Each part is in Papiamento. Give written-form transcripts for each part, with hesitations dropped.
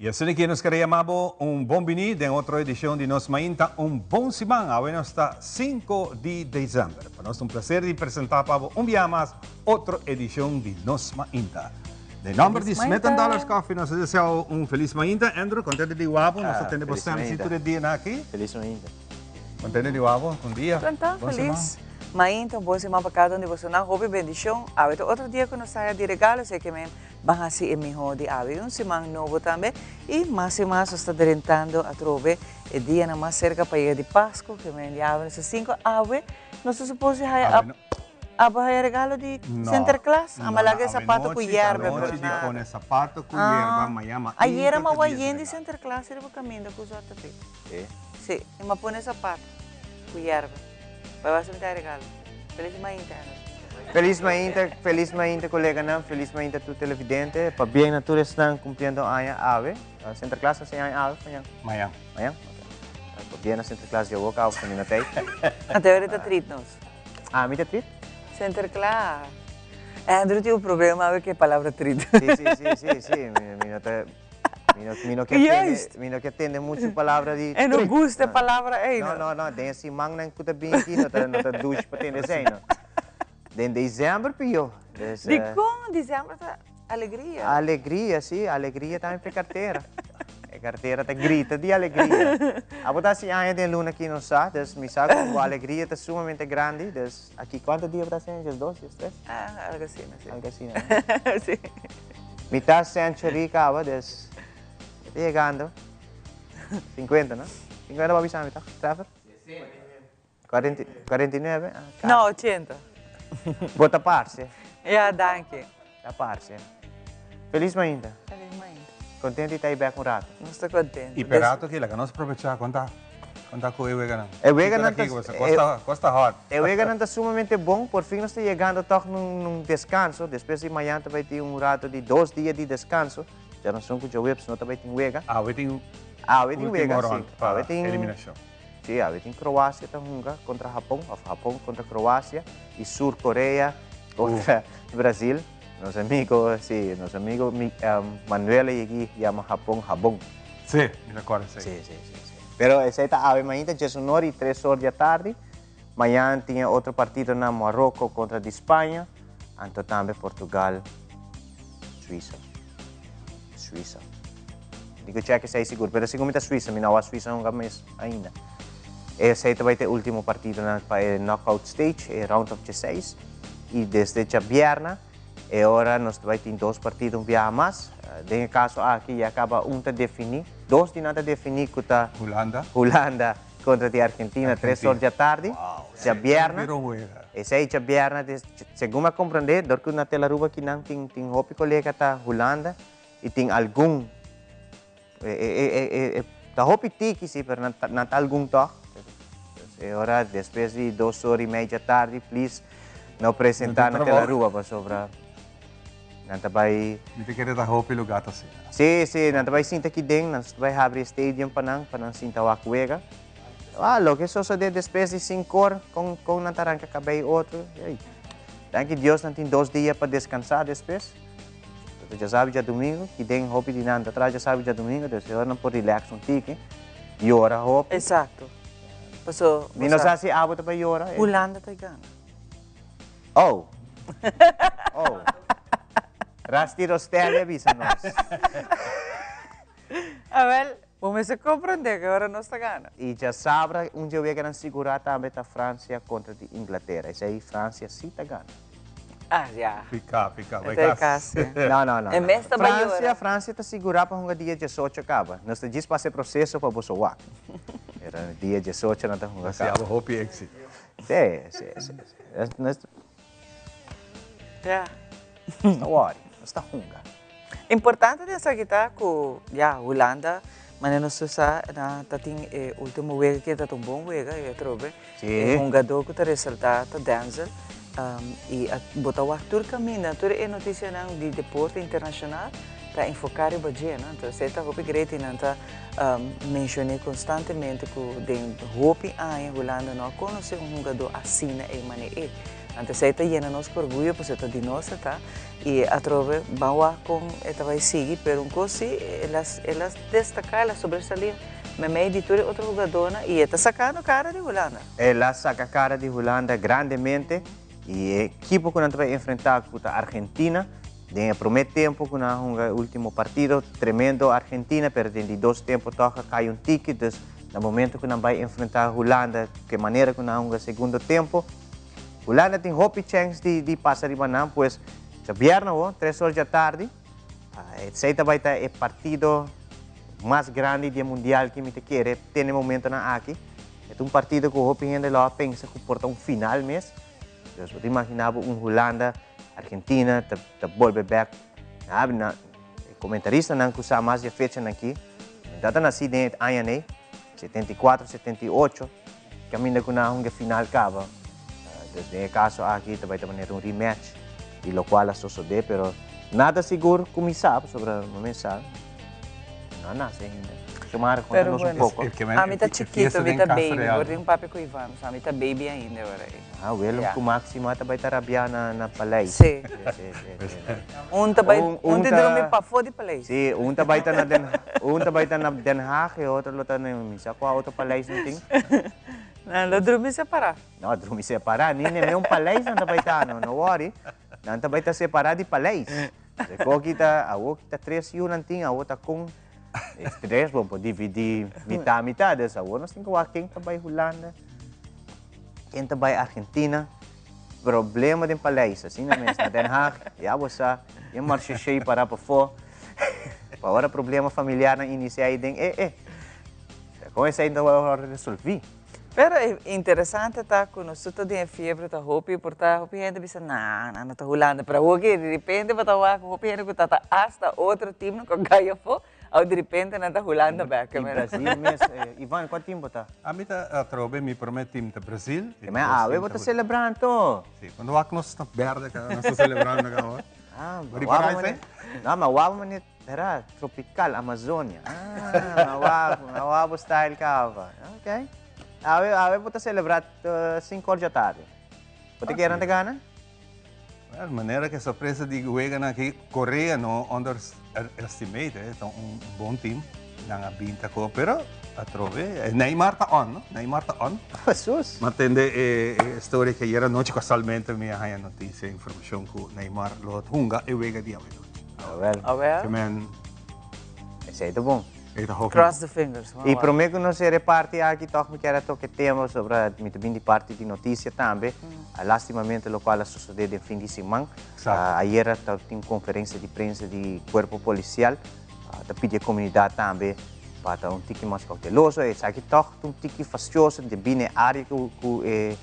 asina aki nos kere yama bo un bon bini den otro edicion di Nos Mainta Un Bon Siman. Awe nos ta 5 di december. Pa nos ta un placer di presenta pa bo un biaha mas otro edicion di Nos Mainta. Den nomber di Feliz Smith and Mainta. Dollars Coffee nos ta desea bo un feliz mainta. Andrew, contento di wak bo. Nos ta Ah, tende bo feliz stem si mainta. tur e dianan aki. Feliz mainta. Contento di wak bo. Bon dia. Contento, Bon siman. feliz mainta, un bon siman pa cada un di bosonan. Hopi bendicion. Awe ta otro dia cu nos ta haya di regalo, así que men Ban hasi e mihó di awe un siman nobo tambe i mas i mas nos ta drentando atrobe e dianan mas serka pa yega di Pasku ke men di awe nos ta sinku awe nos ta supos di haya abo haya regalo di Sinterklaas a laga e sapato ku yerba pero nada ayera mi a wak yen di Sinterklaas riba kaminda ku Zwarte Piet si i mi a pone sapato ku yerba bai wak si mi ta haya regalo. Feliz mainta, Henry. Feliz mainta, feliz mainta coleganan, feliz mainta tur televidente. Pabien na tur esnan cumpliendo aña awe. Sinterklaas haci aña awe of mañan? Mañan. Mañan? Ok. Pabien na Sinterklaas dje wok awe pasobra mi no ta ey. Ante ora ta treat nos. Ah, mi ta treat? Sinterklaas. Andrew tin un problema awe cu e palabra treat. Si, si, si, si, si. Mi no ta. Mi no, mi no ke Juist. tende, mi no ke tende muchu palabra di E no treat. gusta e palabra ei, No, no. no, no. Den e simannan ku ta bini aki no ta, no ta dushi pa tende esei, no. Den december pió. Dus, eh, Dikon december ta alegria? Alegria, si. Alegria tambe pa e kartera. E kartera ta grita di alegria. Abo ta hasi aña den luna aki no sa, dus mi sa ku bo alegria ta sumamente grandi. Dus aki kuantu dia bo ta hasi aña? Diesdos, diestres? Ah, algo asina, si. Algo asina, no? Si. Mitad century caba, dus e ta yegando. 50, no? 50 bo a bisa mi toch, Trevor? 49? Ah, casi. No, 80. Bo ta parce. Ja, danki. Ta parce. Feliz mainta. Feliz mainta. Contento di ta ahí bek un rato. Nos ta contento. Y pe rato aki laga nos probecha con ta con ta cu e weganan. E weganan ta Costa costa hot. E weganan ta sumamente bon, por fin nos ta yegando tog nun descanso, despues di mañan ta bay tin un rato di dos dia di descanso, djarason cu djaweps no ta bay tin wega. Awe tin Awe tin ultimo wega, si. rond pa Awe tin eliminacion. Si, awe tin Croacia ta hunga contra Japon, of Japon contra Croacia, y Sur Korea contra Brasil. Nos amigo, si, nos amigo Manuel a yegi yama Japon Habon. Si, mi ta corda esey. Si, si, si, si. Pero esey ta awe mainta, diesunor y tres or di atardi. Mañan tin e otro partidonan Maroko kontra di Spaña, anto tambe Portugal, Suisa. Suisa. Di ku chèk esei sigur, pero segun mi ta Suisa, mi no a wak Suisa nunka mes ainda. Esei ta bai ta e último partidonan pa e knockout stage, e round of dieseis. I desde djabièrnè e ora nos ta bai tin dos partido un biaha mas. Den e kaso aki ya kaba un ta definí, dos di nan ta definí ku ta Hulanda. Hulanda Kontra di Argentina tres or djatardi, djabierna. Esei djabierna, segun mi a komprendé, dor ku na Tel Aruba kinan tin tin hopi kolega ta Hulanda i tin algun e ta hopi tiki si, pero nan nan ta algun tòg. E ora despues di dos or i mei djatardi, plis no presentá na Tel Aruba pasobra nan ta bai. Mi ta kere ta hopi lugar ta asina. Sí, sí, nan ta bai sinta aki den, nan ta bai habri e stadium pa nan, pa nan sinta wak wega. Ah, loke sosode despues di sinkor, kon, kon nan ta ranka kabei otro, ey. Danki Dios nan tin dos dia pa deskansá despues. Ta djasabi djadumingu, ki den hopi di nan ta traha djasabi djadumingu, dus e ora nan por relax un tiki, yora hopi. Exacto. Paso, Mi no sa si abo ta bai yora. Hulanda ta gana. Oh. Oh. Rusty Rostelli a bisa nos. Awel, bo mester comprende cu ora nos ta gana. Y djasabra un dje weganan sigura tambe ta Francia contra di Inglatera. Esey Francia si ta gana. Ah, ya. Pica, pica. Bai Bai cas. cas. No, no, no. E mes ta bai yora. Francia, Francia ta sigura pa hunga dia diesocho caba. Nos ta djis pasa e proceso pa boso wak. Pero dia diesocho nan ta hunga Así caba. abo hopi exito. Sí, sí, sí. sí. Ja. No worry, nos ta hunga. Importante den esaki ta ku ya Hulanda manera nos tur sa nan ta tin e ultimo wega ke ta ta un bon wega i atrobe Sí. e hungadó ku ta resaltá ta Denzel i a bo ta wak tur kaminda tur e notisianan di deporte internashonal ta enfoká riba dje no entonces e ta hopi great i nan ta menshon'é konstantemente ku den hopi aña Hulanda no a konosé un hungadó asina ei manera ei. Anto esei ta yena nos ku orguyo pasobra ta di nos e ta i atrobe ban wak kon e ta bai sigui pero un kos si el a el a destaká el a sobresalí meimei di tur e otro hugadónan i e ta sakando kara di Hulanda. El a saka kara di Hulanda grandemente i e ekipo ku nan ta bai enfrentá ku ta Argentina den e promé tempu ku nan a hunga e último partido tremendo Argentina pero den di dos tempu tòg a kai un tiki dus na momento ku nan bai enfrentá Hulanda ku e manera ku nan a hunga segundo tempu Hulanda tin hopi chèns di di pasa riba nan, pues djabièrnè awo, tres or djatardi, esei ta bai ta e partido mas grandi di e mundial ki mi ta kere te na e momentonan aki. E ta un partido ku hopi hende lo a pensa ku por ta un final mes. Dus bo ta imaginá bo un Hulanda, Argentina ta ta bolbe bèk. Na e komentaristanan ku sa mas di e fechanan aki, mi ta ta nasí den e aña nei, 74, 78. Caminda cu nan a hunga final caba. Dus den e caso aki ta bay ta manera un rematch di locual a sosode, pero nada sigur cu mi sa, pasobra no mi sa, no a nace ainda. Xiomara, conta Pero nos un bueno, poco. ami ta chikito, mi ta baby, por tin un papia cu Ivan, so ami ta baby ainda ora ei. Ah, Willem Ya. cu Maxima ta bay ta rabia na na paleis. Sí. Sí, sí, sí. Un ta bay, Un- un un ta ta- drumi pafó di paleis. Sí, un ta bay ta na Den, un ta bay ta na Den Haag y otro lo ta na mi sa cua otro paleis nan tin. Nan lo drumi separá. No, drumi separá, ni ne un paleis nan ta bay ta, no, no worry. Nan ta bay ta separá di paleis. De koki ta, awo ki ta tres yu nan tin, awo ta con e tres bo por dividi mitá mitá, dus awo nos tin cu wak ken ta bay Hulanda. Ken ta bai Argentina? Problema den paleis, asina mes. Na Den Haag, ya bo sa, e marcheshei para pafó. Pa ora problema familiarnan inicia ei den, eh, eh. Con esei no ta wòrdu resolví. Pero e interesante ta cu nos tur ta den e fiebre ta hopi por ta hopi hende bisa na nan no ta Hulanda pero awor ki di repente bo ta wak hopi hende cu ta ta hasta otro teamnan cu a cay afo. Awo di repente nan ta Hulanda bek. I Brazil mes. Ivan, kua team bo ta? Ami ta atrobe, mi prome team ta Brazil. E men awe bo ta celebra anto. Si, cuando wak nos ta berde ka, nos ta celebrando ka awor. Ah, Bo ripara esei? No, ma wak mane, pera, tropical, Amazonia. Ah, ma wak, ma wak bo style kaba. Ok. Awe, awe bo ta celebra sinku or djatardi. Bo ta kere nan ta gana? Well, manera ke sorpresa di weganan aki, Korea no underestimate, eh, ta un bon team. Nan a bin ta ko, pero atrobe, eh, Neymar ta on, no? Neymar ta on. Jesus. Ma tende e, e storia ke ayer anochi casualmente mi a haña noticia, informacion ku Neymar lo hunga e wega di awe nochi. Ah, wel. Ah, wel. Ke men Esei ta bon. E ta hopi. Cross the fingers. I promé ku nos sera e parti aki tòg mi kier a toka e tema pasobra mi ta bin di parti di notisia tambe. Lastimamente lokual a sosodé den fin di siman. Ayera tabatin un konferensia di prensa di kuerpo polisial ta pidi e komunidat tambe pa ta un tiki mas kouteloso. Esaki tòg ta un tiki fastioso debí na e área ku e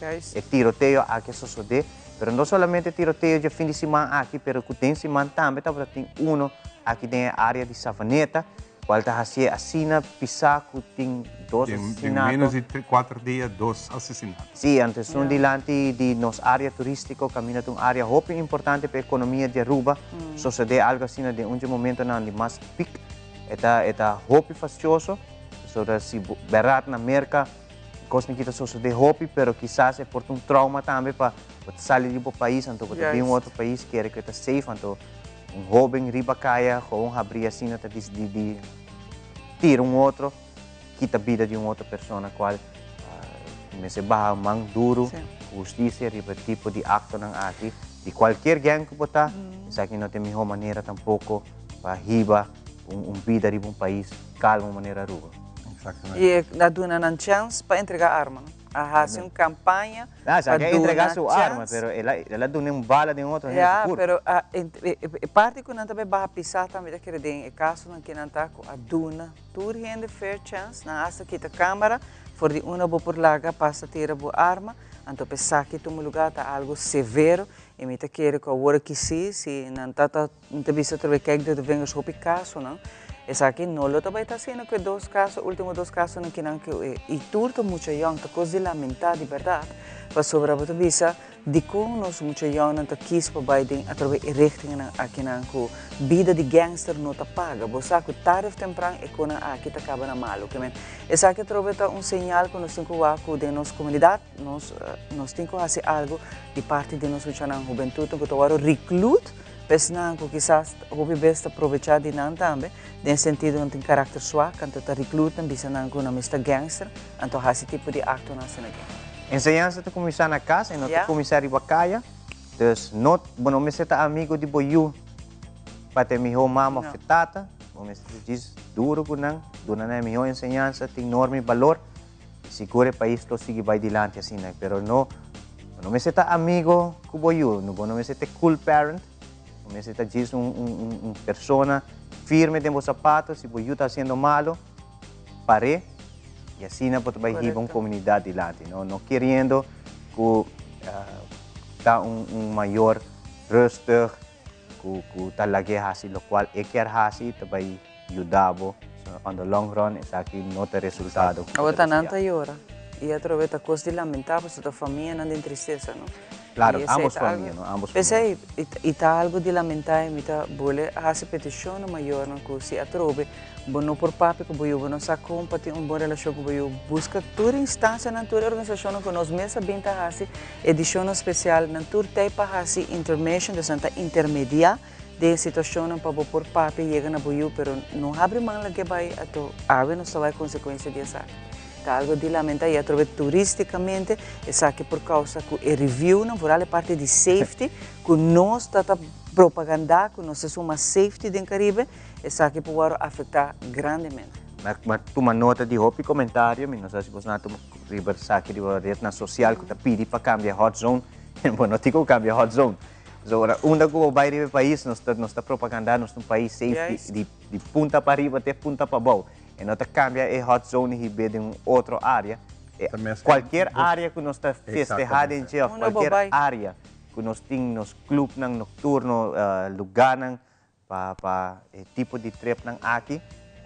tiroteo aki a sosodé. Pero no solamente tiroteo dje fin di siman aki pero ku den siman tambe tabata tin uno aki den e área di Savaneta. Cual ta hacié asina pisá cu tin dos asesinato. Den menos di cuater dia dos asesinato. Sí, anto esun dilanti di nos área turístico caminda ta un área hopi importante pa economia di Aruba. Sosodé algo asina den un dje momentonan di mas piek e ta e ta hopi fastioso. Pasobra si bo bèrdat na Merca cosnan aki ta sosodé hopi pero kisas e por ta un trauma tambe pa bo ta sali di bo pais anto bo ta bin un otro pais kere cu e ta safe anto Un hoben riba kaya gewoon habri asina ta disidi di tira un otro, kita bida di un otro persona cual mester baha man duro cu husticia riba e tipo di actonan aki di cualkier gang cu bo ta, esaki no ta e miho manera tampoco pa hiba un bida riba un pais calmo manera Aruba. Y a duna nan chance pa entrega arma, no? A haci un campaña. Ah, sa ke a entrega su arma, pero el a, el a duna un bala den otro hende su kurpa. Ya, pero a e parti ku nan ta bai baha pisá tambe ta kere den e kasonan ke nan ta ku a duna tur hende fair chance, nan hasta kita kamera for di unda bo por laga pasa tira bo arma, anto pa esaki tuma lugá ta algo severo i mi ta kere ku awor aki si, si nan ta ta Mi ta bisa otra bes kijk door de vingers hopi kasonan, esaki no lo ta bai ta asina ku e dos kaso, ultimo dos kasonan kinan ku e i tur ta mucha yòn, ta kos di lamentá di bèrdat, pasobra bo ta bisa Dikon nos mucha yòngnan ta kis pa bai den atrobe e richtingennan akinan ku bida di gangster no ta paga? Bo sa ku tarde of tempran e konan aki ta kaba na malu. Ke men, esaki atrobe ta un señal ku nos tin ku wak ku den nos komunidat nos nos tin ku hasi algu di parti di nos muchanan hubentutnan ku ta wòrdu reklut pa esnan ku kisas hopi bes ta probechá di nan tambe den sentido nan tin karakter swak anto ta reklut nan bisa nan ku nan mes ta gangster anto hasi tipo di aktonan asina aki. Enseñansa ta kuminsá na kas i no ta kuminsá riba kaya. Dus no, bo no mester ta amigu di bo yu pa ta e mihó mama òf e tata. Bo mester ta djis duru ku nan, duna nan e mihó enseñansa, tin norma i balor. I sigur e pais lo sigui bai dilanti asina. Pero no, bo no mester ta amigu ku bo yu, bo no mester ta e cool parent. Bo mester ta djis un un un persona firme den bo sapato. Si bo yu ta hasiendo malo, par'é y asina bo ta bay hiba un comunidad dilanti, no no keriendo cu ta un un mayor rustig cu cu ta lag'é haci locual e kier haci ta bay yuda bo, so on the long run esaki no ta resultado cu bo ta Awor ta nan desea. ta yora y atrobe ta cos di lamenta pasobra ta famianan den tristesa no. Claro, Y esey ambos ta famia, algo no? Ambos famia. P'esey y ta algo di lamenta y mi ta bole haci peticion na mayornan cu si atrobe Bo no por papia ku bo yu, bo no sa kon pa tin un bon relashon ku bo yu. Buska tur instansianan, tur e organisashonnan ku nos mes a bin ta hasi edishonnan spesial, nan tur t'ei pa hasi intermeshon, dus nan ta intermediá den e situashonnan pa bo por papia yega na bo yu, pero no habri man lag'é bai ato awe nos ta wak e konsekuensia di esaki. Ta algo di lamentá i atrobe turístikamente esaki por kousa ku e reviewnan, vooral e parti di safety, ku nos ta ta propagandá ku nos ta esun mas safety den Karibe, Esaki por wòrdu afektá grandemente. Mi a tuma nota di hopi komentario, mi no sa si bos nan a tuma riba esaki riba retnan sosial ku ta pidi pa kambia hot zone. Bo no tin ku kambia hot zone. So ora unda ku bo bai riba e pais nos ta nos ta propagandá nos ta un pais safe di di punta pa riba te punta pa abou. E no ta kambia e hot zone hib'é den un otro área. Kualkier área ku nos ta festehá den dje òf kualkier área ku nos tin nos klupnan nokturno, lugánan Pa pa e tipo di tripnan aki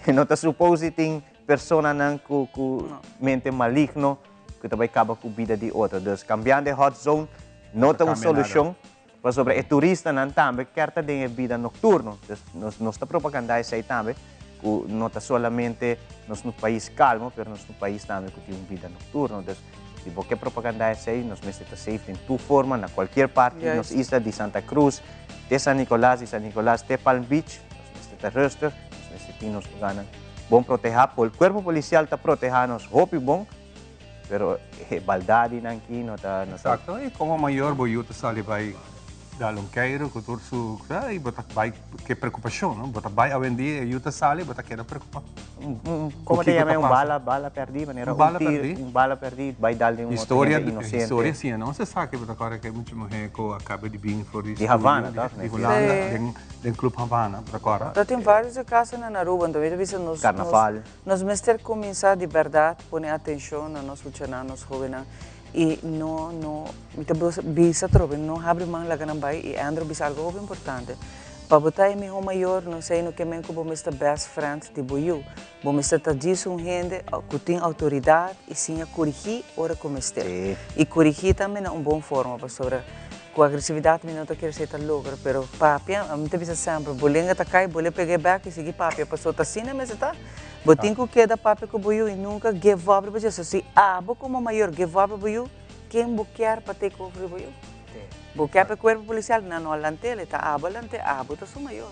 no ta suppose di tin personanan ku ku mente maligno ku ta bai kaba ku bida di otro. Dus kambiando e hot zone no ta un solushon pasobra e turistanan tambe kier ta den e bida nokturno. Dus nos nos ta propaganda esei tambe ku no ta solamente nos un pais kalmo pero nos un pais tambe ku tin un bida nokturno. Dus si bo ke propaganda esei nos mester ta safe den tur forma na kualkier parti di nos isla di Santa Cruz. Te San Nicolas, di San Nicolas te Palm Beach, nos mester ta rustig, nos mester tin nos lugarnan bon protehá. Pol, cuerpo policial ta protehá nos hopi bon, pero e baldadinan aki no ta, no ta. Exacto, y como mayor bo yu ta sali bay dal un keiro cu tur su, y bo ta bay ke preocupacion, no? Bo ta bay awendia e yu ta sali, bo ta keda preocupa. Un, un, como te llama? Un bala, bala perdí, manera un bala perdí, un bala perdí, bai dal den un otro hende inocente. Historia sí, no se sa que bo ta acorda que mucha mujer cu acaba di bin for di Di Havana, toch? Di Hulanda, den, den Club Havana, bo ta acorda? Ta tin varios di casonan na Aruba, enton mi ta bisa nos, Carnaval. nos mester cuminsa di berdad pone atencion na nos muchanan, nos hobennan, y no, no, mi ta bisa atrobe, no habri man laga nan bai, y Andrew bisa algo hopi importante. Pa bo ta e mihó mayor no esei no ke men ku bo mester best friend di bo yu. Bo mester ta djis un hende ku tin outoridat i siña korigí ora ku mester. I korigí tambe na un bon forma pasobra ku agresividat mi no ta kere esei ta logra pero papia mi ta bisa semper bo lenga ta kai bo le pega e bek i sigui papia pasobra ta asina mester ta. Bo tin ku keda papia ku bo yu i nunka give up riba dje. So si abo komo mayor give up riba bo yu ken bo kier pa take over riba bo yu? Bo ke pa e kuerpo polisial? Nan no a lant'el, e ta abo a lant'é, abo ta su mayor.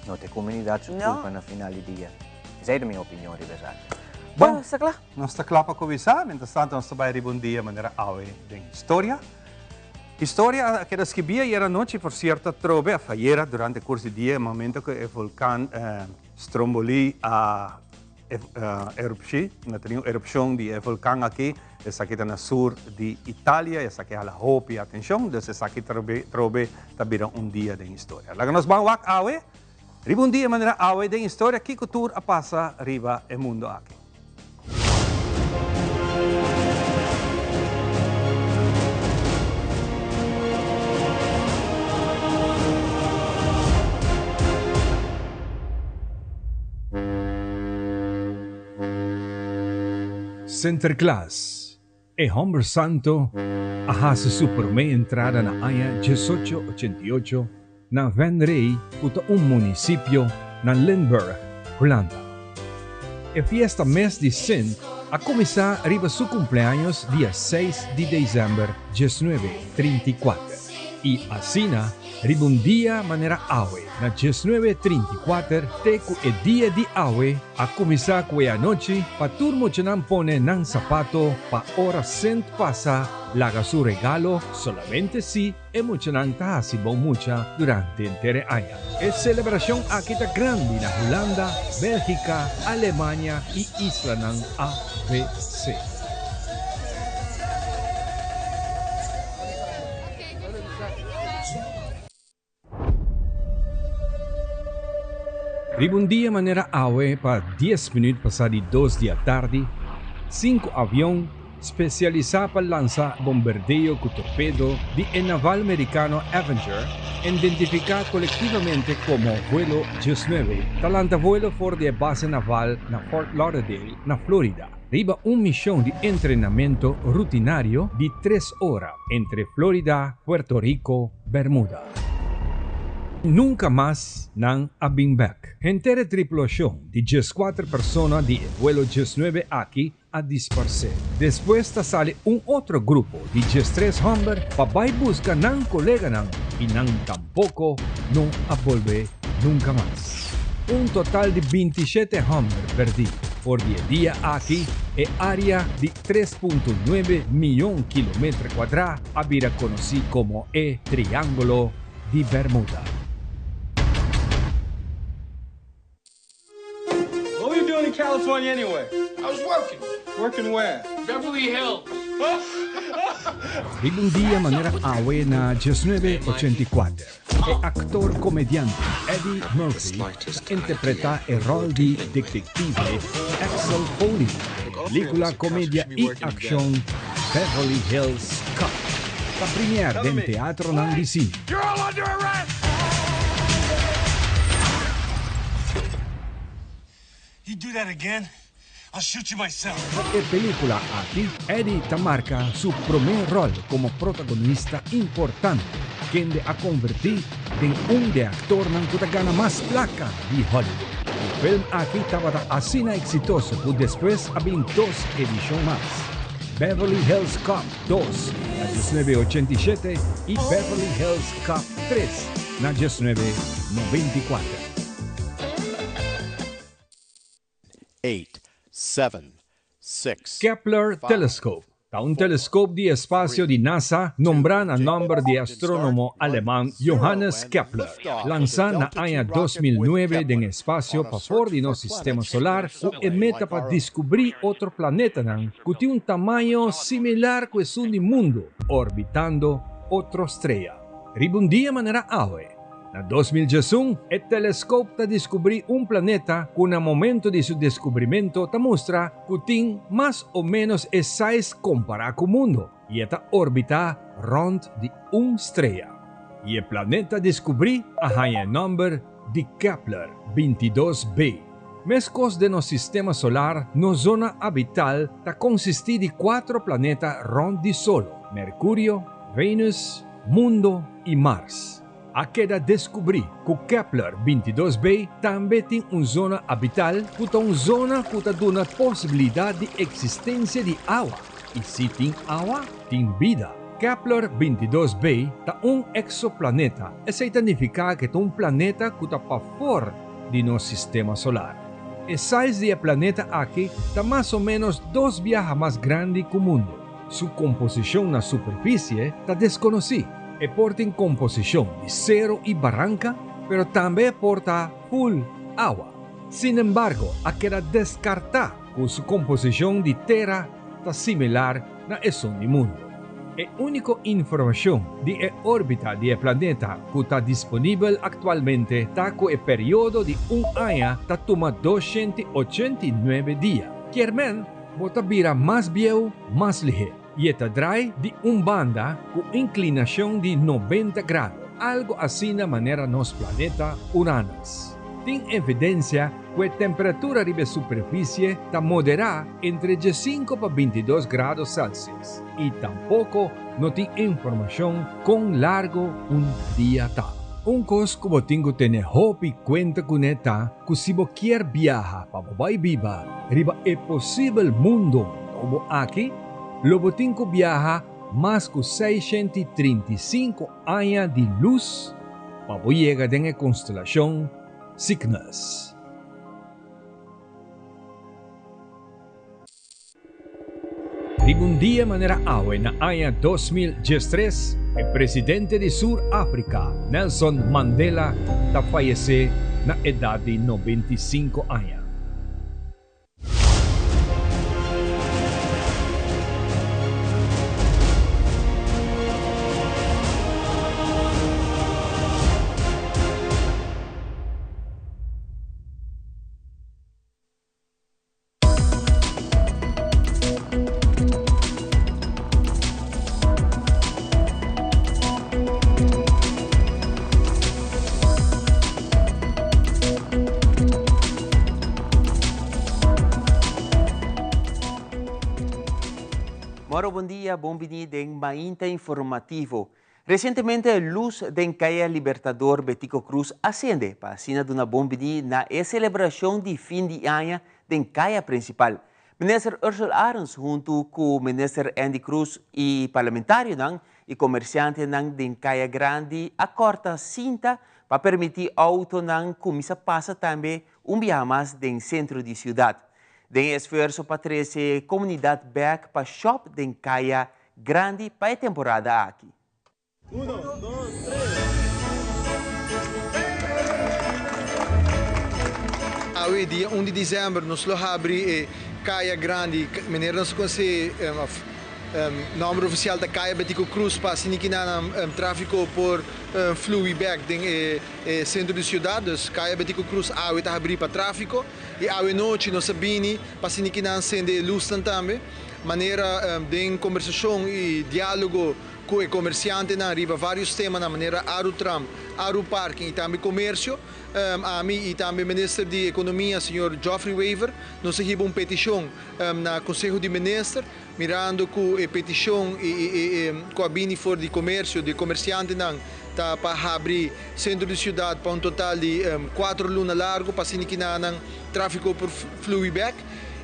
No ta e komunidat su kulpa na final di dia. Esei ta mi opinion riba esaki. Bon, Nos ta kla. Nos ta kla pa kuminsá. Mientras tanto nos ta bai riba un dia manera awe den historia. Historia a keda skibí ayera nochi, por sierto atrobe a fayera durante kurs di dia e momento ku e volkan Stromboli a Erupshi, na teni un erupshon di e volkan aki, esaki ta na sur di Italia, esaki hala hopi atenshon, dus esaki trobe ta bira un dia den historia. Laga nos ban wak awe, riba un dia manera awe den historia, kiko tur a pasa riba e mundo aki. Sinterklaas. E homber santo a haci su prome entrada na aña 1888 na Venray cu ta un municipio na Limburg, Hulanda. E fiesta mes di Sint a cuminsa riba su cumpleaños dia seis di december 1934 y asina riba un dia manera awe na 1934 te cu e dia di awe a cuminsa cu e anochi pa tur muchanan pone nan sapato pa ora Sint pasa laga su regalo solamente si E muchanan ta hasi bon mucha durante henter e aña. E selebrashon aki ta grandi na Hulanda, Bélgika, Alemania i islanan ABC. Riba un dia manera awe pa dies minüt pasá di dos di atardi, sinku avion spesialisá pa lansa bomberdeo ku torpedo di e naval merikano Avenger, identifiká kolektivamente komo Vuelo 19, ta lanta vuelo for di e base naval na Fort Lauderdale, na Florida, riba un mishon di entrenamentu rutinario di tres ora entre Florida, Puerto Rico, Bermuda. Nunka mas nan a bin bèk. Henter e tripulashon di 14 persona di e vuelo 19 aki a disparsé. Despues ta sali un otro grupo di 13 hòmber pa bai buska nan koleganan i nan tampoko no a bolbe nunka mas. Un total di 27 hòmber pèrdí. For di e dia aki e área di 3.9 mion kilometer kuadrá a bira konosí komo e Triángulo di Bermuda. What were you doing in California anyway? I was working. Working where? Beverly Hills. Riba un dia manera awe na 1984, e aktor komediante Eddie Murphy ta interpretá e ròl di detektive Axel Foley den pelíkula komedia i akshon Beverly Hills Cop. Ta premier den teatronan di sine. You're all under arrest! You do that again, I'll shoot you myself. Ku e pelíkula aki, Eddie ta marka su promé ròl komo protagonista importante, kende a konvertí den un di e aktornan ku ta gana mas plaka di Hollywood. E film aki tabata asina eksitoso ku despues a bin dos edishon mas, Beverly Hills Cop 2 na 1987 i Beverly Hills Cop 3 na 1994. 8, 7, 6, Kepler Telescope ta un teleskop di espasio di NASA nombrá na nòmber di e astrónomo aleman Johannes Kepler, lansá na aña 2009 den espasio pafor di nos sistema solar ku e meta pa diskubrí otro planetanan ku tin un tamaño similar ku esun di mundu orbitando otro strea. Riba un dia manera awe, Na 2011, e teleskop ta diskubrí un planeta ku na momento di su deskubrimentu ta mustra ku tin mas o ménos e size kompará ku mundu i e ta orbitá rònt di un strea. I e planeta diskubrí a haña e nòmber di Kepler 22b. Meskos den nos sistema solar, nos zona habital ta konsistí di kuatro planeta rònt di solo, Merkurio, Venus, Mundo i Mars. A keda deskubrí ku Kepler 22b tambe tin un zona habital ku ta un zona ku ta duna posibilidat di eksistensia di awa, i si tin awa, tin bida. Kepler 22b ta un eksoplaneta, esei ta nifiká ku e ta un planeta ku ta pafor di nos sistema solar. E size di e planeta aki ta mas o ménos dos biaha mas grandi ku mundu. Su komposishon na superfisie ta deskonosí. E por tin komposishon di sero i baranka, pero tambe e por ta ful awa. Sinembargo, a keda deskartá ku su komposishon di tera ta similar na esun di mundu. E úniko informashon di e órbita di e planeta ku ta disponibel aktualmente ta ku e periodo di un aña ta tuma 289 dia. Kier men, bo ta bira mas bieu mas lihé. I e ta drai di un banda ku inklinashon di 90 grado, algu asina manera nos planeta Uranus. Tin evidensia ku e temperatura riba e superfisie ta moderá entre diesinko pa bintidos grado Celsius i tampoko no tin informashon kon largu un dia ta. Un kos ku bo tin ku tene hopi kuenta kuné ta ku si bo kier biaha pa bo bai biba riba e posibel mundu nobo aki, lo bo tin ku biaha mas ku 635 aña di lus pa bo yega den e konstelashon Cygnus. Riba un dia manera awe na aña 2013, e presidente di Sur Afrika, Nelson Mandela, ta fayesé na edat di 95 aña. Moro bon dia, bon bini den Mainta Informativo. Recientemente luz den Caya Libertador Betico Croes a cende pa asina duna bon bini na e celebracion di fin di aña den Caya Principal. Minister Ursell Arends hunto cu Minister Endy Croes y parlamentarionan y comerciantenan den Caya Grandi a corta cinta pa permiti autonan cuminsa pasa tambe un biaha mas den centro di ciudad. Den e esfuerso pa trece comunidad bek pa shop den Caya Grandi pa e temporada aki. Uno, dos, tres. Awe dia un di december nos lo habri e Caya Grandi, manera nos a conoce of nomber oficial ta Caya Betico Croes pa asina kina nan trafico por flui bek den e centro di ciudad. Dus Caya Betico Croes awe ta habri pa trafico y awe nochi nos a bini pa asina kina cende e luznan tambe. Manera den combersacion y dialogo cu e comerciantenan riba varios temanan manera Arutram, Aruparking y tambe comercio, ami y tambe Minister di Economia señor Geoffrey Wever nos a hiba un peticion na Conseho di Minister mirando cu e peticion cu a bini for di comercio, di e comerciantenan ta pa habri centro di ciudad pa un total di cuatro luna largo pa asina kinanan trafico por flui bek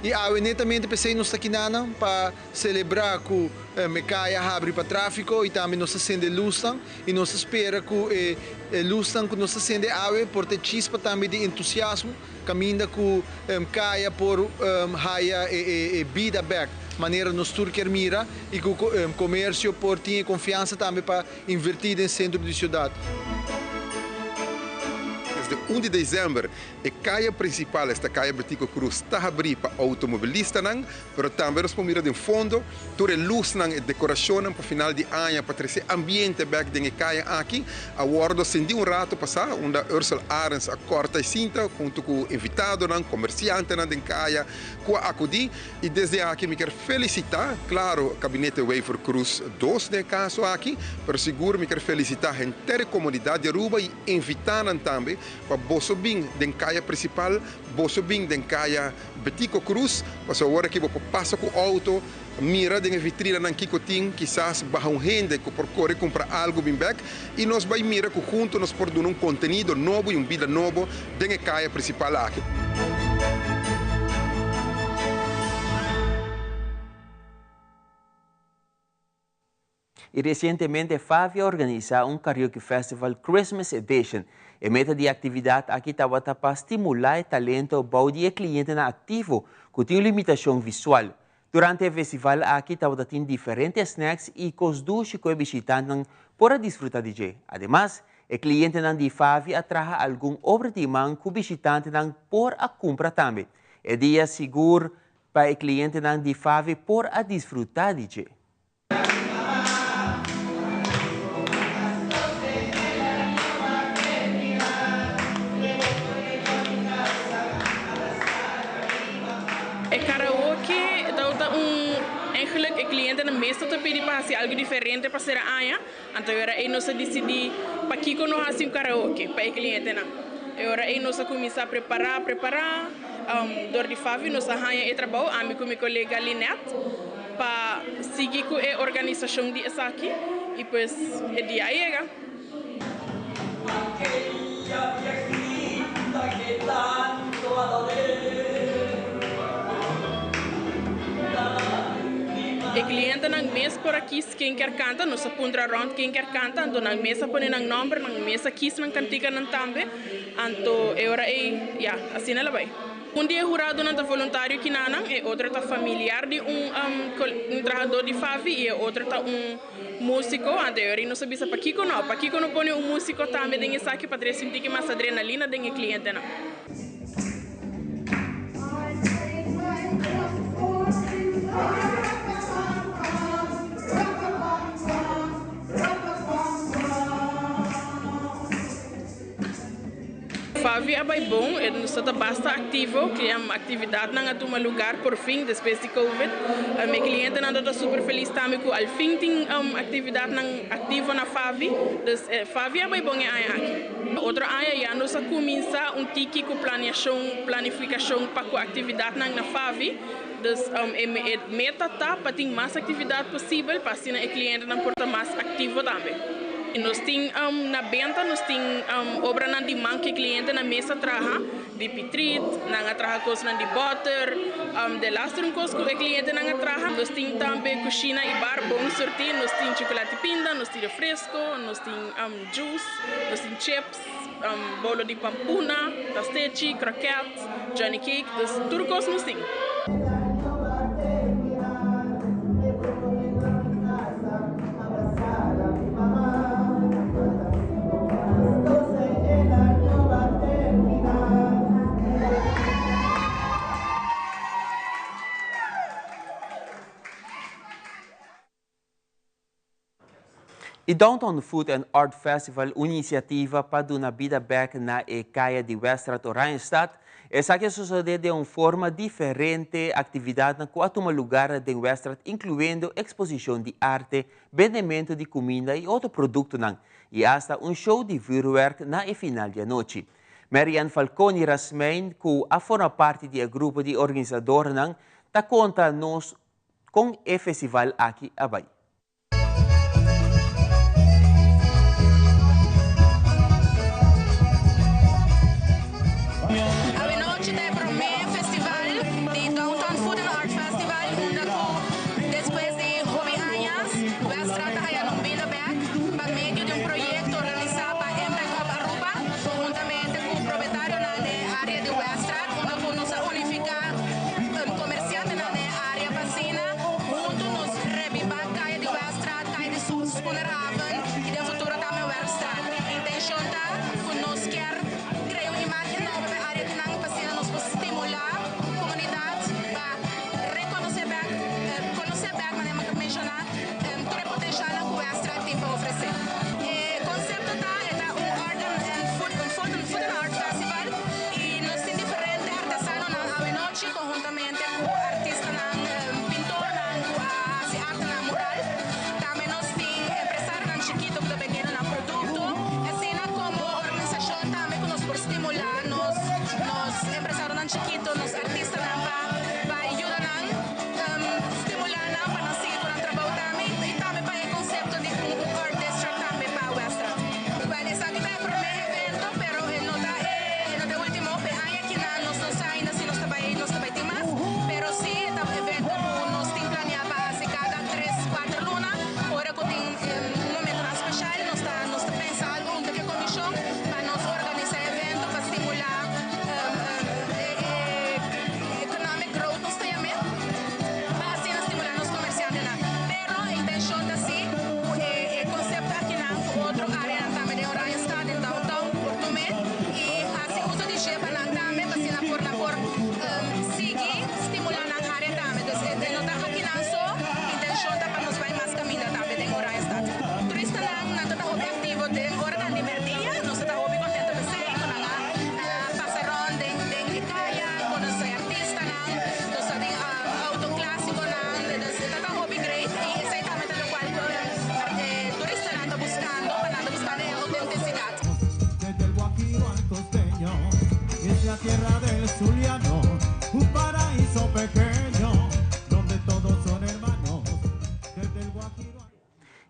y awe netamente p'esey nos ta kinanan pa Selebrá ku e kaya habri pa tráfiko i tambe nos ta sende lusnan i nos ta spera ku e lusnan ku nos ta sende awe por ta e chispa tambe di entusiasmo kaminda ku kaya por haya e bida bèk manera nos tur kier mira i ku komersio por tin e konfiansa tambe pa invertí den sentro di siudat. Desde un di desèmber e kaya prinsipal, esta Kaya Betico Croes, ta habrí pa outomobilistanan. Pero tambe nos por mira den fondo tur e lusnan, e decoracionnan pa final di aña pa trece ambiente bek den e caya aki. A wordo sindi un rato pasa unda Ursel Arends a corta e cinta hunto cu invitadonan, comerciantenan den caya cu a acudi. Y desde aki mi kier felicita, claro, Gabinete Wever Croes dos den e caso aki, pero sigur mi kier felicita henter e comunidad di Aruba y invita nan tambe pa boso bin den caya principal, boso bin den caya Betico Croes, pasobra awor aki bo por pasa ku outo, mira den e vitrinanan kiko tin, kisas baha un hende ku por kore kumpra algu bin bek i nos bai mira ku huntu nos por duna un kontenido nobo i un bida nobo den e kaya prinsipal aki. Y recientemente Favi a organisa un Karaoke Festival Christmas Edition. E meta di e actividad aki tabata pa stimula e talento bou di e clientenan activo cu tin un limitacion visual. Durante e festival aki tabata tin diferente snacks y cos dushi cu e bishitantenan por a disfruta di dje. Ademas, e clientenan di Favi a traha algun obra di man cu bishitantenan por a cumpra tambe. E dia sigur pa e clientenan di Favi por a disfruta di dje. E karaoke ta un eigenlijk e clientenan mes ta pidi pa haci algo diferente pa cera aña, anto era ey nos a dicidi pakico no haci un karaoke pa e clientenan. E ora ei nos a kuminsá prepará, prepará. Dor di Favi nos a haña e trabou, ami ku mi kolega Lynette, pa sigui ku e organisashon di esaki i pues e dia a yega. E klientenan mes por a kis ken kier kanta, nos a puntra rònt ken kier kanta, anto nan mes a pone nan nòmber, nan mes a kis nan kantikanan tambe, anto e ora ei, ya, asina el a bai. Un di e huradonan ta voluntario kinanan, e otro ta familiar di un un trahadó di Favi i e otro ta un Músiko, anto e ora nos a bisa pakiko no, pakiko no pone un músiko tambe den esaki pa trese un tiki mas adrenalina den e klientenan. Favi a bai bon, e nos ta basta aktivo, aktividatnan a tuma lugar por fin despues di covid. E klientenan ta super felis tambe ku al fin tin aktividatnan aktivo na Favi. Dus Favi a bai bon e aña aki. Otro aña ya nos a kuminsá un tiki ku planiashon, planifikashon pa ku aktividatnan na Favi. Dus e meta ta pa tin mas aktividat posibel pa asina e klientenan por ta mas aktivo tambe. Nos tin na benta nos tin obranan di man ku e klientenan mes a traha, di pitrit, nan a traha kosnan di bòter, delaster un kos ku e klientenan a traha. Nos tin tambe kushina i bar bon surtí, nos tin chukulati pinda, nos tin refresko, nos tin juice, nos tin chips, bolo di pampuna, pastechi, kroket. Johnny Cake, dus tur kos nos tin. E Downtown Food and Art Festival, un inisiativa pa duna bida bèk na e kaya di Weststraat Oranjestad. Esaki a sosodé den un forma diferente, aktividatnan ku a tuma lugar den Weststraat inkluendo eksposishon di arte, bendementu di kuminda i otro produktonan, i asta un show di vürwèrk na e final di anochi. Mary Ann Falconi Rasmijn, ku a forma parti di e grupo di organisadornan, ta konta nos Kon e festival aki a bai? Awenochi ta e promé festival di Downtown Food and Art Festival unda ku despues di hopi añas Westra ta haya nan bida bek pa medio di un proyekto organisá pa Impact Hub Aruba huntamente ku propietarionan den e área di Westra unda ku nos a unifiká komersiantenan den e área pa asina huntu nos rebibá Kaya.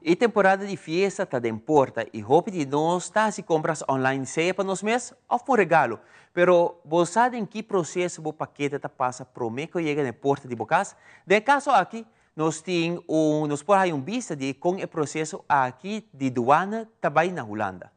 E temporada di fiesta ta den porta y hopi di nos ta haci compras online sea pa nos mes of pa un regalo. Pero bo sa den ki proceso bo pakete ta pasa prome cu yega na e porta di bo cas? Den e caso aki nos tin un nos por haya un bista di con e proceso aki di douane ta bay na Hulanda.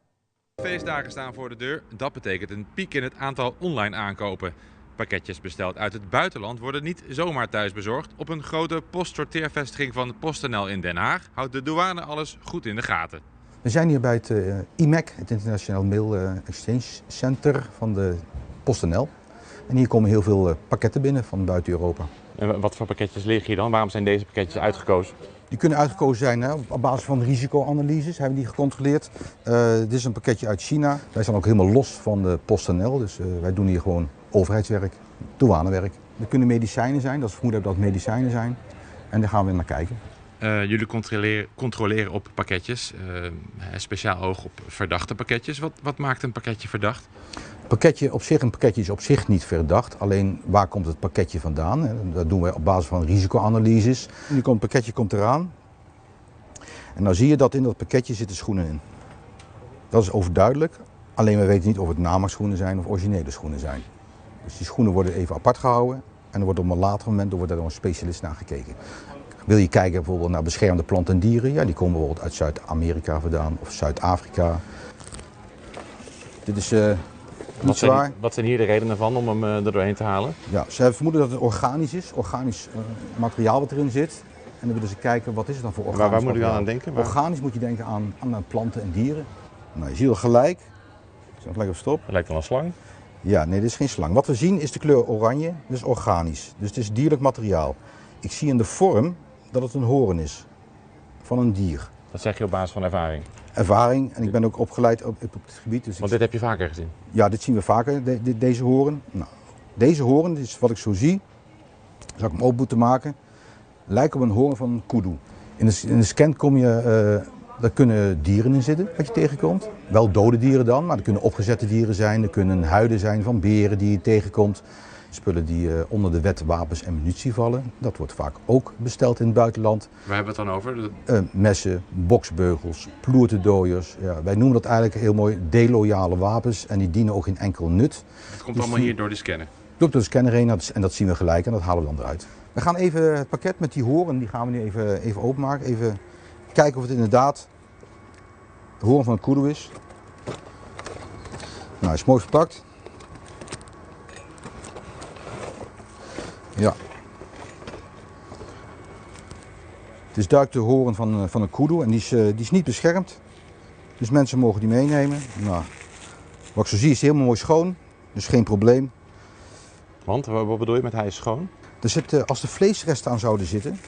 Feestdagen staan voor de deur. Dat betekent een piek in het aantal online aankopen. Pakketjes besteld uit het buitenland worden niet zomaar thuis bezorgd. Op een grote postsorteervestiging van PostNL in Den Haag houdt de douane alles goed in de gaten. We zijn hier bij het IMEC, het International Mail Exchange Center van de PostNL. En hier komen heel veel pakketten binnen van buiten Europa. En wat voor pakketjes liggen hier dan? Waarom zijn deze pakketjes uitgekozen? Die kunnen uitgekozen zijn, hè, op basis van risicoanalyses hebben die gecontroleerd. Dit is een pakketje uit China. Wij staan ook helemaal los van de PostNL, dus wij doen hier gewoon overheidswerk, douanewerk. Er kunnen medicijnen zijn, dat is vermoeden dat het medicijnen zijn. En daar gaan we naar kijken. Jullie controleren op pakketjes, speciaal oog op verdachte pakketjes. Wat maakt een pakketje verdacht? Een pakketje is op zich niet verdacht. Alleen waar komt het pakketje vandaan? Hè? Dat doen wij op basis van risicoanalyses. Nu komt het pakketje eraan. En dan zie je dat in dat pakketje zitten schoenen in. Dat is overduidelijk. Alleen we weten niet of het namaakschoenen zijn of originele schoenen zijn. Dus die schoenen worden even apart gehouden. En er wordt op een later moment wordt daar door een specialist naar gekeken. Wil je kijken bijvoorbeeld naar beschermde planten en dieren? Ja, die komen bijvoorbeeld uit Zuid-Amerika vandaan of Zuid-Afrika. Dit is niet Wat zwaar. zijn hier de redenen van om hem er doorheen te halen? Ja, ze vermoeden dat het organisch is, organisch materiaal wat erin zit. En dan willen ze kijken, wat is het dan voor Waar organisch moet u dan materiaal? aan denken? Waar? Organisch moet je denken aan planten en dieren. Je ziet al gelijk. Ik zet gelijk op stop. Het lijkt wel een slang. Ja, nee, dit is geen slang. Wat we zien is de kleur oranje, dus organisch. Dus het is dierlijk materiaal. Ik zie in de vorm dat het een hoorn is van een dier. Dat zeg je op basis van ervaring? Ervaring, en ik ben ook opgeleid op dit gebied. Dus Want ik dit heb je vaker gezien? Ja, dit zien we vaker, deze hoorn. Deze hoorn, dit is wat ik zo zie, zou ik hem open moeten maken, lijkt op een hoorn van een koedoe. In de scan kom je, daar kunnen dieren in zitten, wat je tegenkomt. Wel dode dieren dan, maar er kunnen opgezette dieren zijn, er kunnen huiden zijn van beren die je tegenkomt. Spullen die onder de wet wapens en munitie vallen, dat wordt vaak ook besteld in het buitenland. Waar hebben we het dan over? Messen, boksbeugels, ploertendooiers. Ja, wij noemen dat eigenlijk heel mooi deloyale wapens en die dienen ook geen enkel nut. Het komt allemaal hier door de scanner? Door de scanner heen en dat zien we gelijk en dat halen we dan eruit. We gaan even het pakket met die hoorn, die gaan we nu even openmaken. Even kijken of het inderdaad de hoorn van een koedoe is. Hij is mooi verpakt. Ja. Het is duidelijk de hoorn van een koedoe en die is niet beschermd. Dus mensen mogen die meenemen. Wat ik zo zie is hij helemaal mooi schoon, dus geen probleem. Want, wat bedoel je met hij is schoon? Als er vleesresten aan zouden zitten,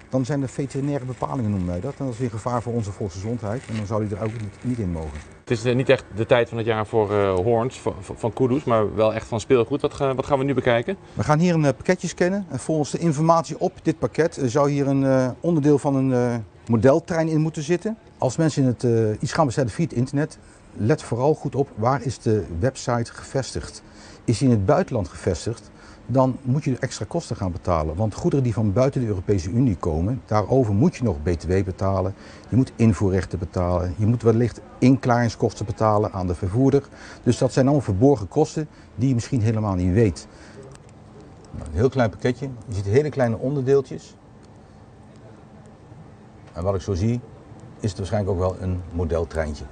dan zijn er veterinaire bepalingen, noemen wij dat. En dat is weer gevaar voor onze volksgezondheid en dan zou die er ook niet in mogen. Het is niet echt de tijd van het jaar voor hoorns van koedoes, maar wel echt van speelgoed. Wat gaan we nu bekijken? We gaan hier een pakketje scannen en volgens de informatie op dit pakket zou hier een onderdeel van een modeltrein in moeten zitten. Als mensen iets gaan bestellen via het internet, let vooral goed op waar is de website gevestigd. Is die in het buitenland gevestigd, dan moet je extra kosten gaan betalen. Want goederen die van buiten de Europese Unie komen, daarover moet je nog BTW betalen. Je moet invoerrechten betalen. Je moet wellicht inklaringskosten betalen aan de vervoerder. Dus dat zijn allemaal verborgen kosten die je misschien helemaal niet weet. Een heel klein pakketje. Je ziet hele kleine onderdeeltjes. En wat ik zo zie, is het waarschijnlijk ook wel een modeltreintje.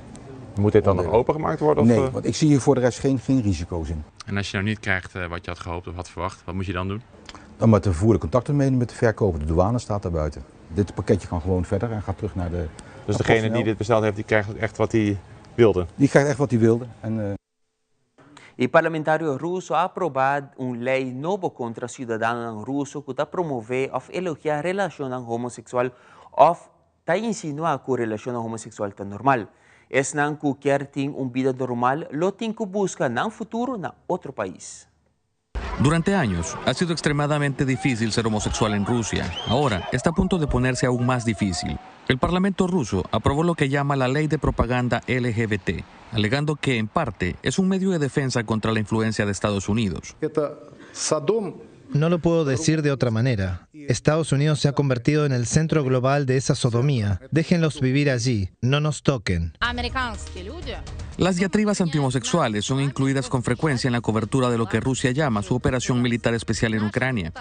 Moet dit dan nog Onderdeel. opengemaakt worden? Of, Nee, want ik zie hier voor de rest geen risico's in. En als je nou niet krijgt wat je had gehoopt of had verwacht, wat moet je dan doen? Dan met de vervoerder contact opnemen met de verkoper. De douane staat daar buiten. Dit pakketje kan gewoon verder en gaat terug naar de Dus naar degene PostNL. die dit besteld heeft, die krijgt echt wat hij wilde? Die krijgt echt wat hij wilde. En E parlamentario ruso a aprobá un lei nobo kontra siudadanonan ruso ku ta promové òf elogiá relashonnan homoseksual òf ta insinuá ku relashonnan homoseksual ta normal. Esnan ku kier tin un bida normal lo tin ku buska nan futuro na otro pais. Durante años ha sido extremadamente difícil ser homosexual en Rusia. Ahora está a punto de ponerse aún más difícil. El Parlamento ruso aprobó lo que llama la Ley de Propaganda LGBT, alegando que, en parte, es un medio de defensa contra la influencia de Estados Unidos. Это Содом No lo puedo decir de otra manera. Estados Unidos se ha convertido en el centro global de esa sodomía. Déjenlos vivir allí, no nos toquen. Las diatribas antihomosexuales son incluidas con frecuencia en la cobertura de lo que Rusia llama su operación militar especial en Ucrania,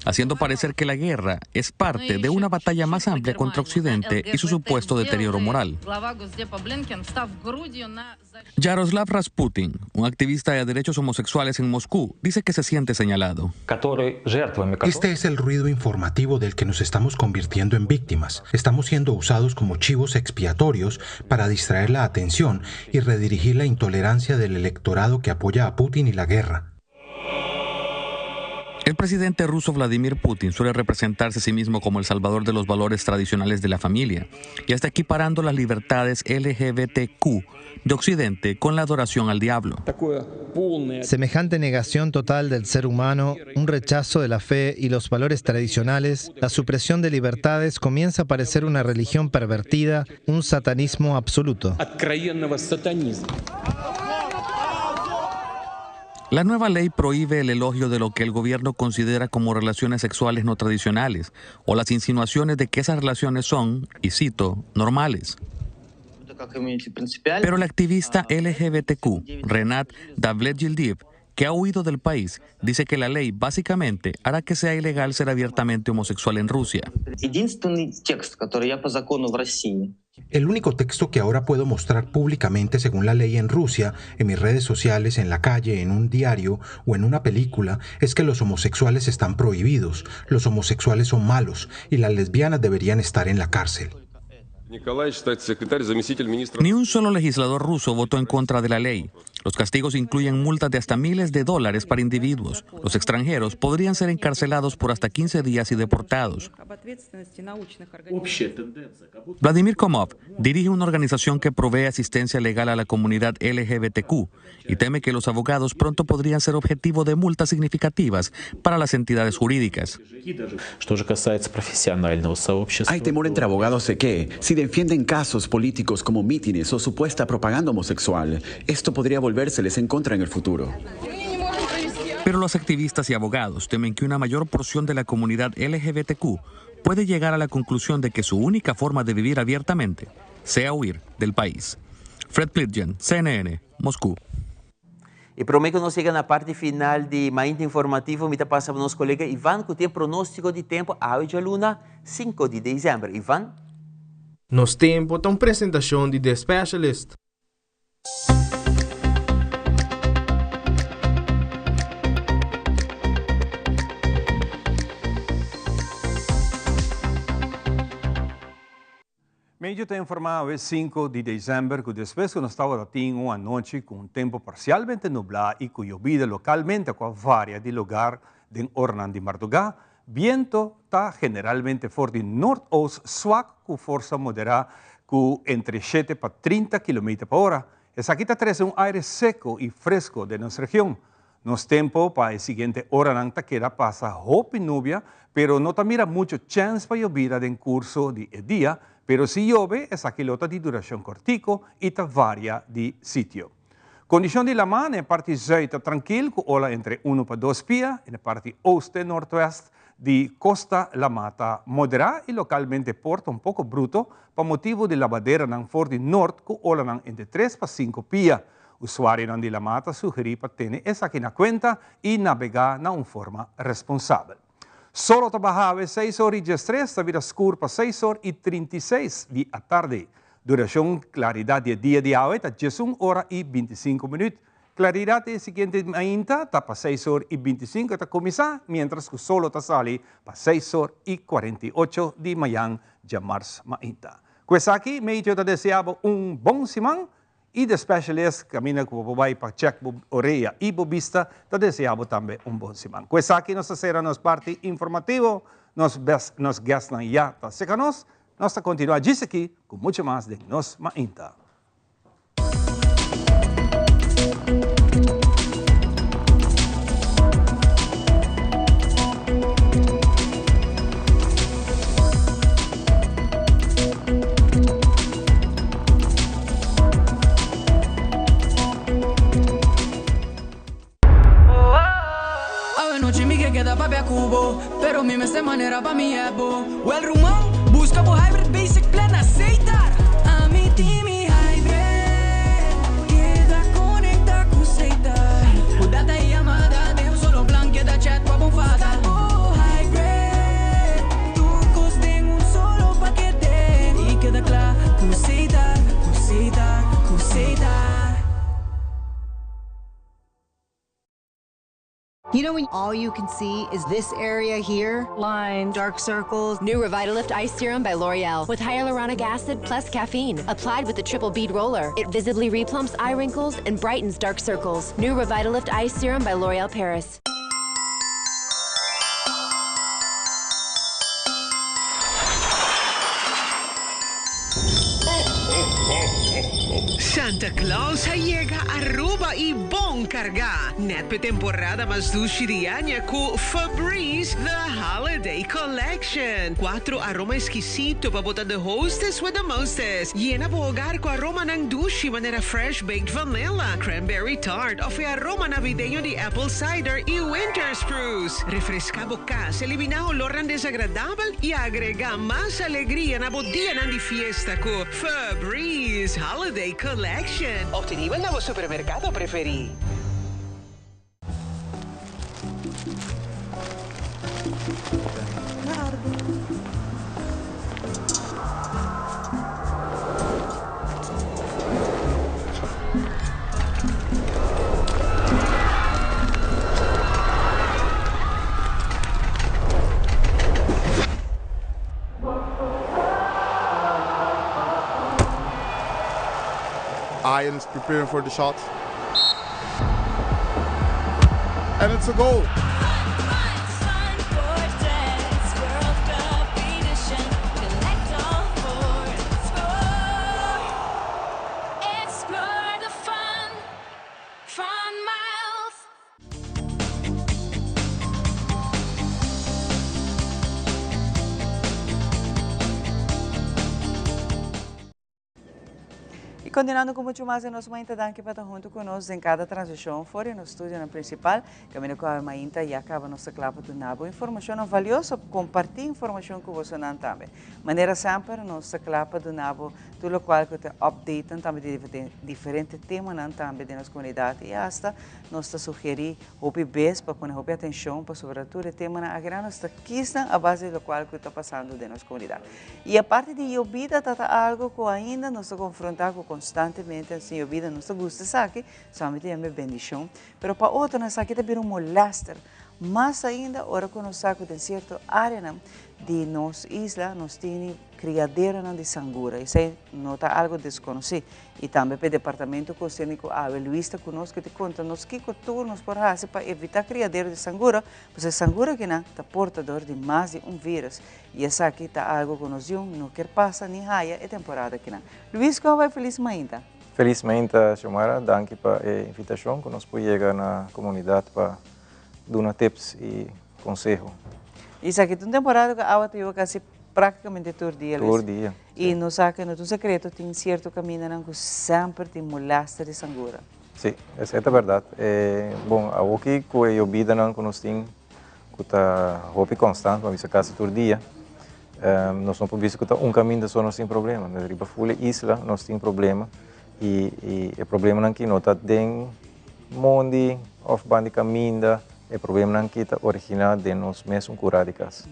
haciendo parecer que la guerra es parte de una batalla más amplia contra Occidente y su supuesto deterioro moral. Yaroslav Rasputin, un activista de derechos homosexuales en Moscú, dice que se siente señalado. Este es el ruido informativo del que nos estamos convirtiendo en víctimas. Estamos siendo usados como chivos expiatorios para distraer la atención y redirigir la intolerancia del electorado que apoya a Putin y la guerra. El presidente ruso Vladimir Putin suele representarse a sí mismo como el salvador de los valores tradicionales de la familia y hasta equiparando las libertades LGBTQ de Occidente con la adoración al diablo. Semejante negación total del ser humano, un rechazo de la fe y los valores tradicionales, la supresión de libertades comienza a parecer una religión pervertida, un satanismo absoluto. La nueva ley prohíbe el elogio de lo que el gobierno considera como relaciones sexuales no tradicionales o las insinuaciones de que esas relaciones son, y cito, normales. Pero el activista LGBTQ, Renat Davletgildiv, que ha huido del país, dice que la ley básicamente hará que sea ilegal ser abiertamente homosexual en Rusia. El único texto que ahora puedo mostrar públicamente según la ley en Rusia, en mis redes sociales, en la calle, en un diario o en una película, es que los homosexuales están prohibidos, los homosexuales son malos y las lesbianas deberían estar en la cárcel. Ni un solo legislador ruso votó en contra de la ley. Los castigos incluyen multas de hasta miles de dólares para individuos. Los extranjeros podrían ser encarcelados por hasta 15 días y deportados. Vladimir Komov dirige una organización que provee asistencia legal a la comunidad LGBTQ y teme que los abogados pronto podrían ser objetivo de multas significativas para las entidades jurídicas. Hay temor entre abogados de que, si defienden casos políticos como mítines o supuesta propaganda homosexual, esto podría volvérseles en contra en el futuro. Pero los activistas y abogados temen que una mayor porción de la comunidad LGBTQ puede llegar a la conclusión de que su única forma de vivir abiertamente sea huir del país. Fred Plitgen, CNN, Moscú. I promé ku nos yega na parti final di Mainta Informativo, mi ta pasa pa nos kolega Ivan ku tin pronóstiko di tempu awe djaluna sinku di desèmber. Ivan? Nos Tempo ta un presentashon di The Specialist. Medio ta informá awe 5 di desèmber ku despues ku nos tabata tin un anochi ku un tempu parsialmente nublá i ku yobida lokalmente ku a varia di lugar den oranan di mardugá, biento ta generalmente for di noordoost swak ku forsa moderá ku entre shete pa 30 kilometer pa ora. Esaki ta trese un aire seko i fresko den nos region. Nos tempo pa e siguiente oranan ta keda pasa hopi nubia, pero no ta mira mucho chèns pa yobida den kurso di e dia, pero si yobe esaki lo ta di durashon kòrtiku i ta varia di sitio. Kondishon di lamá na e parti zùit ta trankil ku ola entre unu pa dos pia, na e parti oost te nortwèst di kosta lamá ta moderá i lokalmente por ta un poko bruto pa motibu di labaderanan for di nort ku olanan entre tres pa sinku pia. Usuarionan di lamá ta sugerí pa tene esaki na kuenta i nabegá na un forma responsabel. Solo ta baha awe seis or i diestres, ta bira skur pa seis or i 36 di atardi. Durashon klaridat di e dia di awe ta 11 ora i 25 minüt. Klaridat di e siguiente mainta ta pa seis or i 25 e ta kuminsá, miéntras ku solo ta sali pa seis or i 48 di mayan djamars mainta. Ku esaki, Meteo ta deseá bo un bon siman I The Specialist kaminda ku bo por bai pa chèk bo orea i bo bista ta desea bo tambe un bon siman. Ku esaki nos ta sera nos parti informativo. Nos bes nos guestnan ya ta seka nos. Nos ta kontinua djis aki ku mucho mas den nos mainta. Manera pa mi bo. Well ruman, busca bo hybrid basic plan na Setar. Ami tin mi hybrid. Keda conecta cu Setar. Cu data y yamada den un solo plan keda chat pa bo fada. Busca bo hybrid. Tur cos den un solo pakete. Y keda cla cu Setar, cu Setar, cu Setar. You know when all you can see is this area here? Lines, dark circles. New Revitalift Ice Serum by L'Oreal with hyaluronic acid plus caffeine. Applied with the triple bead roller. It visibly replumps eye wrinkles and brightens dark circles. New Revitalift Ice Serum by L'Oreal Paris. Santa Claus a yega Aruba y bon carga! Net p'e temporada mas dushi di aña cu Febreze The Holiday Collection. Cuatro aroma exquisito pa bo ta the hostess with the mostest. Yena bo hogar cu aromanan dushi manera fresh baked vanilla, cranberry tart of e aroma navideño di apple cider y winter spruce. Refresca bo cas, elimina olornan desagradabel y agrega mas alegria na bo dianan di fiesta cu Febreze Holiday Collection. Obtenibel na bo supermercado preferi. Ian is preparing for the shot. And it's a goal. Y continuando cu mucho mas di nos mainta, danki pa ta hunto cu nos den cada transmision for di nos studionan principal. Caminda cu awe mainta ya caba nos ta cla pa duna bo informacionnan valioso, comparti informacion cu bosonan tambe. Manera semper nos ta cla pa duna bo tur locual cu ta updatenan tambe di diferente temanan tambe den nos comunidad y hasta nos ta sugeri hopi bes pa pone hopi atencion pasobra tur e temanan akinan nos ta kisnan a base di locual cu ta pasando den nos comunidad. Y aparte di yobida ta ta algo cu ainda nos ta confronta cu constantemente nos tin yobida, nos ta gusta esaki, solamente yama e bendicion, pero pa otronan esaki ta bira un molester, mas ainda ora cu nos sa cu den cierto areanan di nos isla nos tini criaderonan di sangura, esey no ta algo desconoci. Y tambe pa e departamento concerni cu awe Luis ta cu nos cu ta conta nos kico tur nos por haci pa evita criadero di sangura, pasobra e sangura akinan ta portador di mas di un virus. Y esaki ta algo cu nos yun no kier pasa ni haya e temporada akinan. Luis con bai feliz mainta. Feliz mainta Xiomara, danki pa e invitacion cu nos por yega na comunidad pa duna tips y conseho. Y esaki ta un temporada cu awa ta yoba casi practicamente tur dia, Luis. Tur dia. Y nos sa cu no ta un secreto, tin cierto camindanan cu semper tin molester di sangura. Si, esey ta berdad. Bon, awoki cu e yobidanan cu nos tin cu ta hopi constant, pa bisa casi tur dia, nos no por bisa cu ta un caminda so nos tin problema. Nos riba full e isla nos tin problema y e problemanan aki no ta den mondi of banda di caminda, e problemanan aki ta origina den nos mesun cura di cas.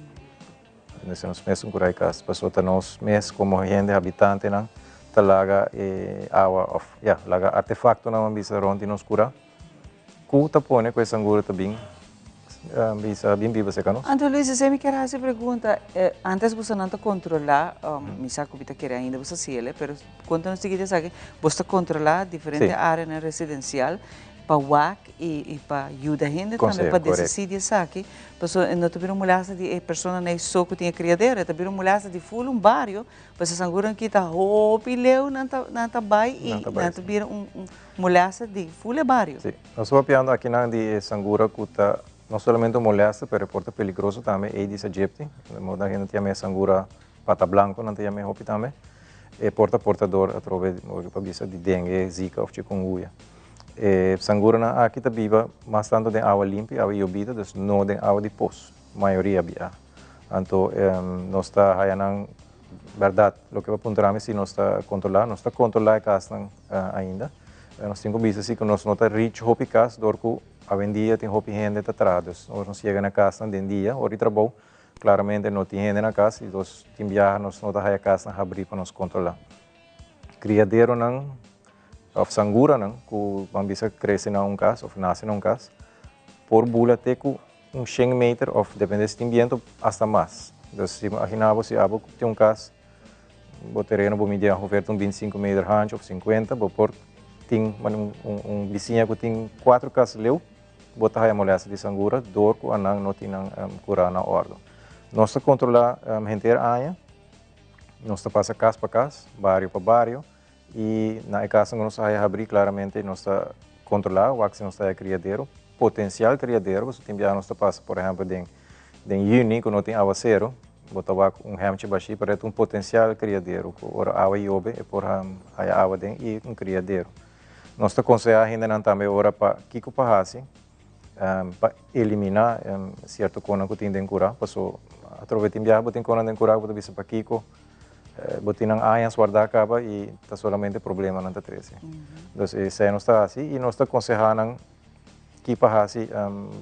Den nos mesun cura di cas, pasobra ta nos mes como hende habitantenan ta laga e awa of ya, laga artefactonan ban bisa rond di nos cura. Ku ta pone ku e sangura ta bin bisa bin biba serka nos? Anto Luis, esei mi kier hasi pregunta. Antes bosonan ta kontrolá, mi sa ku mi ta kere ainda boso hasi el, pero konta nos tiki di esaki, boso ta kontrolá diferente áreanan residensial pa wak i pa yuda hende tambe pa desisí di esaki, pasobra e no ta bira un molesta di e personanan ei so ku tin e kriadero, e ta bira un molesta di ful un bario, pasobra e sanguranan kita hopi leu nan ta nan ta bai i nan ta bira un Molèster di ful e bario. Sí. Nos ta papiando akinan di e sangura ku ta no solamente un molèster, pero e por ta peligroso tambe, Aedes aegypti. Moda hende ta yama e sangura pata blanco, nan ta yama e hopi tambe. E por ta portador atrobe, bo por bisa, di dengue, zika òf chikungunya. E sanguranan aki ta biba mas tantu den awa limpi, awa yobida, dus no den awa di pos, mayoria bia. Anto nos ta haya nan berdad loke bo a puntra mi si nos ta controla, nos ta controla e casnan ainda. Nos tin cu bisa si cu nos no ta reach hopi cas door cu awendia tin hopi hende ta traha. Dus ora nos yega na casnan den dia ora di trabou claramente no tin hende na cas y dos tin biaha nos no ta haya casnan habri pa nos controla. Criaderonan of sanguranan cu ban bisa crece na un cas of nace na un cas por bula te cu un shen meter of depende si tin biento hasta mas. Dus si imagina bo si abo tin un cas bo tereno bo midi ongeveer un bintisinco meter hancho of sinkuenta bo por tin un un bisiña cu tin cuatro cas leu bo ta haya molestia di sangura door cu anan no tin nan cura na ordo. Nos ta controla henter aña. Nos ta pasa cas pa cas, bario pa bario y na e casnan cu nos ta haya habri claramente nos ta controla wak si nos ta haya criadero, potencial criadero, pasobra tin biaha nos ta pasa por ehempel den den juni cu no tin awacero, bo ta wak un hemchi bashi pero e ta un potencial criadero cu ora awa yobe e por haya awa den y un criadero. Nos ta conseha hendenan tambe ora pa kico pa haci pa eliminá sierto konan ku tin den kurá, paso atrobe tin biaha bo tin konan den kurá ku bo ta bisa pakiko bo tin nan añas wardá kaba i ta solamente problemanan ta trese. Entonces esei nos ta hasi i nos ta konsehá nan ki pa hasi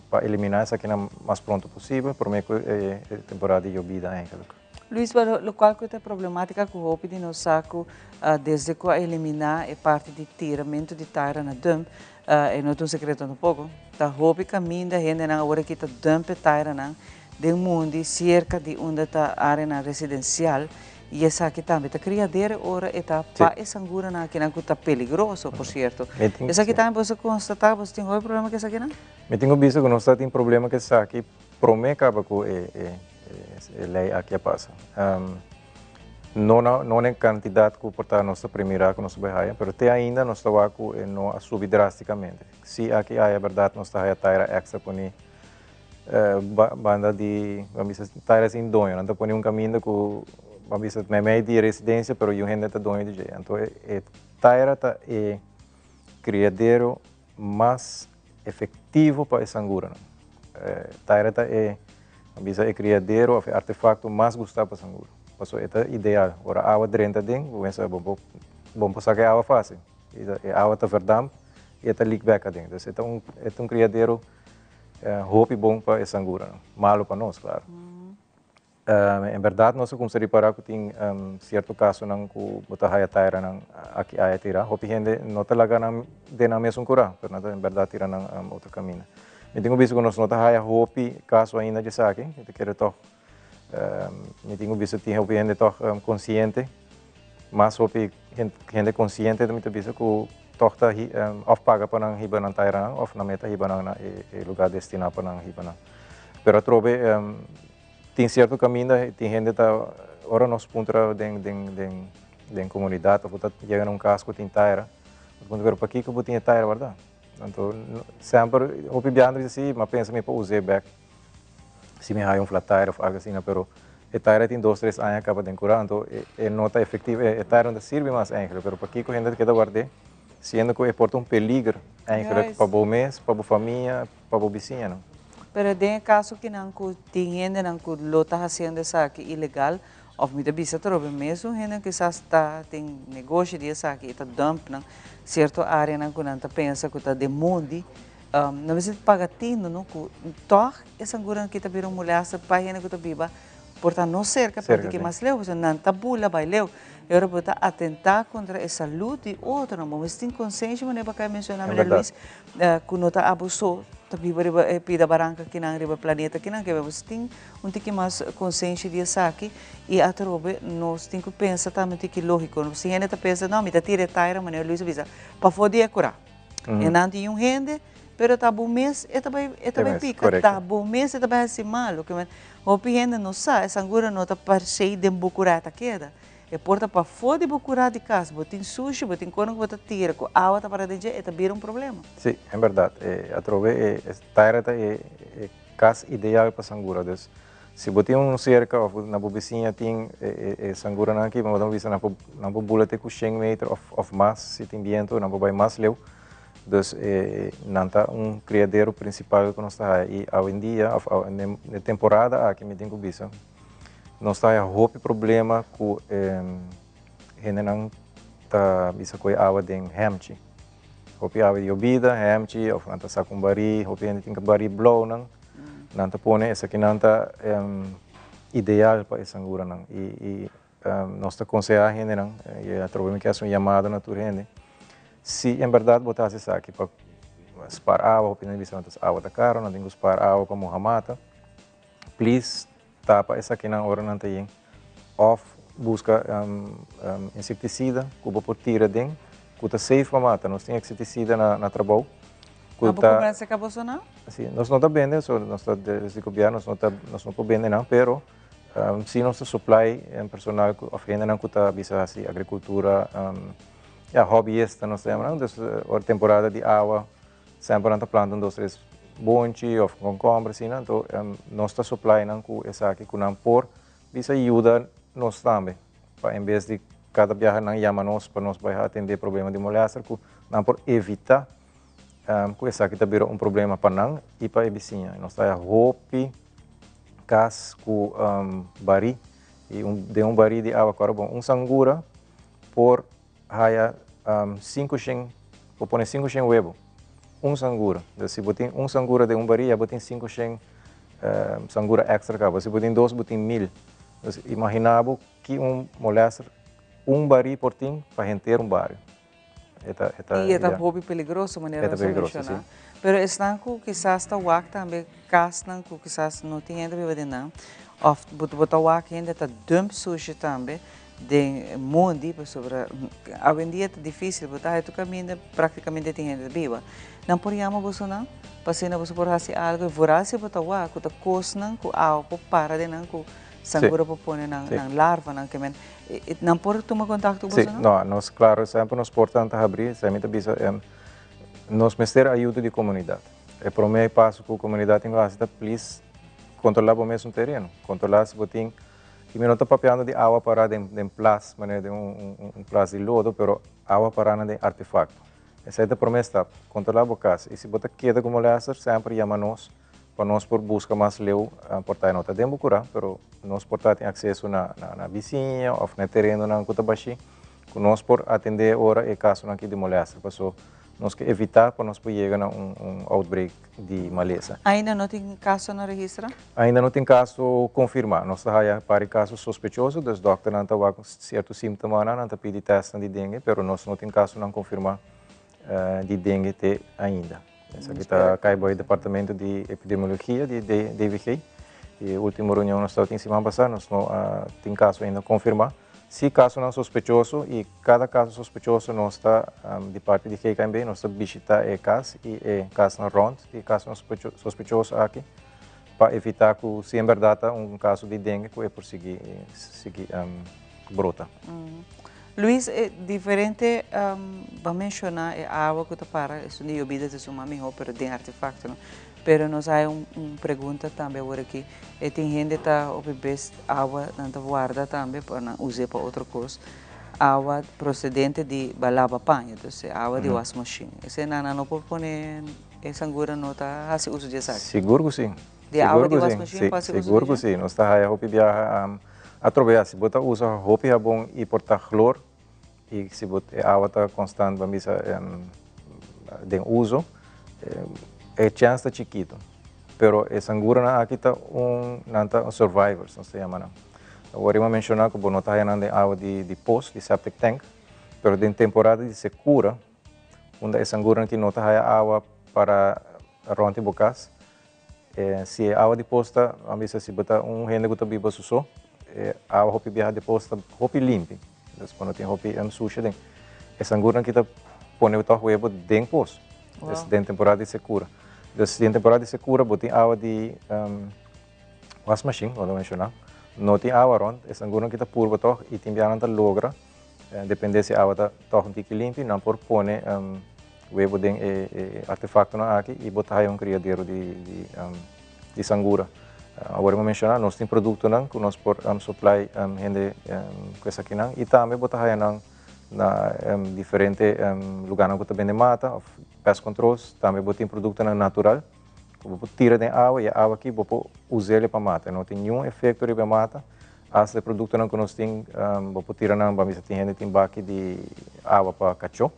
pa eliminá esakinan mas pronto posibel promé ku e temporada di yobida eigenlijk. Luis, pero lokual ku ta e problematika ku hopi di nos sa ku desde ku a eliminá e parti di tiramentu di taira na dump, e no ta un sekreto tampoko, ta hopi kaminda hendenan awor aki ta dump e tairanan den mundi serka di unda ta areanan residensial i esaki tambe ta kriadera ora e ta pa e sanguranan akinan ku ta peligroso por sierto. Esaki tambe boso a konstatá, boso tin hopi problema ku esakinan? Mi tin ku bisa ku nos ta tin problema ku esaki promé kaba ku e E ley aki a pasa. No na no na e cantidad cu por ta nos ta primira cu nos ta bay haya, pero te ainda nos ta wak cu e no a subi drasticamente. Si aki haya berdad nos ta haya taira extra poni banda di, ban bisa taira sin doño, nan ta poni un caminda cu ban bisa meimei di residencia pero yu hende ta doño di dje. Anto e taira ta e criadero mas efectivo pa e sanguranan. Taira ta e, nan bisa e criadero of e artefacto mas gusta pa sangura. Pasobra e ta ideal. Ora awa drenta aden, bo pensa bo por bo por saca e awa facil. E awa ta verdamp y e ta leak bek aden. Entonces e ta un e ta un criadero hopi bon pa e sanguranan. Malo pa nos, claro. En berdad nos a cuminsa ripara cu tin cierto casonan cu bo ta haya tairanan aki aya tira. Hopi hende no ta laga nan den nan mesun cura, pero nan ta en berdad tira nan otro camina. Mi tin cu bisa cu nos no ta haya hopi caso ainda di esaki. Mi ta kere toch, mi tin cu bisa tin hopi hende toch consciente, mas hopi hende consciente mi ta bisa cu toch ta of paga pa nan hiba nan tairanan of nan meta hiba nan na e lugar destina pa nan hiba nan. Pero atrobe Tin cierto caminda tin hende ta ora nos puntra den den den den comunidad of bo ta yega na un cas cu tin taira bo ta puntra pero pakico bo tin e taira warda? Anto semper hopi biaha nan ta bisa si ma pensa mi por us'e bek si mi haya un flat tire of algo asina pero e taira tin dos tres aña caba den cura anto e no ta efectivo e taira no ta sirbi mas eigenlijk pero pakico hende ta keda ward'e siendo cu e por ta un peligro eigenlijk pa bo mes pa bo famia pa bo bisiñanan. Pero den e kaso kinan ku tin hendenan ku lo ta hasiendo esaki ilegal òf mi ta bisa atrobe mesun hendenan kisas ta tin negoshi di esaki i ta dump nan sierto areanan ku nan ta pensa ku ta den mondi, nan mester paga tino no ku tòg e sanguranan aki ta bira un molèster pa hende ku ta biba por ta no serka pero di ki mas leu pasobra nan ta bula bai leu e ora bo ta atentá kontra e salud di otronan bo mester tin konsenshi manera bo a kai menshoná Meneer Luis ku no ta abo so ta biba riba e pida baranka kinan riba e planeta kinan ke bo mester tin un tiki mas konsenshi di esaki i atrobe nos tin ku pensa tambe un tiki lógiko si hende ta pensa no mi ta tira e taira manera Luis a bisa pafó di e kurá e nan tin un hende pero ta bo mes e ta bai e ta bai pika ta bo mes e ta bai hasi malu ke men Hopi hende no sa, e sangura no ta parsei den bo kurá ta keda. E por ta pafó di bo kurá di kas, bo tin sushi, bo tin kono ku bo ta tira, ku awa ta para den dje, e ta bira un problema. Sí, en bèrdat. E atrobe e taira ta e kas ideal pa sangura. Dus, si bo tin un serka òf na bo bisiña tin e sanguranan aki, bo ta bisa nan por nan por bula te ku shen meter òf mas si tin bientu, nan por bai mas leu. Dus nan ta un criadero principal cu nos ta haya y awendia of den e temporada aki mi tin cu bisa. Nos ta haya hopi problema ku hendenan ta bisa koe awa den hemchi. Hopi awa di yobida, hemchi, of nan ta saka un barí, hopi hende tin barí blou nan. Nan ta pone esakinan ta ideal pa e sanguranan. I i nos ta konsehá hendenan, i atrobe mi ke hasi un yamada na tur hende, si en bèrdat bo ta hasi esaki pa spar awa, hopi hende bisa nan ta awa ta karo, nan tin ku spar awa pa muha mata, please Tapa esakinan ora nan ta yen of buska insektisida ku bo por tira den ku ta safe pa mata. Nos tin eksetisida na trabou ku ta. Abo kumpra esaki boso nan? Si, nos no ta bende, so nos ta desde gobièrnu nos no ta nos no por bende nan, pero si nos ta supply personal of hendenan ku ta bisa hasi agrikultura, ya hobbyista nos ta yama nan, dus ora temporada di awa Semper nan ta planta un dos tres bonchi of konkomber asina, anto nos ta supply nan ku esaki ku nan por bisa yuda nos tambe pa en bes di kada biaha nan yama nos pa nos bai atende problema di molester ku nan por evita ku esaki ta bira un problema pa nan i pa e bisiña. Nos ta haya hopi kas ku barí i den un barí di awa ku ora bon un sangura por Haya 500, bo pone 500 webo, un sangura. Dus si bo tin un sangura den un baria, ya bo tin 500 sangura extra kaba. Si bo tin dos, bo tin 1000. Dus imagina bo ki un molester un bari por tin pa henter un bario. E ta, e ta, I e ta ya. hopi peligroso, manera E ta nos a peligroso, menshoná. si. Pero esnan ku kisas ta wak tambe kasnan ku kisas no tin hende biba den nan, òf bo ta wak hende ta dump sushi tambe, Den mondi pasobra awendia ta dificil bo ta haci tur caminda practicamente tin hende ta biba. Nan por yama bosonan pa asina boso por haci algo y vooral si bo ta wak cu ta cosnan cu awa por para den nan cu sangura por pone nan nan larvanan ke men nan por tuma contacto cu bosonan? Si, no, nos claro semper nos portanan ta habri, esei mi ta bisa nos mester ayuda di comunidad. E prome paso cu comunidad tin cu haci ta please controla bo mesun tereno, controla si bo tin I mi no ta papiando di awa pará den den plas, manera den un un plas di lodo, pero awa pará na den artefakto. Esei ta promé stap, kontrolá bo kas. I si bo ta keda ku molèster, semper yama nos pa nos por buska mas leu. Por ta e no ta den bo kurá, pero nos por ta tin akseso na na bisiña òf na e terenonan ku ta bashí, ku nos por atendé ora e kasonan aki di molèster. Paso nos ke evitá pa nos por yega na un un outbreak di malesa. Ainda no tin kasonan registrá? Ainda no tin kaso konfirmá. Nos ta haya par di kaso sospechoso, dus dòkternan ta wak sierto símptomanan, nan ta pidi tèstnan di dengue, pero nos no tin kasonan konfirmá di dengue te ainda. Esaki ta kai bou e departamento di epidemiologia di DVG. E último reunion nos tabatin siman pasá, nos no a tin kaso ainda konfirmá. Si kasonan sospechoso i kada kaso sospechoso nos ta di parti di GKNB nos ta bishita e kas i e kasnan rònt di e kasonan sospechoso aki pa evitá ku si en bèrdat ta un kaso di dengue ku e por sigui sigui brota. Luis, e diferente bo a menshoná e awa ku ta para esun di yobida ta suma mihó pero den artefaktonan. Pero nos hay un un pregunta tambe awor aki. E tin hende ta hopi bes awa nan ta warda tambe pa nan us'e pa otro cos. Awa procedente di ba laba paña, entonces awa di wasmachine. Esei nan nan no por pone e sangura no ta haci uso di esaki? Sigur cu si. Di awa di wasmachine por haci uso di dje? Sigur cu si. Nos ta haya hopi biaha atrobe si bo ta usa hopi habon y por ta chloor I si bo e awa ta konstant ban bisa den uso, e chèns ta chikitu. Pero e sanguranan aki ta un, nan ta survivors nos ta yama nan. Awor mi a menshoná ku bo no ta haña nan den awa di pos, di septic tank, pero den temporada di sekura, unda e sanguranan aki no ta haña awa para rònt di bo kas, Si e awa di pos ta, a bisa si bo ta un hende ku ta biba su so, e awa hopi biaha di pos ta hopi limpi. Dus bo no tin hopi sushi aden. E sangurnan ki ta pone tòg webo den pos. Dus den temporada di sekura. Dus den temporada di sekura bo tin awa di wasmashin, bo ta menshoná. No tin awa rònt, e sangurnan ki ta purba tòg i tin biaha nan ta logra. Depende si awa ta tòg un tiki limpi, nan por pone webo den e artefaktonan aki i bo ta haya un kriadero di sangura. Awor mi a menshoná, nos tin produktonan ku nos por suplai hende ku esakinan i tambe bo ta haya nan na diferente lugánan ku ta bende mata òf pest controls. Tambe bo tin produktonan natural ku bo por tira den awa i e awa aki bo por us'el pa mata. No tin niun efekto riba e mata. Hasta e produktonan ku nos tin, bo por tira nan, bo a misa tin hende tin baki di awa pa kachó.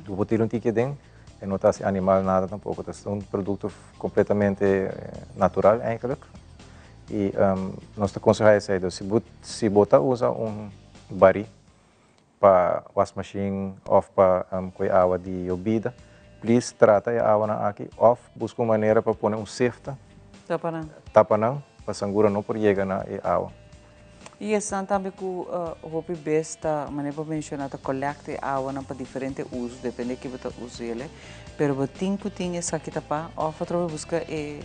Bo por tira un tiki aden, e no ta hasi animal nada tampoko. Ta un produkto kompletamente natural eigenlijk. I nos ta konsehá esei. Dus si bo ta usa un barí pa wasmachine of pa koe awa di yobida, please trata e awanan aki of buska un manera pa pone un sefta Tapa nan. tapa nan pa sangura no por yega na e awa. I esnan tambe ku hopi bes ta, manera bo menshona, ta kolekta e awanan pa diferente uso, depende ki bo ta us'el, pero bo tin ku tin esaki tapá of atrobe buska e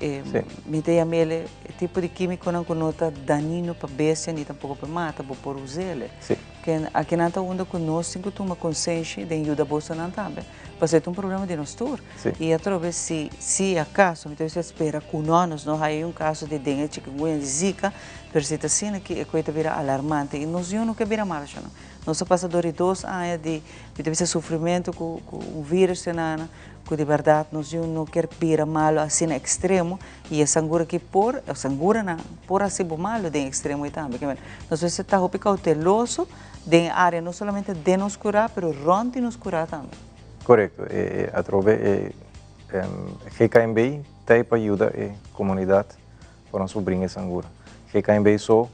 E mi ta yam'el e tipo di kímikonan ku no ta danino pa bestia ni tampoko pa mata, bo por us'el. Ken akinan ta unda ku nos tin ku tuma konsenshi den yuda bosonan tambe, pasobra e ta un problema di nos tur. I atrobe si si akaso, mi ta bisa spera ku no, nos no haya un kaso di dengue, chikungunya, di zika, pero si ta asina ki e koe ta bira alarmante i nos yu no ke bira mal asha no. Nos a pasa dor di dos aña di mi ta bisa sufrimentu ku ku un virus te nana. Ku di bèrdat nos yu no kier bira malu asina ekstremo i e sangura ki por, e sanguranan por hasi bo malu den ekstremo ei tambe. Kimen nos mester ta hopi kouteloso den e área no solamente den nos kurá pero rònt di nos kurá tambe. Korekto. E atrobe e GKMB ta ei pa yuda e komunidat pa nos por bringa e sangura. GKMB so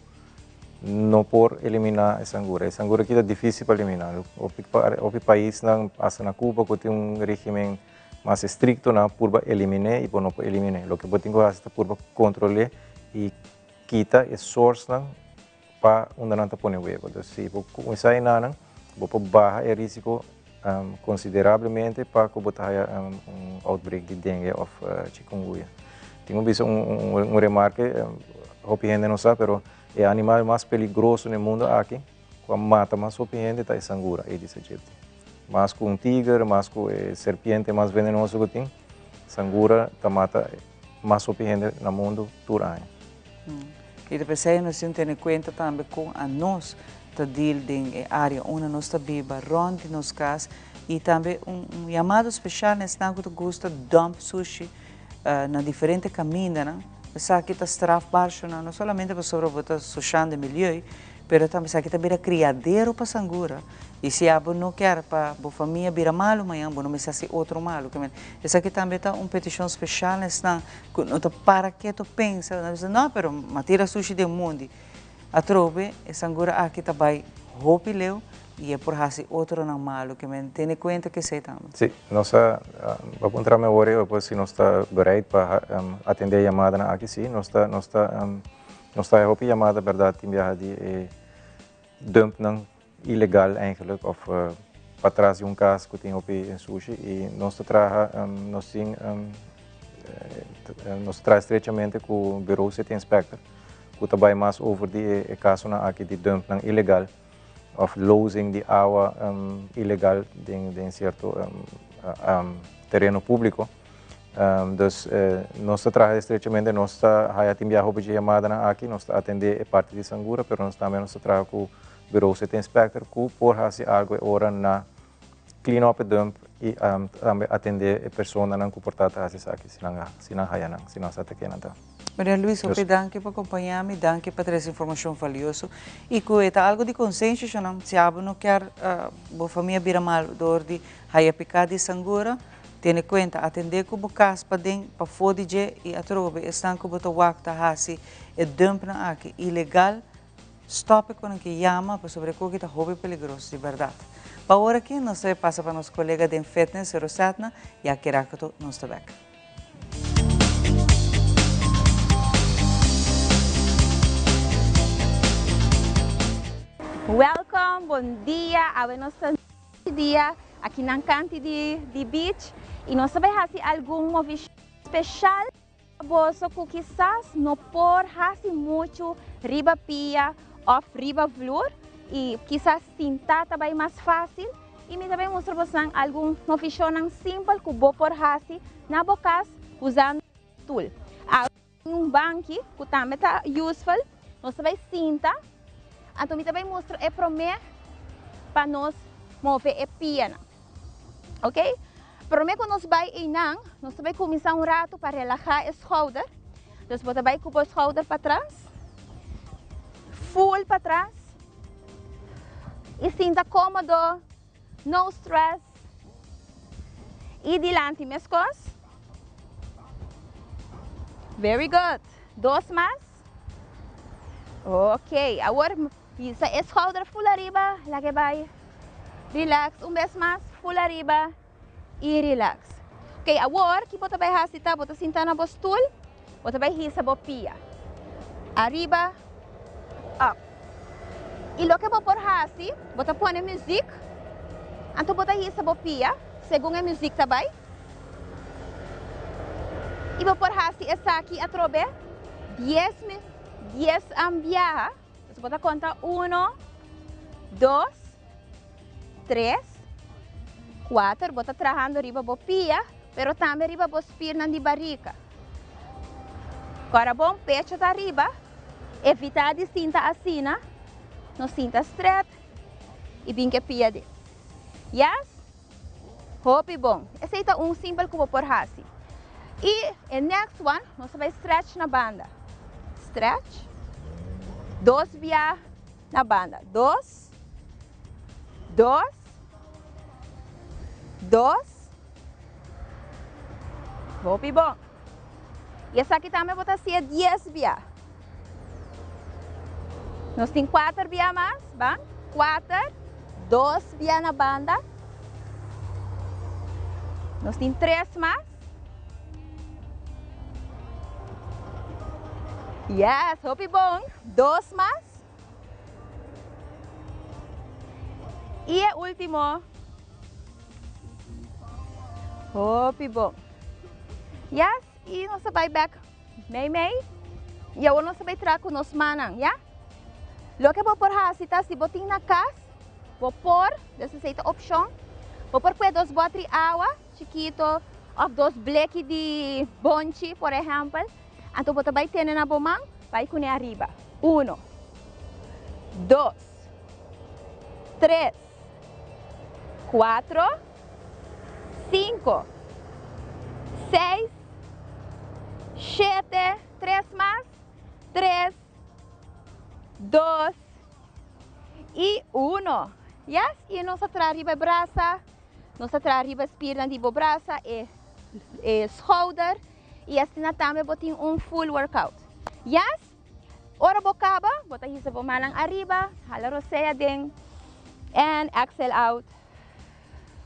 no por eliminá e sangura. E sangura aki ta difísil pa eliminá. Hopi hopi paisnan, asta na Cuba ku tin un régimen mas estrikto, nan a purba elimin'é i bo no por elimin'é. Loke bo tin ku hasi ta purba kontrol'é i kita e sourcenan pa unda nan ta pone webo. Entonces si bo kuminsá enanan, bo por baha e risiko konsiderablemente pa ku bo ta haya un outbreak di dengue òf chikungunya. Tin ku bisa un remarke, hopi hende no sa, pero e animal mas peligroso na e mundu aki ku a mata mas hopi hende ta e sangura, Aedes aegypti. Mas ku un tiger, mas ku e serpiente mas venenoso ku tin, sangura ta mata mas hopi hende na mundu tur aña. I ta p'esei nos tin tene kuenta tambe kon anos ta deal den e área unda nos ta biba, rònt di nos kas, i tambe un yamado speshal na esnan ku ta gusta dump sushi na diferente kamindanan. Esaki ta strafbaar shona, no solamente pasobra bo ta sushando e milieu, pero tambe esaki ta bira kriadero pa sangura. I si abo no kier pa bo famia bira malu mañan, bo no mester hasi otro malu. Esaki tambe ta un petishon speshal na esnan ku no ta para keto pensa, nan bisa, no, pero m'a tira sushi den mundi. Atrobe e sangura aki ta bai hopi leu i e por hasi otronan malu, ke men tene kuenta ku esei tambe. Sí, nos a bo puntra mi awor ei si nos ta bereid pa atendé e yamadanan aki. Sí, nos ta nos ta nos ta haña hopi yamada bèrdat tin biaha di e dumpnan ilegal eigenlijk of patras di un kas ku tin hopi sushi i nos ta traha nos tin nos ta traha estrechamente ku Bureau City Inspector ku ta bai mas over di e kasonan aki di dumpnan ilegal of lozing di awa ilegal den den sierto tereno públiko. Dus nos ta traha estrechamente, nos ta haya tin biaha hopi dje yamadanan aki, nos ta atendé e parti di sangura, pero nos tambe nos ta traha ku Bureau City Inspector ku por hasi algu e ora na clean up e dump i tambe atendé e personanan ku por ta ta hasi esaki si nan si nan haya nan, si nan sa ta ken nan ta. Maria Luis, hopi danki pa kompañá mi, danki pa trese informashon valioso i ku e ta algu di konsenshi shonnan, si abo no kier bo famia bira malu dor di haya piká di sangura, Tene kuenta, atendé ku bo kas paden, pafó di dje i atrobe esnan ku bo ta wak ta hasi e dumpnan aki ilegal, stòp e ku nan ke yama pasobra e koki ta hopi peligroso di bèrdat. Pa ora aki nos ta pasa pa nos kolega den fitness Rosetna i aki rato nos ta bèk. Welkom, bon dia, awe nos ta. Dia aki nan kanti di di beach y nos ta bay haci algun movicion special pa boso cu kisas no por haci mucho riba pia of riba vloer y kisas sinta ta bay mas facil y mi ta bay mustra bosonan algun movicionnan simpel cu bo por haci na bo cas usando stoel. Tin un banki ku tambe ta useful. Nos ta bai sinta, anto mi ta bai mustra e promé pa nos move e pianan. Ok? Promé ku nos bai einan, nos ta bai kuminsá un ratu pa relahá e skouder. Dus bo ta bai ku bo skouder patras. Full patras. Y sinta comodo, no stress. Y dilanti mescos. Very good. Dos mas. Ok, awor hisa e schouder full ariba, laga e bay. Relax, un bes mas, full ariba y relax. Ok, awor ki bo ta bay haci ta, bo ta sinta na bo stoel, bo ta bay hisa bo pia. Ariba, up. Y loke bo por haci, bo ta pone muziek, anto bo ta hisa bo pia, segun e muziek ta bay. Y bo por haci esaki atrobe dies dies biaha. Entonces bo ta conta uno, dos, tres, cuater. Bo ta trahando riba bo pia, pero tambe riba bo spiernan di barica. Cora bon, pecho ta ariba. Evita di sinta asina. No sinta stret y bin ke pia den. Yes? Hopi bon. Esey ta un simpel cu bo por haci. Y e next one, nos ta bay stretch na banda. Stretch. Dos bia na banda. Dos. Dos. Dos. Hopi bon. Y esaki tambe bo ta haci'e dies bia. Nos tin cuater bia mas, ban. Cuater, dos bia na banda. Nos tin tres mas. Yes, hopi bon. Dos mas. Y e ultimo. Hopi bon. Yes, y nos ta bay back mei mei. Y awor nos ta bay traha cu nos mannan, ya? Loke bo por haci ta si bo tin na cas, bo por, des esey ta opcion, bo por pue dos botri awa chikito of dos bleki di bonchi, por ehempel. Anto bo ta bay tene na bo man, bay cune ariba. Uno, dos, tres, cuatro, cinco, seis, shete, tres mas, tres, dos y uno. Yes, y nos a traha riba e brasa, nos a traha riba e spiernan di bo brasa, e e schouder y asina tambe bo tin un full workout. Yes, ora bo caba, bo ta hisa bo mannan ariba, hala rosea den and exhale out.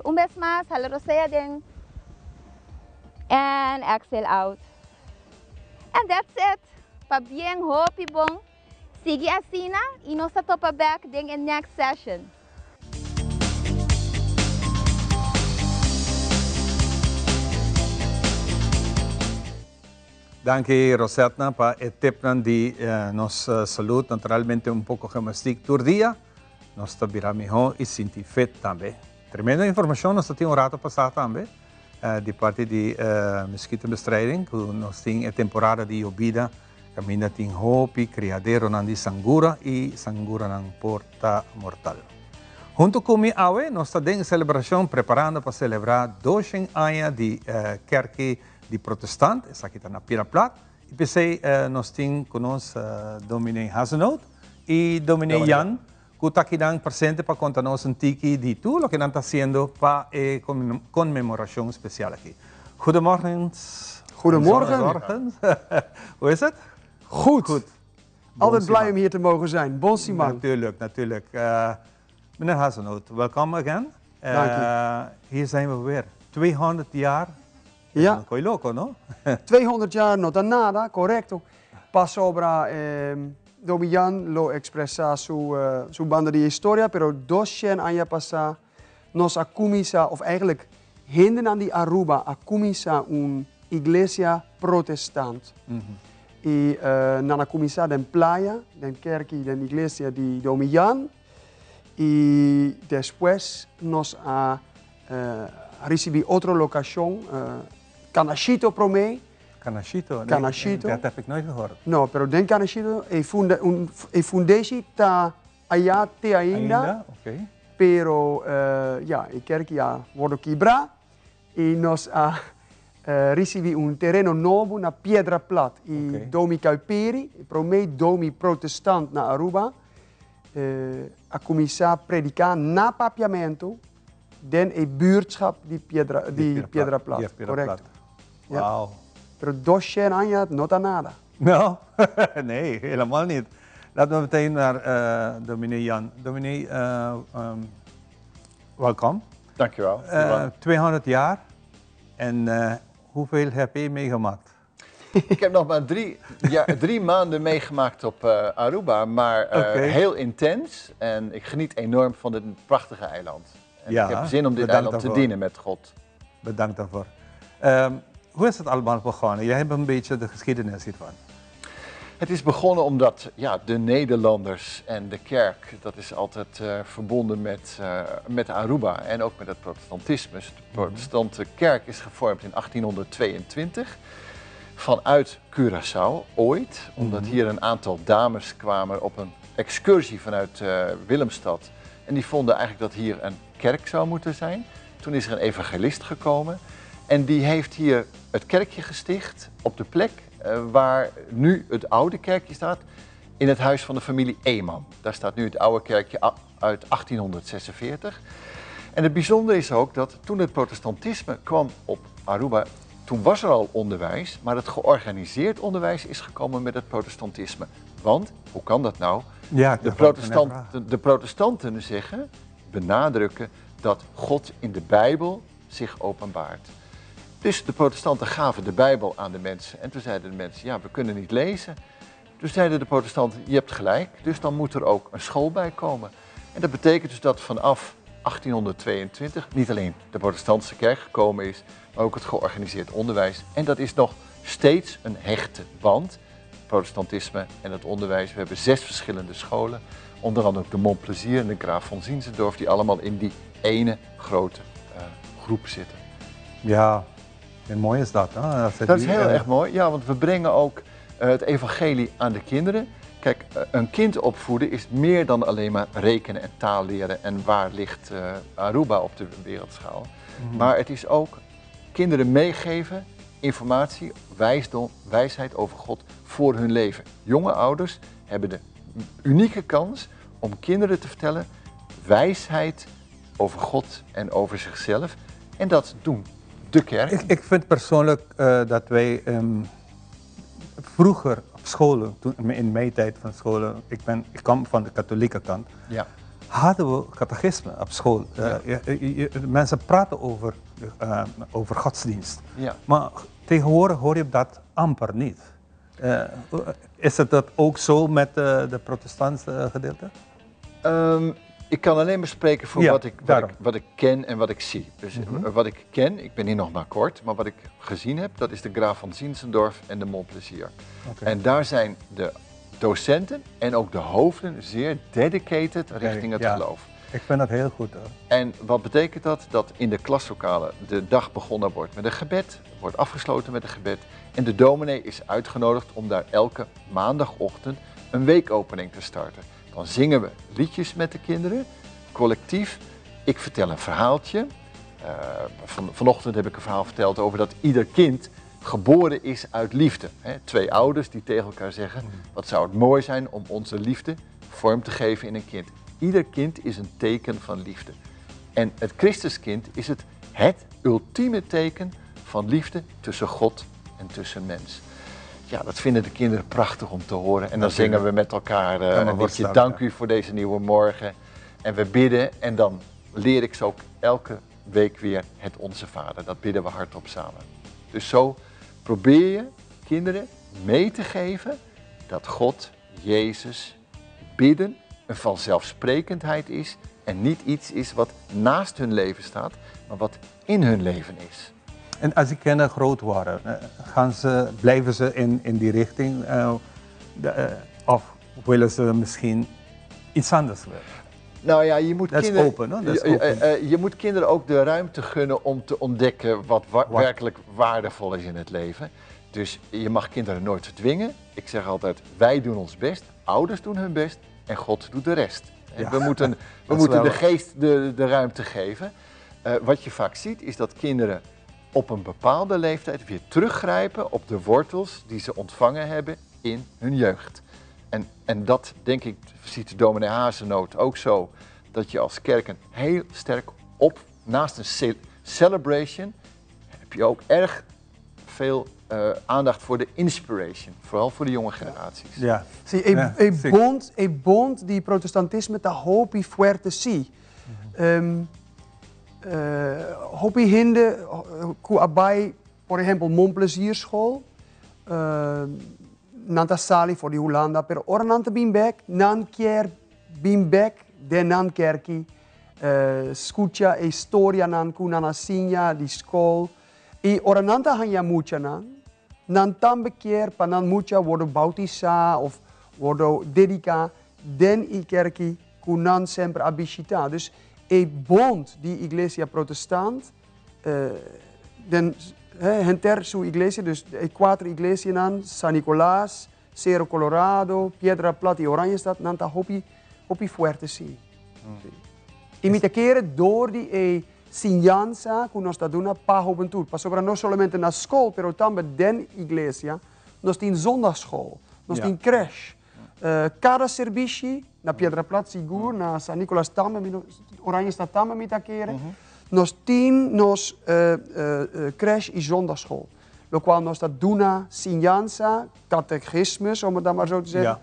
Un bes mas, hala rosea den and exhale out. And that's it. Pabien hopi bon. Sigui asina y nos ta topa bek den e next session. Danki Rosetna pa e tipnan di nos salud. Naturalmente un poco gymnastiek tur dia nos ta bira miho y sinti fit tambe. Tremendo informacion nos ta tin un rato pasa tambe di parti di Mosquitobestrijding cu nos tin e temporada di yobida caminda tin hopi criaderonan di sangura y sanguranan por ta mortal. Hunto cu mi awe nos ta den celebracion preparando pa celebra doshen aña di kerki di protestant, esaki ta na Pira Plat y p'esey nos tin cu nos Dominee Hazenoot y Dominee Jan Cu ta kinan presente pa conta nos un tiki di tur loke nan ta haciendo pa e conmemoracion special aki. Goedemorgen. Goedemorgen. Hoe is het? Goed. Goed. Altijd blij om hier te mogen zijn. Bon siman. Natuurlijk, natuurlijk. Meneer Hazenoot, welkom again. Dank u. Hier zijn we weer. 200 jaar. Ja. Coi loco, no? 200 jaar no ta nada, correcto. Pasobra Domi Jan lo expresa su, su banda di historia, pero dos shen aña pasa nos a cuminsa, of eigenlijk hendenan di Aruba a cuminsa un iglesia protestant. Y nan a cuminsa den playa, den kerki, den iglesia di Domi Jan. Y despues nos a ricibi otro locacion, Canashito prome. Canashito? Canashito. Dat heb ik nooit gehoord. No, pero den Canashito e funda, un, e fundeshi ta aya te ainda. Ainda, oké. Pero ja, e kerki a wordo kibra y nos a ricibi un tereno nobo na Piedra Plat. Y Domi Kuiperi, e prome domi protestant na Aruba. a kuminsá prediká na Papiamentu den e buurtschap di Piedra di Piedra Plat. Korekto. Wow. Pero 200 aña no ta nada. No, nee, helemaal niet. Laten we meteen naar uh, dominee Jan. Dominee, uh, um, welkom. Dankjewel. Uh, 200 jaar. En hoeveel heb je meegemaakt? Ik heb nog maar drie, ja, 3 maanden meegemaakt op Aruba, maar heel intens. En ik geniet enorm van dit prachtige eiland. En Ja, ik heb zin om dit bedankt eiland te daarvoor. dienen met God. Bedankt daarvoor. Hoe is het allemaal begonnen? Jij hebt een beetje de geschiedenis hiervan. Het is begonnen omdat, ja, de Nederlanders en de kerk, dat is altijd verbonden met Aruba en ook met het protestantisme. Dus de protestante kerk is gevormd in 1822 vanuit Curaçao ooit, omdat hier een aantal dames kwamen op een excursie vanuit Willemstad. En die vonden eigenlijk dat hier een kerk zou moeten zijn. Toen is er een evangelist gekomen en die heeft hier het kerkje gesticht op de plek waar nu het oude kerkje staat, in het huis van de familie Eeman. Daar staat nu het oude kerkje uit 1846. En het bijzondere is ook dat toen het protestantisme kwam op Aruba, toen was er al onderwijs, maar het georganiseerd onderwijs is gekomen met het protestantisme. Want, hoe kan dat nou? Ja, de, dat wou ik net de protestanten zeggen, benadrukken dat God in de Bijbel zich openbaart. Dus de protestanten gaven de Bijbel aan de mensen. En toen zeiden de mensen, ja, we kunnen niet lezen. Toen zeiden de protestanten, je hebt gelijk, dus dan moet er ook een school bij komen. En dat betekent dus dat vanaf 1822 niet alleen de protestantse kerk gekomen is, maar ook het georganiseerd onderwijs. En dat is nog steeds een hechte band, protestantisme en het onderwijs. We hebben 6 verschillende scholen, onder andere ook de Montplaisir en de Graaf van Zinzendorf, die allemaal in die ene grote groep zitten. Ja, en mooi is dat. Hè? Dat, Dat is heel erg mooi, ja, want we brengen ook het evangelie aan de kinderen. Kijk, een kind opvoeden is meer dan alleen maar rekenen en taal leren en waar ligt Aruba op de wereldschaal. Maar het is ook kinderen meegeven informatie, wijsdom, wijsheid over God voor hun leven. Jonge ouders hebben de unieke kans om kinderen te vertellen wijsheid over God en over zichzelf. En dat doen de kerk. Ik vind persoonlijk dat wij vroeger op scholen, toen, in mijn tijd van scholen, ik kom van de katholieke kant, hadden we catechisme op school. Mensen praten over godsdienst. Maar tegenwoordig hoor je dat amper niet. Is het dat ook zo met de protestantse gedeelte? Ik kan alleen maar spreken voor Ja, daarom. wat ik ken en wat ik zie. Dus wat ik ken, ik ben hier nog maar kort, maar wat ik gezien heb, dat is de Graaf van Zinzendorf en de Montplaisir. En daar zijn de docenten en ook de hoofden zeer dedicated richting het geloof. Ik vind dat heel goed, hoor. En wat betekent dat? Dat in de klaslokalen de dag begonnen wordt met een gebed, wordt afgesloten met een gebed. En de dominee is uitgenodigd om daar elke maandagochtend een weekopening te starten. Dan zingen we liedjes met de kinderen, collectief. Ik vertel een verhaaltje. Vanochtend heb ik een verhaal verteld over dat ieder kind geboren is uit liefde. Hè, twee ouders die tegen elkaar zeggen, wat zou het mooi zijn om onze liefde vorm te geven in een kind. Ieder kind is een teken van liefde. En het Christuskind is het ultieme teken van liefde tussen God en tussen mens. Ja, dat vinden de kinderen prachtig om te horen. En dan zingen we met elkaar Kan me een liedje, voorstellen, dank ja. u voor deze nieuwe morgen. En we bidden en dan leer ik ze ook elke week weer het Onze Vader. Dat bidden we hardop samen. Dus zo probeer je kinderen mee te geven dat God, Jezus, bidden een vanzelfsprekendheid is en niet iets is wat naast hun leven staat, maar wat in hun leven is. En als die kinderen groot worden, blijven ze in die richting? Of willen ze misschien iets anders willen? Nou ja, je moet Dat is kinderen, open, hoor. Dat is je, open. je moet kinderen ook de ruimte gunnen om te ontdekken wat werkelijk waardevol is in het leven. Dus je mag kinderen nooit dwingen. Ik zeg altijd, wij doen ons best, ouders doen hun best en God doet de rest. En we Dat is moeten wel de geest de ruimte geven. Wat je vaak ziet is dat kinderen op een bepaalde leeftijd weer teruggrijpen op de wortels die ze ontvangen hebben in hun jeugd. En, en dat, denk ik, ziet dominee Hazenoot ook zo, dat je als kerk een heel sterk op, naast een celebration, heb je ook erg veel aandacht voor de inspiration, vooral voor de jonge generaties. Ja. Si, e, e bond, e bond di protestantismo ta hopi fuerte si. Hopi hende ku a bai, por ehempel, Mon Plaisir school, nan ta sali for di Hulanda, pero ora nan ta bin bek, nan kier bin bek den nan kerki, skucha e historianan ku nan a siña di skol. I ora nan ta haña muchanan, nan tambe kier pa nan mucha wordo bautisá of wordo dediká den e kerki ku nan semper a bishitá. Dus e bond di iglesia protestant den henter su iglesia, dus e kuater iglesianan, San Nicolas, Sero Colorado, Piedra Plat i Oranjestad, nan ta hopi, hopi fuerte si. I mi ta kere dor di e siñansa ku nos ta duna pa hubentut, pasobra no solamente na skol, pero tambe den iglesia, nos tin zondagschool, nos tin crèche. Kada serbishi, na Piedra Plat sigur, na San Nicolas tambe, mi no, Oranjestad tambe mi ta kere, nos tin nos crèche i zondagschool, lokual nos ta duna siñansa, kategismus, om het dan maar zo te zeggen.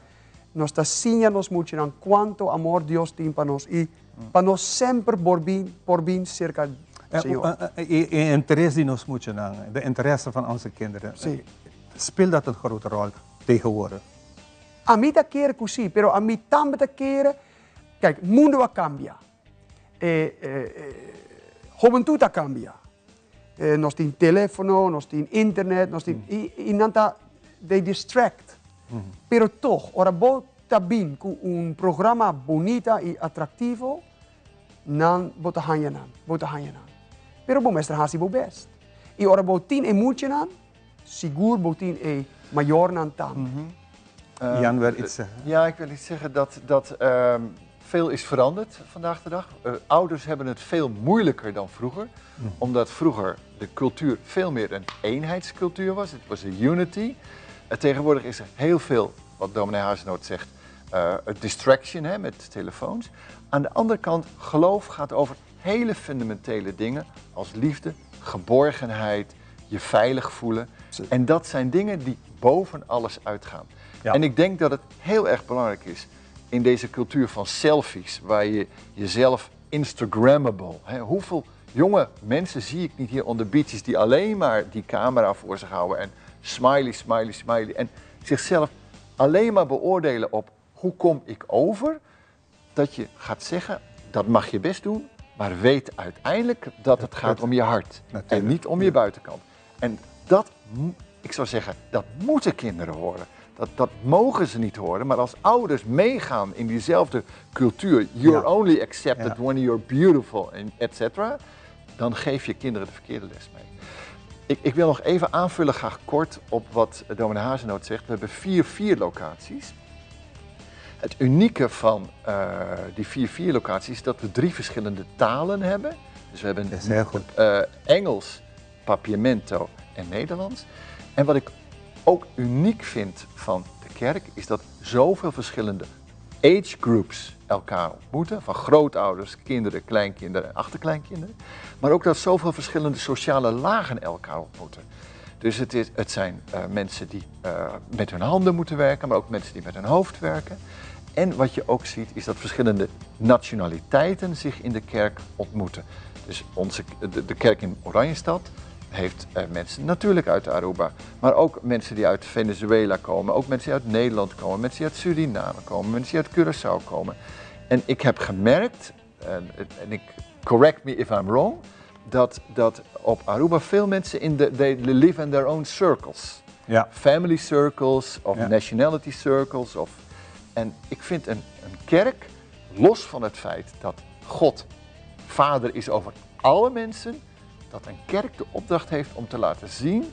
Nos ta siña nos muchanan kuantu amor Dios tin pa nos i pa nos semper por bin por bin serka Señor. E e interes di nos muchanan, de interesse van onze kinderen, speelt dat een grote rol tegenwoordig? Ami ta kere ku si, pero ami tambe ta kere, kijk, mundu a kambia, e hobentut a kambia, nos tin telefono, nos tin internet, nos tin, i i nan ta, they distract. Pero toch, ora bo ta bin ku un programa bunita i atraktivo, nan bo ta haña nan, bo ta haña nan. Pero bo mester hasi bo best. I ora bo tin e muchanan, sigur bo tin e mayornan tambe. Jan wil iets zeggen. Ja, ik wil iets zeggen dat, dat veel is veranderd vandaag de dag. Ouders hebben het veel moeilijker dan vroeger. Omdat vroeger de cultuur veel meer een eenheidscultuur was. Het was een unity. Tegenwoordig is er heel veel, wat dominee Hazenoot zegt, distraction hè, met telefoons. Aan de andere kant, geloof gaat over hele fundamentele dingen als liefde, geborgenheid, je veilig voelen. En dat zijn dingen die boven alles uitgaan. En ik denk dat het heel erg belangrijk is in deze cultuur van selfies, waar je jezelf Instagrammable. Hè, hoeveel jonge mensen zie ik niet hier on the beaches die alleen maar die camera voor zich houden en smiley, smiley, smiley. En zichzelf alleen maar beoordelen op hoe kom ik over. Dat je gaat zeggen, dat mag je best doen, maar weet uiteindelijk dat het gaat om je hart en niet om je buitenkant. En dat, ik zou zeggen, dat moeten kinderen horen. Dat, dat mogen ze niet horen, maar als ouders meegaan in diezelfde cultuur, you're only accepted when you're beautiful, en et cetera, dan geef je kinderen de verkeerde les mee. Ik, ik wil nog even aanvullen, graag kort, op wat dominee Hazenoot zegt. We hebben vier vier locaties. Het unieke van die vier vier locaties is dat we drie verschillende talen hebben. Dus we hebben Engels, Papiamento en Nederlands. En wat ik ook uniek vind van de kerk is dat zoveel verschillende age groups elkaar ontmoeten. Van grootouders, kinderen, kleinkinderen en achterkleinkinderen. Maar ook dat zoveel verschillende sociale lagen elkaar ontmoeten. Dus het, is, het zijn mensen die met hun handen moeten werken, maar ook mensen die met hun hoofd werken. En wat je ook ziet, is dat verschillende nationaliteiten zich in de kerk ontmoeten. Dus onze, de kerk in Oranjestad heeft mensen natuurlijk uit Aruba, maar ook mensen die uit Venezuela komen, ook mensen die uit Nederland komen, mensen die uit Suriname komen, mensen die uit Curaçao komen. En ik heb gemerkt, en ik, correct me if I'm wrong, dat, dat op Aruba veel mensen in de, they live in their own circles. Family circles of nationality circles. Of, en ik vind een, een kerk, los van het feit dat God vader is over alle mensen, dat een kerk de opdracht heeft om te laten zien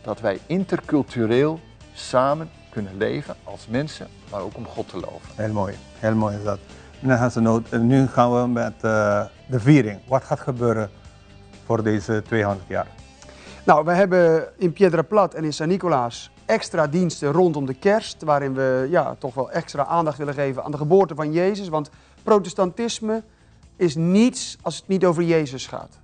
dat wij intercultureel samen kunnen leven als mensen, maar ook om God te loven. Heel mooi, heel mooi is dat. Meneer Hazenoot, nu gaan we met de viering. Wat gaat gebeuren voor deze 200 jaar? Nou, we hebben in Piedra Plat en in San Nicolaas extra diensten rondom de kerst, waarin we ja, toch wel extra aandacht willen geven aan de geboorte van Jezus. Want protestantisme is niets als het niet over Jezus gaat.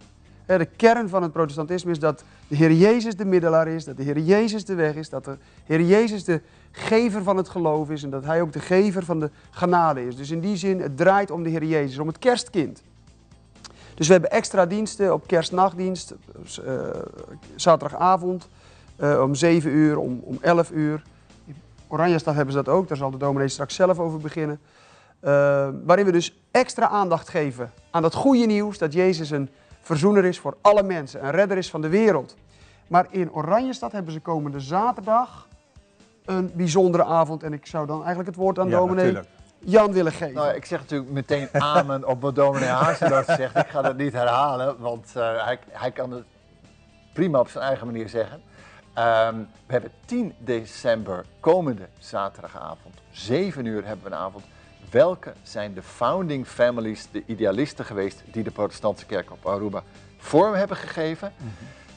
De kern van het protestantisme is dat de Heer Jezus de middelaar is, dat de Heer Jezus de weg is, dat de Heer Jezus de gever van het geloof is en dat Hij ook de gever van de genade is. Dus in die zin, het draait om de Heer Jezus, om het kerstkind. Dus we hebben extra diensten op kerstnachtdienst, zaterdagavond om 7 uur, om 11 uur. In Oranjestad hebben ze dat ook, daar zal de dominee straks zelf over beginnen. Waarin we dus extra aandacht geven aan dat goede nieuws dat Jezus een verzoener is voor alle mensen, een redder is van de wereld. Maar in Oranjestad hebben ze komende zaterdag een bijzondere avond. En ik zou dan eigenlijk het woord aan dominee Jan willen geven. Nou, ik zeg natuurlijk meteen amen op wat dominee Hazenoot zegt. Ik ga dat niet herhalen, want hij kan het prima op zijn eigen manier zeggen. We hebben 10 december komende zaterdagavond, 7 uur hebben we een avond. Welke zijn de founding families, de idealisten geweest die de protestantse kerk op Aruba vorm hebben gegeven?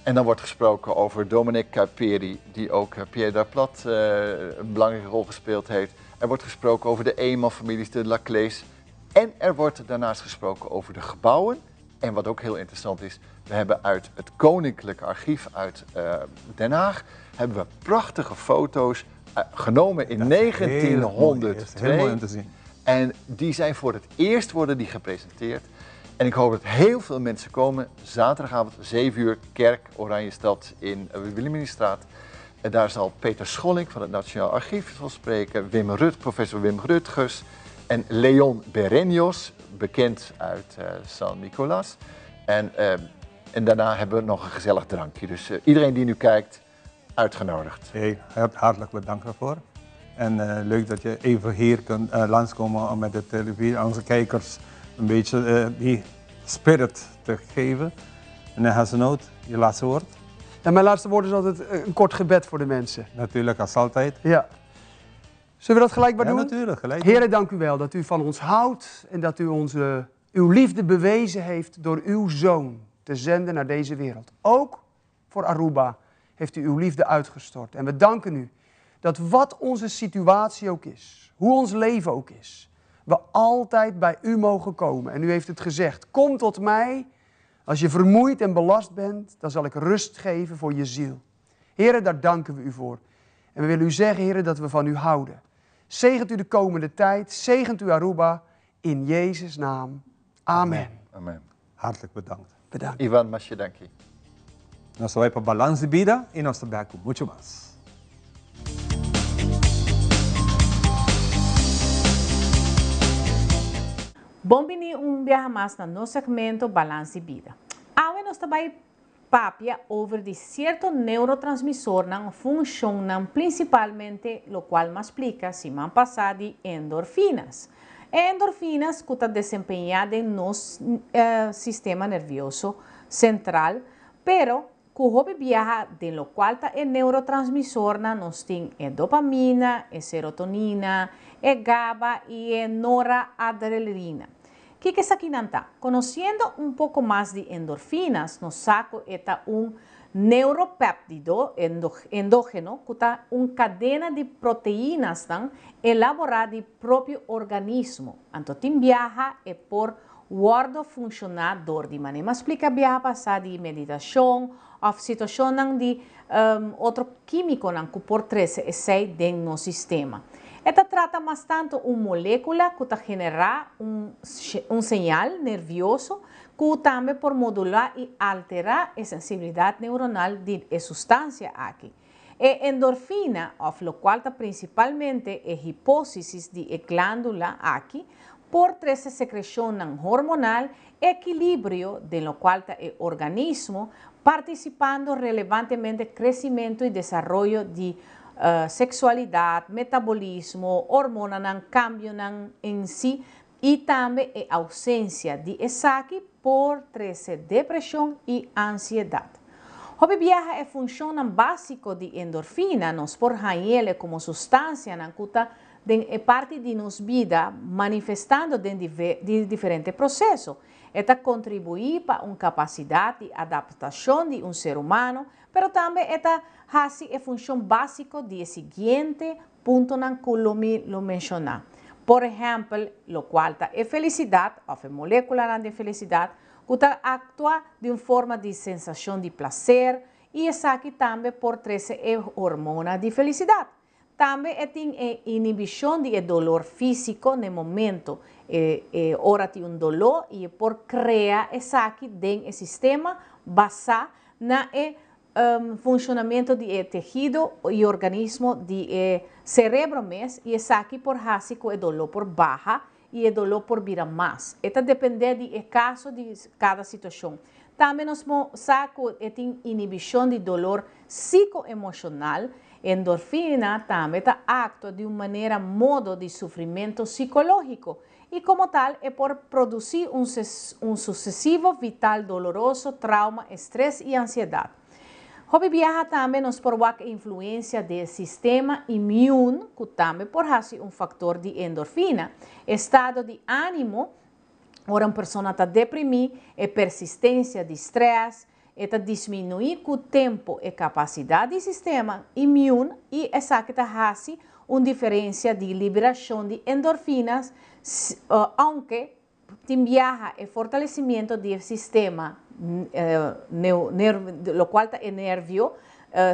En dan wordt gesproken over Dominic Kuiperi, die ook Piedra Plat een belangrijke rol gespeeld heeft. Er wordt gesproken over de Eeman-families, de Laclés. En er wordt daarnaast gesproken over de gebouwen. En wat ook heel interessant is, we hebben uit het Koninklijk Archief uit Den Haag hebben we prachtige foto's genomen in Dat is heel mooi. 1902. Dat is heel mooi om te zien. En die zijn voor het eerst worden die gepresenteerd. En ik hoop dat heel veel mensen komen. Zaterdagavond 7 uur, Kerk Oranjestad in Wilhelminastraat. En daar zal Peter Scholling van het Nationaal Archief zal spreken. Wim Rut, professor Wim Rutgers. En Leon Bereños, bekend uit San Nicolas. En daarna hebben we nog een gezellig drankje. Dus iedereen die nu kijkt, uitgenodigd. Hey, hartelijk bedankt daarvoor. En leuk dat je even hier kunt langskomen om met de televisie aan onze kijkers een beetje die spirit te geven. Meneer Hazenoot, je laatste woord? Ja, mijn laatste woord is altijd een kort gebed voor de mensen. Natuurlijk, als altijd. Ja. Zullen we dat gelijk maar Ja, doen? natuurlijk, gelijk. Heren, dank u wel dat u van ons houdt en dat u ons uw liefde bewezen heeft door uw zoon te zenden naar deze wereld. Ook voor Aruba heeft u uw liefde uitgestort. En we danken u dat wat onze situatie ook is, hoe ons leven ook is, we altijd bij u mogen komen. En u heeft het gezegd, kom tot mij als je vermoeid en belast bent, dan zal ik rust geven voor je ziel. Heren, daar danken we u voor. En we willen u zeggen, heren, dat we van u houden. Zegent u de komende tijd, zegent u Aruba, in Jezus' naam. Amen. Amen. Hartelijk bedankt. Bedankt. Ivan masha danki. Nos ta bay pa Balans di Bida y nos ta back cu mucho mas. Bon bini un biaha mas na nos segmento Balans di Bida. Awe nos ta bay papia over di cierto neurotransmisornan funcionnan principalmente locual m'a splica siman pasa di endorfinas. E endorfinas cu ta desempeña den nos sistema nervioso central, pero cu hopi biaha den locual ta e neurotransmisornan nos tin e dopamina, e serotonina, e GABA y e noradrenalina. Kico esakinan ta? Conociendo un poco mas di endorfinas, nos sa cu e ta un neuropeptido endogeno, cu ta un cadena di proteinanan elabora di propio organismo. Anto tin biaha e por wordo funciona door di manera m'a splica biaha pasa di meditacion of situacionnan di otro quimiconan cu por trece esey den nos sistema. E ta trata mas tanto un molecula cu ta genera un señal nervioso cu tambe por modula y altera e sensibilidad neuronal di e sustancia aki. E endorfina, of locual ta principalmente e hipófisis di e glandula aki, por trece secrecion hormonal, equilibrio den locual ta e organismo, participando relevantemente crecimento y desaroyo di sexualidad, metabolismo, hormonanan, cambionan en si y tambe e ausencia di esaki por trece depresion y ansiedad. Hopi biaha e funcionnan basico di endorfina nos por hañ'ele como sustancianan cu ta den e parti di nos bida manifestando den di diferente proceso. E ta contribui pa un capacidad di adaptacion di un ser humano, pero tambe e ta haci e funcion basico di e siguiente puntonan cu lo mi lo menciona. Por ehempel, locual ta e felicidad of e moleculanan di felicidad cu ta actua di un forma di sensacion di placer y esaki tambe por trece e hormona di felicidad. Tambe e tin e inhibicion di e dolor fisico n'e momento e e ora tin un dolor y e por crea esaki den e sistema basa na e funcionamento di e tehido y organismo di e cerebro mes y esaki por haci cu e dolor por baha y e dolor por bira mas. E ta depende di e caso di cada situacion. Tambe nos mo sa cu e tin inhibicion di dolor psicoemocional. Endorfina tambe ta actua di un manera modo di sufrimento psicologico y como tal e por produci un un sucesivo vital doloroso, trauma, estrés y ansiedad. Hopi biaha tambe nos por wak e influencia di e sistema immune cu tambe por haci un factor di endorfina, estado di animo, ora un persona ta deprimi, e persistencia di stress, e ta disminui cu tempo e capacidad di sistema immune y esaki ta haci un diferencia di liberacion di endorfinas, aunke Tin biaha e fortalecimiento di e sistema locual ta e nervio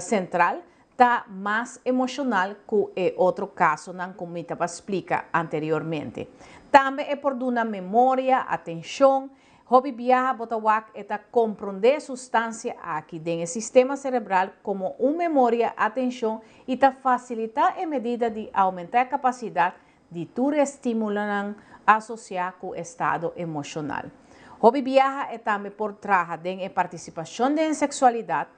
central ta mas emocional cu e otro casonan cu mi taba splica anteriormente. Tambe e por duna memoria, atencion. Hopi biaha bo ta wak e ta compronde e sustancia aki den e sistema cerebral como un memoria, atencion y ta facilita e medida di aumenta e capacidad di tur estímulonan asosiá ku estado emoshonal. Hopi biaha e tambe por traha den e partisipashon den seksualidat.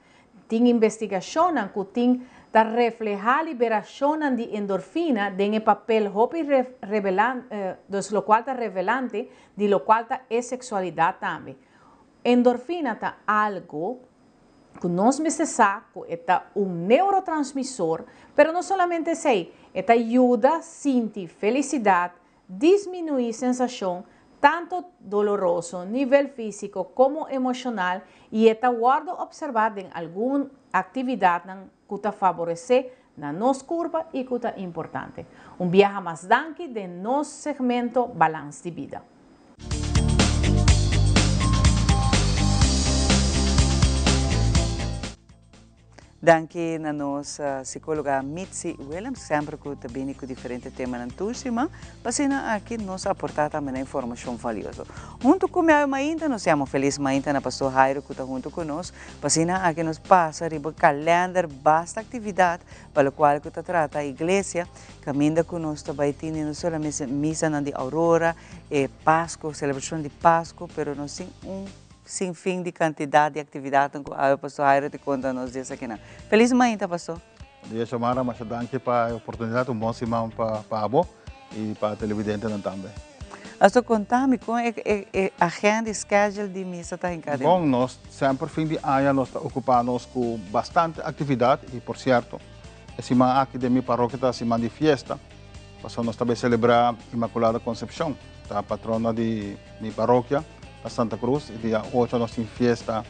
Tin investigashonnan ku tin ta reflehá liberashonnan di endorfina den e papel hopi dus lokual ta revelante di lokual ta e seksualidat tambe. Endorfina ta algu ku nos mester sa ku e ta un neurotransmisor, pero no solamente esei, e ta yuda sinti felisidat, disminuí sensashon tanto doloroso nivel físiko komo emoshonal i e ta wòrdu opservá den algun aktividatnan ku ta faboresé na nos kurpa i ku ta importante. Un biaha mas danki den nos segmento Balans di Bida. Danki na nos psicologa Mitzi Willems semper cu ta bini cu diferente temanan tur siman pa asina aki nos aporta tambe na informacion valioso. Hunto cu mi awe mainta nos yama feliz mainta na Pastor Jairo cu ta hunto cu nos pa asina aki nos pasa riba kalender basta actividad pa locual cu ta trata iglesia caminda cu nos ta bay tini no solamente misanan di aurora, e Pasco, celebracion di Pasco, pero nos tin un sin fin di cantidad di actividadnan cu awe Pastor Jairo ta conta nos di esakinan. Feliz mainta Pastor. Bon dia Xiomara, masha danki pa e oportunidad, un bon siman pa abo y pa televidentenan tambe. Pastor conta mi con e agenda y schedule di misa ta hinca den? Bon, nos semper fin di aña nos ta ocupa nos cu bastante actividad y por cierto e siman aki den mi parokia ta siman di fiesta. Pasobra nos ta bay celebra Inmaculada Concepcion, ta patrona di mi parokia na Santa Cruz. E dia ocho nos tin fiesta,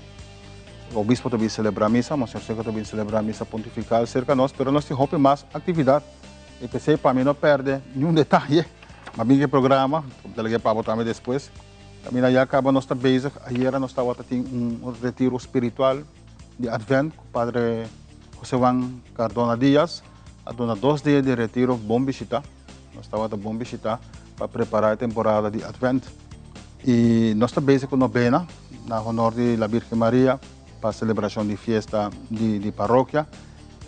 obispo ta bin celebra misa, Monseñor Seco ta bin celebra misa pontifical cerca nos, pero nos tin hopi mas actividad. Y p'esey pa mi no perde niun detaye, m'a bin cu e programa, cu ta lege pa bo tambe despues. Caminda ya caba nos ta bezig, ayera nos tabata tin un retiro spiritual di Advent cu Padre Jose Juan Cardona Diaz. A duna dos dia di retiro bon bishita. Nos tabata bon bishita pa prepara e temporada di Advent. Y nos ta bezig cu nobena na honor di La Virgen Maria pa celebracion di fiesta di di parokia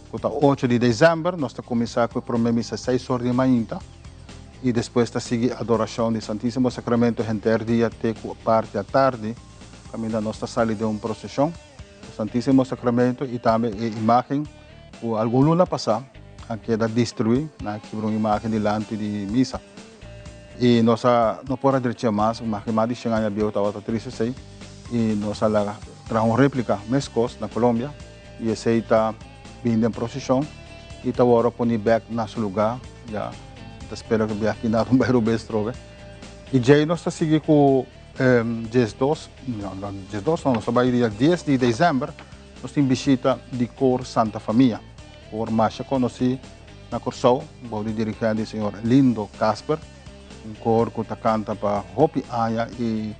cu ta ocho di december. Nos ta cuminsa cu e prome misa seis or di mainta y despues ta sigui adoracion di Santisimo Sacramento henter dia te cu parti atardi caminda nos ta sali den un procesion. Santisimo Sacramento y tambe e imagen cu algun luna pasa a keda destrui, nan a kibra un imagen dilanti di misa. Y nos a no por a drecha mas, un imagen mas di shen aña bieu tabata triste esey y nos a laga traha un replica mescos na Colombia y esey ta bin den procesion y ta worde poni bek na su lugar ya. Mi ta spera ku biaha aki na bai robes trobe. I djei nos ta sigui ku 12, no, no 12 no, nos ta bai dia 10 di desèmber, nos tin bishita di Kor Santa Famia. Kor masha konosí na Kòrsou bou di dirigente di señor Lindo Kasper, un kor ku ta kanta pa hopi aña i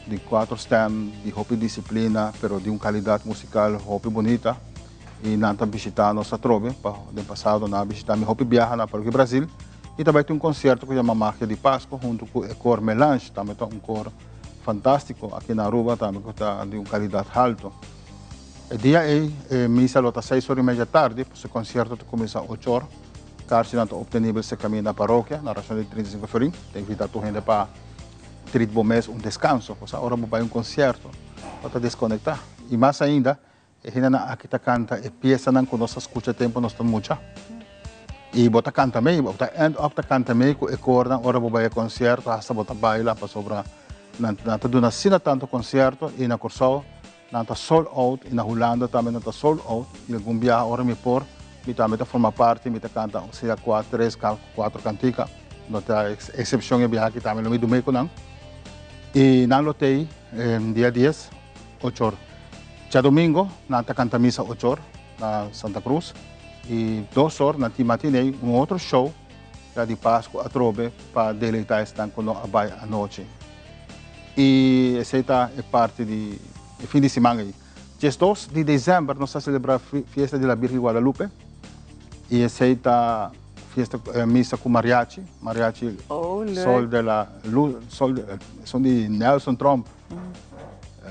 di kuater stèm, di hopi disiplina, pero di un kalidat musikal hopi bunita. I nan ta bishitá nos atrobe, pa den pasado nan a bishitá mi hopi biaha na Parokia Brasil i ta bai tin un konsierto ku yama Magia di Pasku huntu ku e kor Melange, tambe ta un kor fantástiko aki na Aruba tambe ku ta di un kalidat haltu. E dia ei e misa lo ta seis or i media tardi, pasobra e konsierto ta kuminsá ocho or. Karchinan ta optenibel serka mi na parokia na Racion di 35 Florin. Ta invitá tur hende pa trit bo mes un deskanso, pasobra ora bo bai un konsierto bo ta deskonektá i mas ainda E hendenan aki ta kanta e piesanan ku nos a skucha tempu nos ta mucha. I bo ta kanta mei, bo ta end up ta kanta mei ku e kornan ora bo bai e konsierto, hasta bo ta baila pasobra nan nan ta duna asina tantu konsierto i na Kòrsou nan ta sold out i na Hulanda tambe nan ta sold out i algun biaha ora mi por mi tambe ta forma parti, mi ta kanta sea kua tres kuatro kantika, no ta eksepshon e biaha aki tambe lo mi dumei ku nan i nan lo tei dia dies ochor. Djadomingo nan ta kanta misa ochor na Santa Cruz i dos or nan tin matinee un otro show ya di Pasku atrobe pa deleita esnan ku no a bai anochi. I esei ta e parti di e fin di siman ei. 12 di desèmber nos ta selebrá fiesta di la Birgen di Guadalupe i esei ta fiesta misa ku mariachi, mariachi Sol de la Luz, Sol de, esun di Nelson Tromp.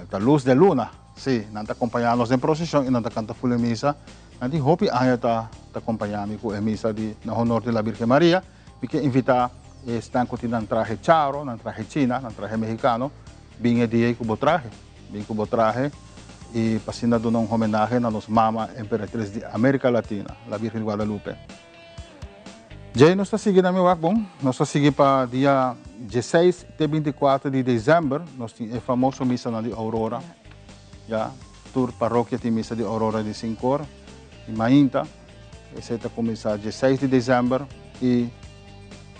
Ta luz de luna, sí. Nan ta acompaña nos den procesión y nan ta canta full e misa. Nan tin hopi aña ta ta acompaña mi cu e misa di na honor di la Virgen Maria. Mi ke invita esnan cu tin nan trahe charo, nan trahe china, nan trahe mexicano, bin e dia ei cu bo trahe. Bin cu bo trahe y pa asina duna un homenahe na nos mama emperatriz di America Latina, la Virgen di Guadalupe. Djei nos ta sigui na mi wak bon. Nos ta sigui pa dia dieseis te 24 di december. Nos tin e famoso misanan di Aurora. Ya, tur parokia tin misa di Aurora di sinkor di mainta. Esei ta kuminsá dieseis di december i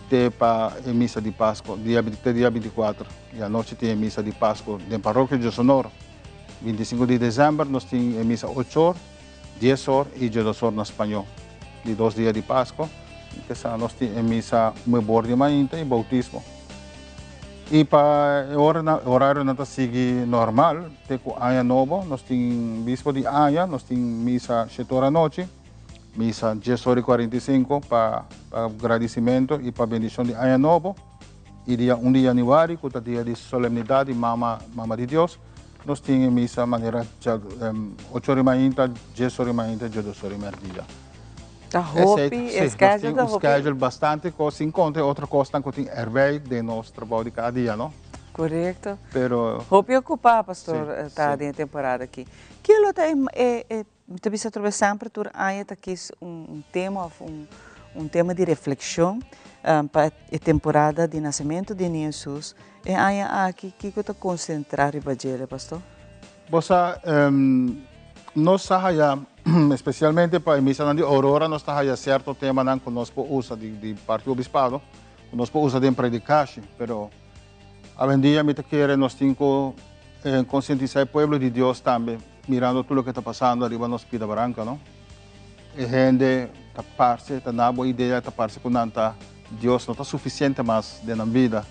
te pa e misa di Pasku, dia te dia 24. I anochi tin e misa di Pasku den parokia Dios Honor. 25 di december nos tin e misa ochor. Dies or i djedos or na spañó. Di dos dia di Pasko, ke sa nos tin e misa nuebor di mainta i boutismo. I pa e ora nan, e orarionan ta sigui normal te ku aña nobo. Nos tin bispo di aña, nos tin misa shete or anochi, misa dies or i 45 pa pa gradisimentu i pa bendishon di aña nobo. I dia un di yanüari ku ta dia di solemnidat di Mama, Mama di Dios, Nos tin e misa manera ocho ora mainta, dies ora mainta, diodos ora merdia. Ta hopi, e schedule ta hopi. Un schedule bastante cos, sin conta e otro cosnan cu tin erbij den nos trabou di cada dia, no? Correcto. Pero. Hopi ocupa, pastor, ta den e temporada aki. Kilo ta e, e, Mi ta bisa atrobe semper tur aña ta kis un tema of un tema di reflexion pa e temporada di nacemento di Niño Jesus. E aña aki kico ta concentra riba djele, Pastor? Bo sa, nos sa haya, especialmente pa e misanan di Aurora, nos ta haya cierto temanan cu nos por usa di parti obispado, cu nos por usa den predicashi, pero Awendia mi ta kere nos tin ku konsientisá e pueblo di Dios tambe mirando tur loke ta pasando ariba nos pida baranka no. E hende ta parse ta na bo idea ta parse ku nan ta Dios no ta sufisiente mas den nan bida.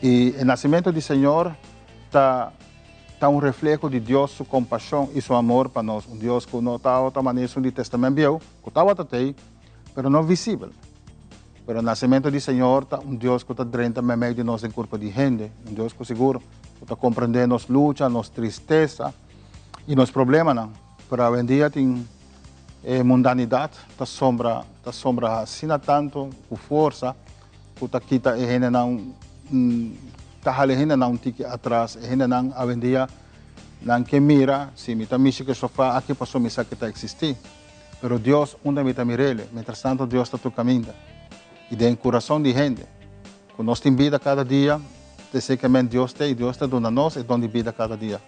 I e nasimentu di Señor ta ta un refleho di Dios su kompashon i su amor pa nos, un Dios ku no tabata manera esun di Testament Bieu ku tabata t'ei pero no visibel. Pero nasementu di Señor ta un Dios ku ta drenta meimei di nos den kurpo di hende, un Dios ku sigur ku ta komprendé nos lucha, nos tristesa i nos problemanan. Pero awendia tin e mundanidat ta sombra ta sombra asina tantu ku forsa ku ta kita e hendenan ta hala e hendenan un tiki atras. E hendenan awendia nan ke mira si mi ta mishi ku e sofa aki pasobra mi sa ke ta eksistí. Pero Dios, unda mi ta mir'El? Mientras tanto Dios ta tur caminda y den curason di hende. Cu nos tin bida cada dia, ta esey ke men Dios ta y Dios ta duna nos e don di bida cada dia.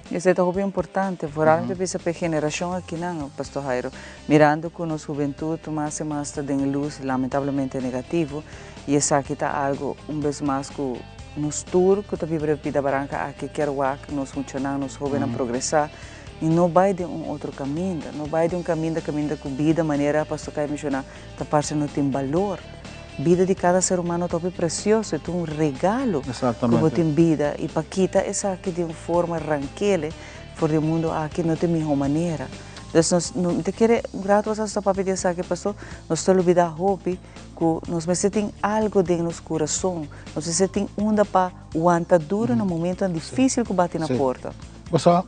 Esei ta hopi importante, vooral mi ta bisa pa e generashon akinan, Pastor Jairo, mirando ku nos hubentut mas i mas ta den lus lamentablemente negativo i esaki ta algo un bes mas ku nos tur ku ta biba riba pida baranka aki kier wak nos muchanan, nos hobennan progresá i no bai den un otro kaminda, no bai den un kaminda kaminda ku bida manera Pastor Kai menshoná ta parse no tin balor. Bida di kada ser humano ta hopi presioso, e ta un regalo ku bo tin bida i pa kita esaki di un forma rankele for di e mundu aki no ta e mihó manera. Dus nos no ta kere un rato pasá nos ta papia di esaki paso nos ta lubidá hopi ku nos mester tin algu den nos kurason, nos mester tin unda pa wanta duro na momentonan difísil ku bati na porta. Bo sa,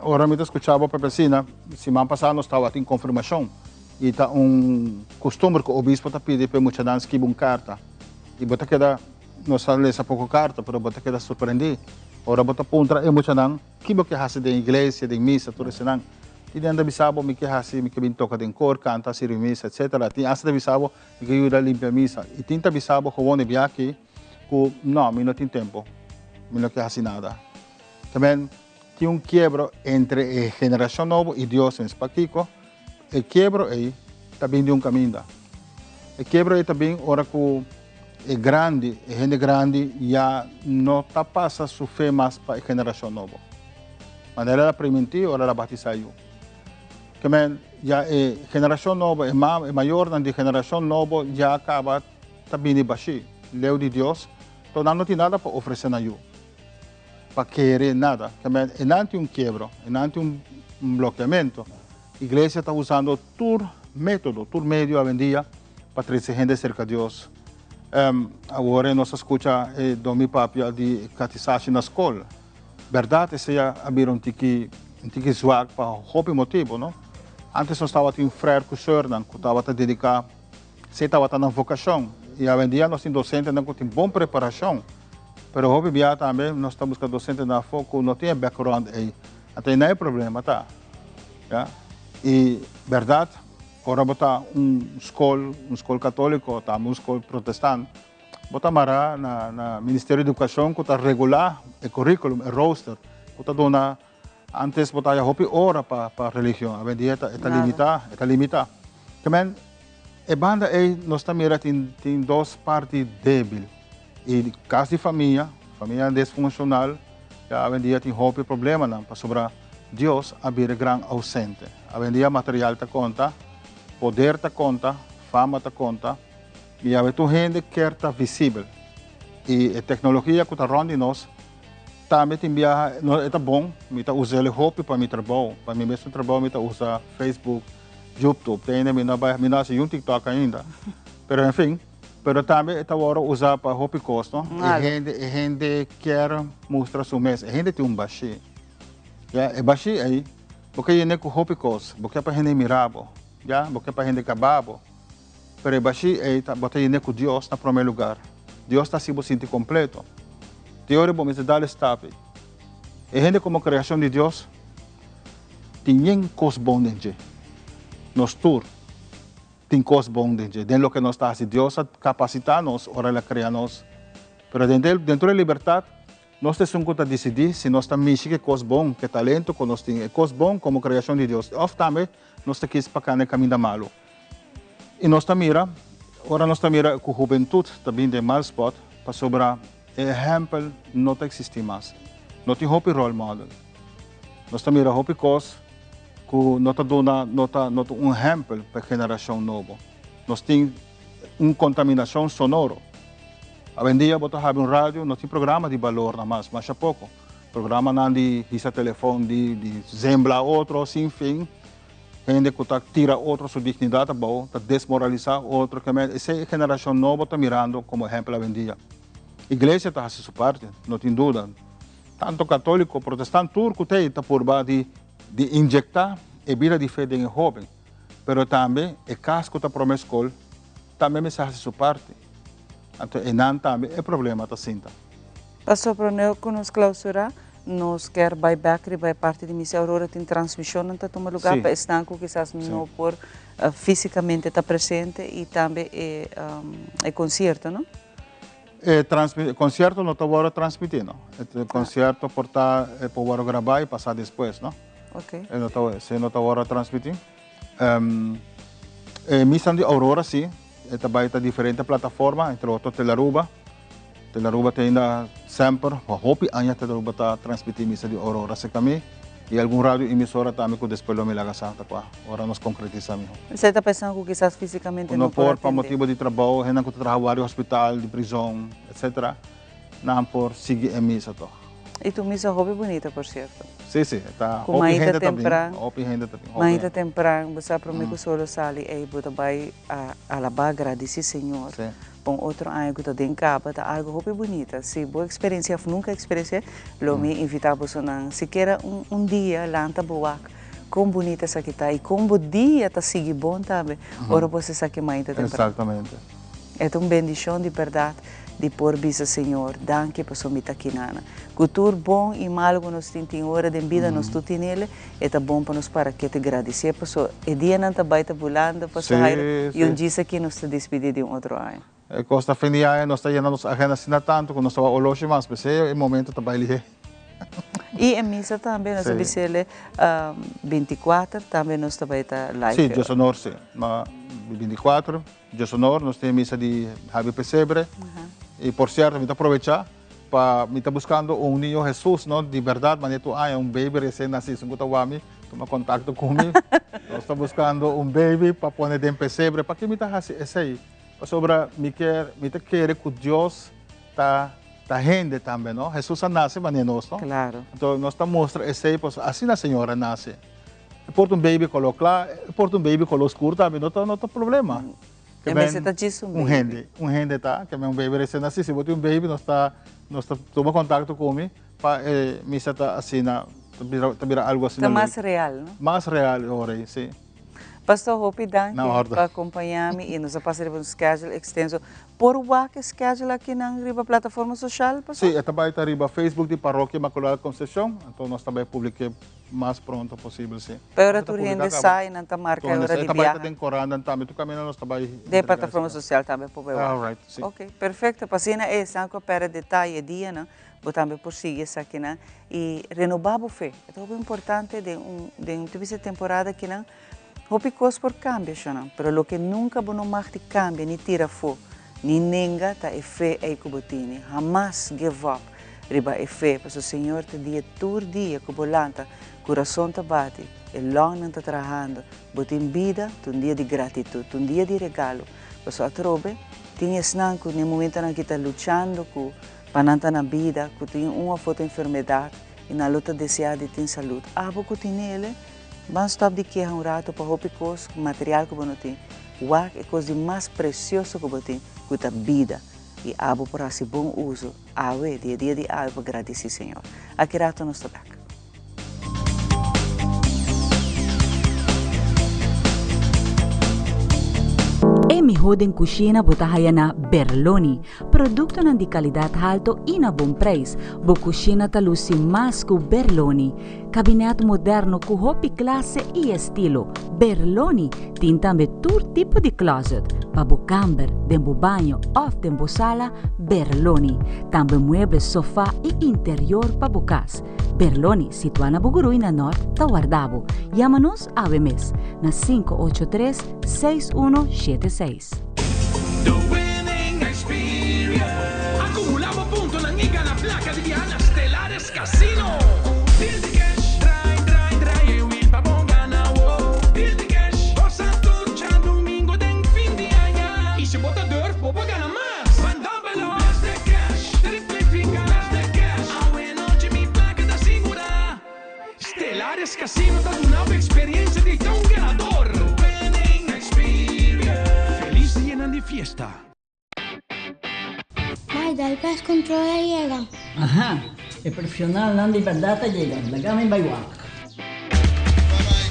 ora mi ta skucha bo papia asina, siman pasá nos tabatin konfirmashon. I ta un kustumber ku obispo ta pidi pa e muchanan skibi un karta. I bo ta keda, nos a lesa poko karta, pero bo ta keda sorprendí ora bo ta puntra e muchanan ki bo ke hasi den iglesia, den misa, tur esenan. Tin hende ta bisa bo mi ke hasi, mi ke bin toka den kor, kanta, sirbi misa, etsetera. Tin asta ta bisa bo mi ke yuda limpia misa. I tin ta bisa bo gewon e biaha ku no, mi no tin tempu, mi no ke hasi nada. Tamen tin un kiebro entre e generashon nobo i Dios mes. Pakiko? E kiebro ei ta bin di un kaminda. E kiebro ei ta bin ora ku e grandi, e hende grandi ya no ta pasa su fe mas pa e generashon nobo. Manera el a primintí ora el a batisá yu. Ke men ya e generashon nobo, e mama, e mayornan di generashon nobo ya kaba ta bini bashí, leu di Dios, to nan no tin nada pa ofresé na yu. pa kere nada. E nan tin un kiebro, e nan tin un blokeamento. Iglesia ta usando tur metodo, tur medio awendia pa trese hende serka Dios. Awor nos a skucha e Domi papia di katisashi na skol. Bèrdat esei a bira un tiki un tiki zwak pa hopi motibu, no? Antes nos tabatin frèr ku sùrnan ku tabata dediká, esei tabata nan vokashon. I awendia nos tin dosentenan ku tin bon preparashon. Pero hopi bia tambe nos ta buska dosentenan afó ku no tin e background ei. Anto ei na e problema ta. Ya. I bèrdat ora bo ta un skol, un skol katóliko, tambe un skol protestant, bo ta mará na na Ministerio di Edukashon ku ta regulá e curriculum, e rooster, ku ta duna antes bo ta haya hopi ora pa pa religion, awendia e ta e ta limitá, e ta limitá. Ke men e banda ei nos ta mira tin tin dos parti débil. I kas di famia, famia desfunshonal, ya awendia tin hopi problemanan pasobra Dios a bira gran ausente. Awendia material ta konta, poder ta konta, fama ta konta, i awe tur hende kier ta visibel. I e teknologia ku ta rònt di nos tambe tin biaha, no e ta bon, mi ta us'el hopi pa mi trabou, pa mi mesun trabou mi ta usa Facebook, YouTube, te ainda mi no bai, mi no hasi yun TikTok ainda, pero en fin. Pero tambe e ta wòrdu usá pa hopi kos, no? E hende, e hende kier mustra su mes. E hende tin un bashí. Ya, e bashí ei, bo ke yene ku hopi kos. Bo ke pa hende mira bo. Ya, bo ke pa hende kaba bo. Pero e bashí ei ta, bo ta yene ku Dios na promé lugar. Dios ta hasi bo sinti kompleto. Te ora bo mester dal e stap ei. E hende komo kreashon di Dios tin yen kos bon den dje. Nos tur. Tin kos bon den dje, den loke nos ta hasi. Dios a kapasitá nos ora el a krea nos. Pero den dentro e libertat, nos ta esun ku ta disidí si nos ta mishi ku e kos bon, ku e talento ku nos tin, e kos bon komo kreashon di Dios, òf tambe nos ta kis pa kana e kaminda malu. I nos ta mira, ora nos ta mira ku hubentut ta bin den mal spòt, pasobra e ehèmpel no ta eksistí mas. No tin hopi role model. Nos ta mira hopi kos. ku no ta duna, no ta, no ta un ehèmpel pa e generashon nobo. Nos tin un kontaminashon sonoro. Awendia bo ta habri un radio, no tin programa di balor na mas, masha poko. Programanan di hisa telefon, di di zembla otro sin fin, hende ku ta tira otro su dignidat abou, ta desmoralisá otro, keme esei e generashon nobo ta mirando komo ehèmpel awendia. Iglesia ta hasi su parti, no tin duda. Tanto católico, protestant, tur cu t'ey ta purba di di inyecta e bida di fe den e hoben, pero tambe e cas cu ta prome scol tambe mester haci su parti. Anto eynan tambe e problema ta sinta. Pastor Proneo cu nos clausura, nos kier bay bek riba e parti di Misa Aurora tin transmisionnan ta tuma lugar pa esnan cu kisas no por fisicamente ta presente y tambe e concierto, no? E concierto no ta wòrdu transmití, no. E concierto por ta, e por wòrdu grabá i pasá despues, no. Ok. E no ta, esei no ta wòrdu transmití. E misa di Aurora sí, e ta bai ta diferente plataforma, entre otro Telaruba. Telaruba ta ainda semper, pa hopi aña Telaruba ta transmití misa di Aurora serka mi i algun radio emisora tambe ku despues lo mi laga sa ta kua ora nos konkretisá mihó. Esei ta pensando ku kisas físikamente no por No por pa motibu di trabou, hendenan ku ta traha wari hospital, di prizon, etcetera, nan por sigui e misa tòg. I tur misa hopi bunita por sierto. Sí, sí, ta hopi hende ta bin, hopi hende ta bin. Mainta tempran, bo sa promé ku solo sali ei bo ta bai a alabá, gradisí Señor. Pa un otro aña ku ta den kaba ta algu hopi bunita. Si bo eksperensiá òf nunka eksperensiá, lo mi invitá bosonan sikiera un dia lanta bo wak kon bunita esaki ta i kon bo dia ta sigui bon tambe ora bo hasi esaki mainta tempran. Exactamente. E ta un bendishon di bèrdat di por bisa Señor, danki pasobra mi ta kinana. Ku tur bon i malu ku nos tin, tin ora den bida nos tur tin el, e ta bon pa nos para kete gradisé pasobra e dianan ta bai ta bulando, Pastor Jairo, i un djis aki nos ta dispidí di un otro aña. E kos ta fin di aña nos ta yena nos agenda asina tantu ku nos ta wak oloshi mas, p'esei e momento ta bai lihé. I e misa tambe nos a bis'el binti kuater tambe nos ta bai ta live. Sí, Dios honor sí. Ma 24, Dios honor, nos tin e misa di Habi Pesebre. I por sierto mi ta aprovechá pa mi ta buskando un niño Hesus no di bèrdat manera tur aña un baby resien nasí esun ku ta wak mi tuma kontakto ku mi. Nos ta buskando un baby pa pone den pesebre. Paki mi ta hasi esei? Pasobra mi kier mi ta kere ku Dios ta ta hende tambe no. Hesus a nase manera nos no. Claro. Anto nos ta mustra esei pasobra asina Señor a nase. E por ta un baby koló kla, e por ta un baby koló skur tambe, no ta no ta problema. E mester ta djis un baby. Un hende, un hende ta, ke men un baby resien nasi. Si bo tin un baby nos ta nos ta tuma kontakto ku mi pa e misa ta asina, ta bira ta bira algu asina Ta mas real, no? Mas real e ora ei, si. Pastor, hopi danki pa acompaña mi y nos a pasa riba un schedule extenso. Por wak e schedule akinan riba plataforma social, Pastor? Sí, e ta bai ta riba Facebook di Parroquia Inmaculada Concepcion, anto nos ta bai publike mas pronto posibel, sí. Pero tur hende sa y nan ta marca e ora di biaha. E ta bai ta den corannan tambe, tur caminda nos ta bai. Den plataforma social tambe por bai wak. All right, sí. Ok, perfecto. Pa asina esnan cu a perde detaye dianan, Bo tambe por sigui esakinan y renoba bo fe. E ta hopi importante den un den un tipo temporada akinan hopi cos por cambia shonan, pero loke nunca bo no mag di cambia ni tira afo ni nenga ta e fe ey cu bo tini. Hamas give up riba e fe pasobra Señor ta dia tur dia cu bo lanta curason ta bati, e longnan ta trahando, bo tin bida, ta un dia di gratitud, ta un dia di regalo pasobra atrobe tin esnan cu den momentonan aki ta luchando cu Pa nan ta na bida ku tin un òf otro enfermedat i nan lo ta deseá di tin salud. Abo ku tin ele, ban stòp di keha un ratu pa hopi kos material ku bo no tin. Wak e kos di mas presioso ku bo tin, ku ta bida, i abo por hasi bon uso awe, di e dia di awe, pa gradisí Señor. Aki ratu nos ta bèk. E miho den cushina bo ta haya na Berloni. Productonan di calidad halto y na bon prijs. Bo cushina ta luci mas cu Berloni. Cabinet moderno cu hopi clase y estilo. Berloni tin tambe tur tipo di closet. Pa bo camber, den bo baño of den bo sala, Berloni. Tambe mueble, sofa y interior pa bo cas. Berloni, situá na Bugurui na Nort, ta warda bo. Yama nos awe mes na 583 6176. The Winning Experience. Acumula bo puntonan y gana placa di biaha na Stellares Casino. Deal di cash, draai, draai, draai e wiel pa bo gana, wo. Deal di cash, gosa tur djadumingo den fin di aña. Y si bo ta durf, bo por gana mas. Ban dobbelo. Best de cash, triplifica. Best de cash, awe nochi mi placa ta sigura. Stellares Casino ta duna bo experiencia di ta un ganador. Winning Experience. Feliz dianan di fiesta. Mai, dal pest control a yega. Aha, e profesionalnan di berdad a yega, laga mi bai wak. Bye bye,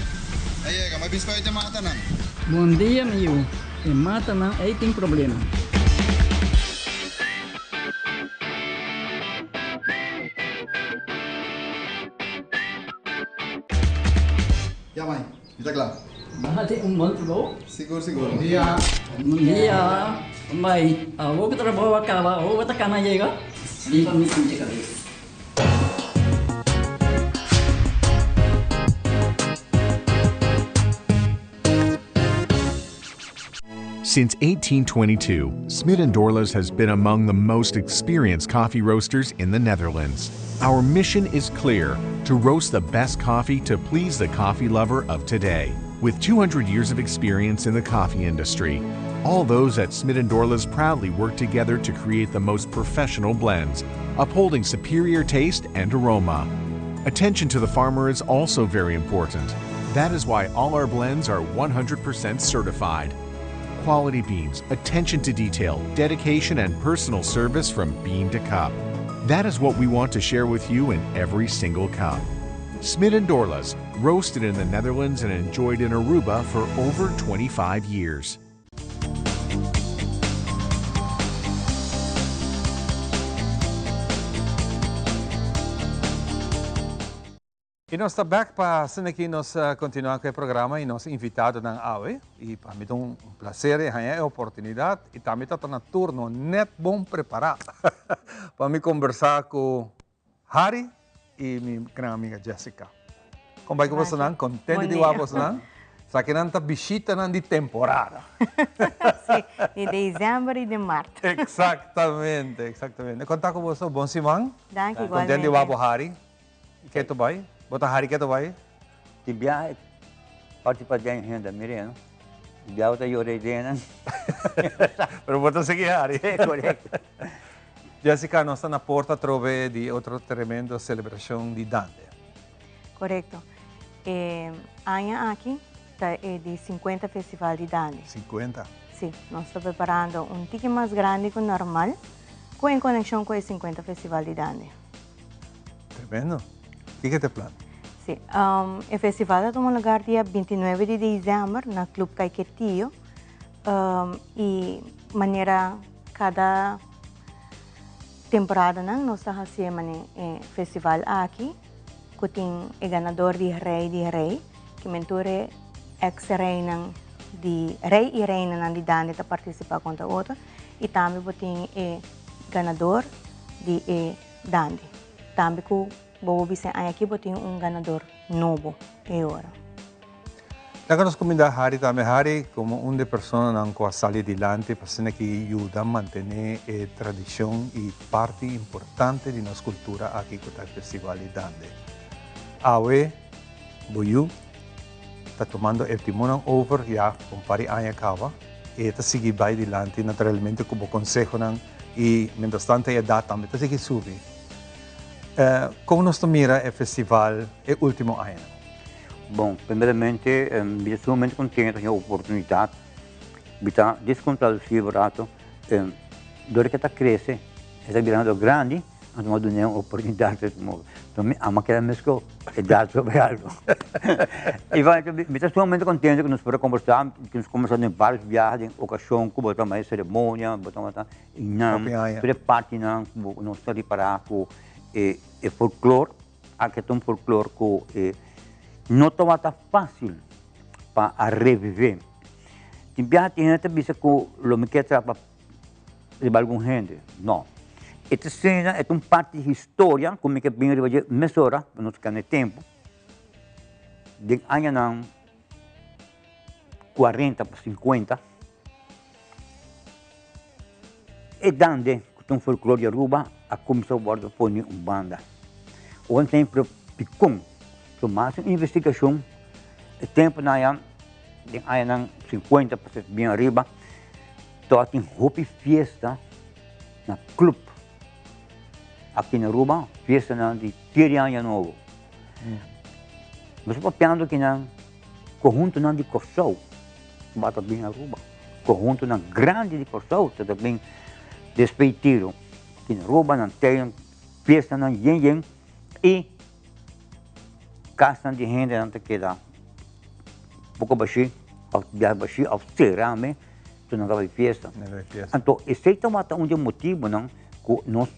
a yega, mi a bin spuit e matanan. Bon dia mi yu, e matanan ei tin problema. Ya mai, mi ta kla. Bo hasi un bon trabou. Sigur sigur. Bon dia. Bon dia. Bai, awor ku trabou a kaba, awor bo ta kana yega? Riba mi pinche kabes. Since 1822, Smit & Dorlas has been among the most experienced coffee roasters in the Netherlands. Our mission is clear, to roast the best coffee to please the coffee lover of today. With 200 years of experience in the coffee industry, all those at Smit & Dorlas proudly work together to create the most professional blends, upholding superior taste and aroma. Attention to the farmer is also very important. That is why all our blends are 100% certified. Quality beans, attention to detail, dedication and personal service from bean to cup. That is what we want to share with you in every single cup. Smit & Dorlas, roasted in the Netherlands and enjoyed in Aruba for over 25 years. Y nos ta bek pa asina aki nos continua cu e programa y nos invitadonan awe. Y pa mi ta un placer e haña e oportunidad y tambe ta ta na turno net bon prepara pa mi conversa cu Harry y mi gran amiga Jessica. Con bai cu bosonan? Contento di wak bosonan? Esakinan ta bishitanan di temporada. Sí, di december y di maart. Exactamente, exactamente. Con ta cu boso? Bon siman. Danki, igualmente. Contento di wak bo Harry. Keto bai? Bo ta hari keto bai? Di biaha parti pa den hende mire no. Di biaha bo ta yora e dennan. Pero bo ta sigui hari. Korekto. Jessica, nos ta na porta atrobe di otro tremendo selebrashon di Dande. Korekto. E aña aki ta e di 50 festival di Dande. 50? Si, nos ta preparando un tiki mas grandi ku normal ku en konekshon ku e 50 festival di Dande. Tremendo. Kiko ta e plan? Si, e festival ta tuma lugar dia 29 di december na Club Caiquetio y manera cada temporadanan nos ta haci e festival aki cu tin e ganador di Rey di Rey, ki men tur e ex reynan di rey y reinanan di Dande ta participa contra otro y tambe bo tin e ganador di e Dande. Tambe ku bo bo bisa e aña aki bo tin un ganador nobo e ora. Laga nos kuminda Harry tambe. Harry komo un di e personanan ku a sali dilanti pa asina ki yuda mantené e tradishon i parti importante di nos kultura aki ku ta e festival di Dande. Awe bo yu ta tumando e timonnan over ya un par di aña kaba i e ta sigui bai dilanti naturalmente ku bo konsehonan i mientras tanto e edat tambe ta sigui subi. Kon nos ta mira e festival e ultimo añanan? Bon, primeramente mi ta sumamente contento di e oportunidad. Mi ta desconta si rato, dor cu e ta crece, e ta birando grandi, Anto mi a dun'é un oportunidat di otro modo. Enton mi ama keda mes ku e dat sobre algo. I mi ta sumamente kontento ku nos por a kombersá, ku nos kombersá den vários biaha, den okashon ku bo ta maya seremonia, bo tabata i nan, tur e partinan ku nos ta ripará ku e e folklor, aki ta un folklor ku e no tabata fásil pa a revivé. Tin biaha tin hende ta bisa ku lo mi ke trata riba algun hende. No. E ta sena, e ta un parti di historia ku mi ke bin riba dje mesora, pa nos kende tempu. Den añanan kuarenta pa sinkuenta, e dande ku ta un folklor di Aruba a kuminsá wòrdu pone un banda. Ora tempu pikon, so mas un investigashon, e tempunan aya den añanan sinkuenta pa bien ariba, Tabatin hopi fiesta na club aki na Aruba, fiestanan di Tiri Aña Nobo. Nos a papiando kinan conhuntonan di Kòrsou tabata bin Aruba, conhuntonan grandi di Kòrsou tabata bin despey tiro aki na Aruba, nan tei fiestanan yen yen y kasnan di hendenan ta keda poko bashí òf biaha bashí òf será me ku nan ta bai fiesta. Anto esei tabata un di e motibunan ku nos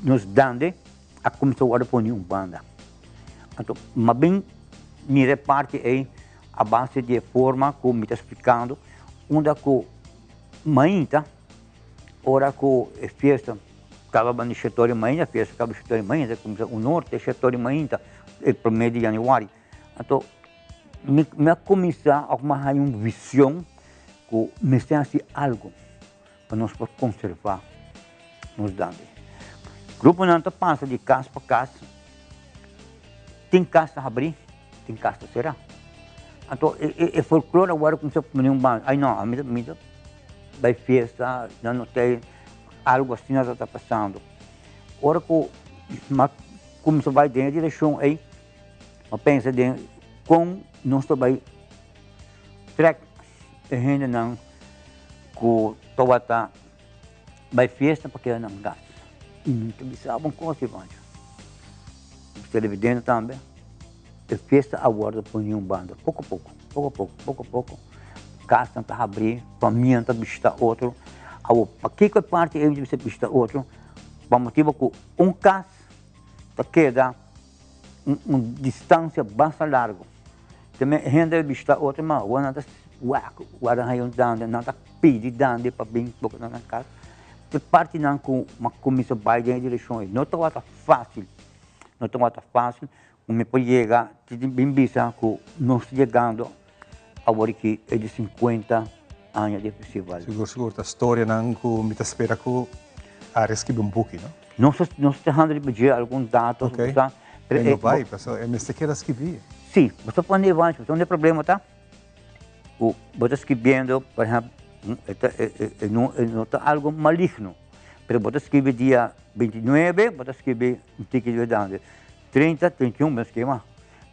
nos dande a kuminsá wòrdu pone un banda. Anto m'a bin mira e parti ei a base di e forma ku mi ta splikando unda ku. Mainta, ora ku e fiesta kaba banda di shetor di mainta, fiesta kaba shetor di mainta, kuminsá un or te shetor di mainta, e promé di yanüari. Anto mi mi a kuminsá òf mi a haña un vision ku mester hasi algu pa nos por konservá nos dande. Gruponan ta pasa di kas pa kas, tin kas ta habrí, tin kas ta será. Anto e folklor awor a kuminsá pone un banda, ai no, ami ta mi ta bai fiesta, nan no ta algu asina ta ta pasando. Ora ku mi a kuminsá bai den e direkshon ei, mi a pensa den kon nos ta bai trèk e hendenan ku tabata bai fiesta pa keda nan kas. I mi ta bisa bo un kos, Ivancho, televidente tambe, e fiesta a wòrdu pone un banda poko poko, poko poko, poko poko, kasnan ta habrí, famianan ta bishita otro. Awor, pakiko e parti ei ta bishita otro? Pa motibu ku un kas ta keda un distansia basta largu. Te men hende a bishita otro ma awor nan ta wak wak nan haya un dande nan ta pidi dande pa bin boka nan kas. Te partinan ku mi a kuminsá bai den e direkshon ei no tabata fásil, no tabata fásil ku mi por yega ti bin bisa ku nos ta yegando awor aki e di sinkuenta aña di e festival. Sigur sigur ta storianan ku mi ta spera ku Aris skibi un buki no. Nos ta nos ta handa riba dje algun dato Ok. sa E no bai pasobra e mester keda skibi. Si, bo ta pone evancho, bo ta unda e problema ta? Ku bo ta skibiendo por ehempel e ta e no e no ta algo maligno pero bo ta skibi dia 29 bo ta skibi un tiki di dande 30, 31 bo no skibi mas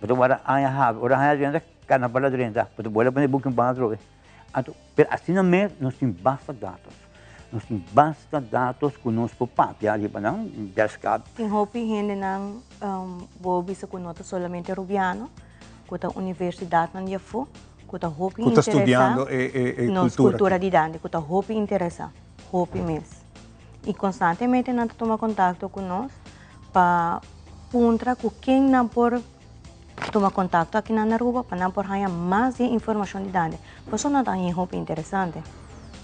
bo ta wara aña habi ora aña drenta karnaval a drenta bo ta bolbe pone e buki un banda atrobe. Anto, pero asina mes nos tin basta datos. Nos tin basta datos ku nos por papia riba nan desktop. Tin hopi hendenan bo bisa ku no ta solamente Rubiano, ku ta universidatnan di afó, ku ta hopi Ku ta interesá studiando e e e nos kultura kultura aki. di Dande, ku ta hopi interesá, hopi mes. I konstantemente nan ta tuma kontakto ku nos pa puntra ku ken nan por Tuma kontakto aki na Aruba pa nan por haña mas di e informashon di Dande. Pasobra nan ta haña hopi interesante.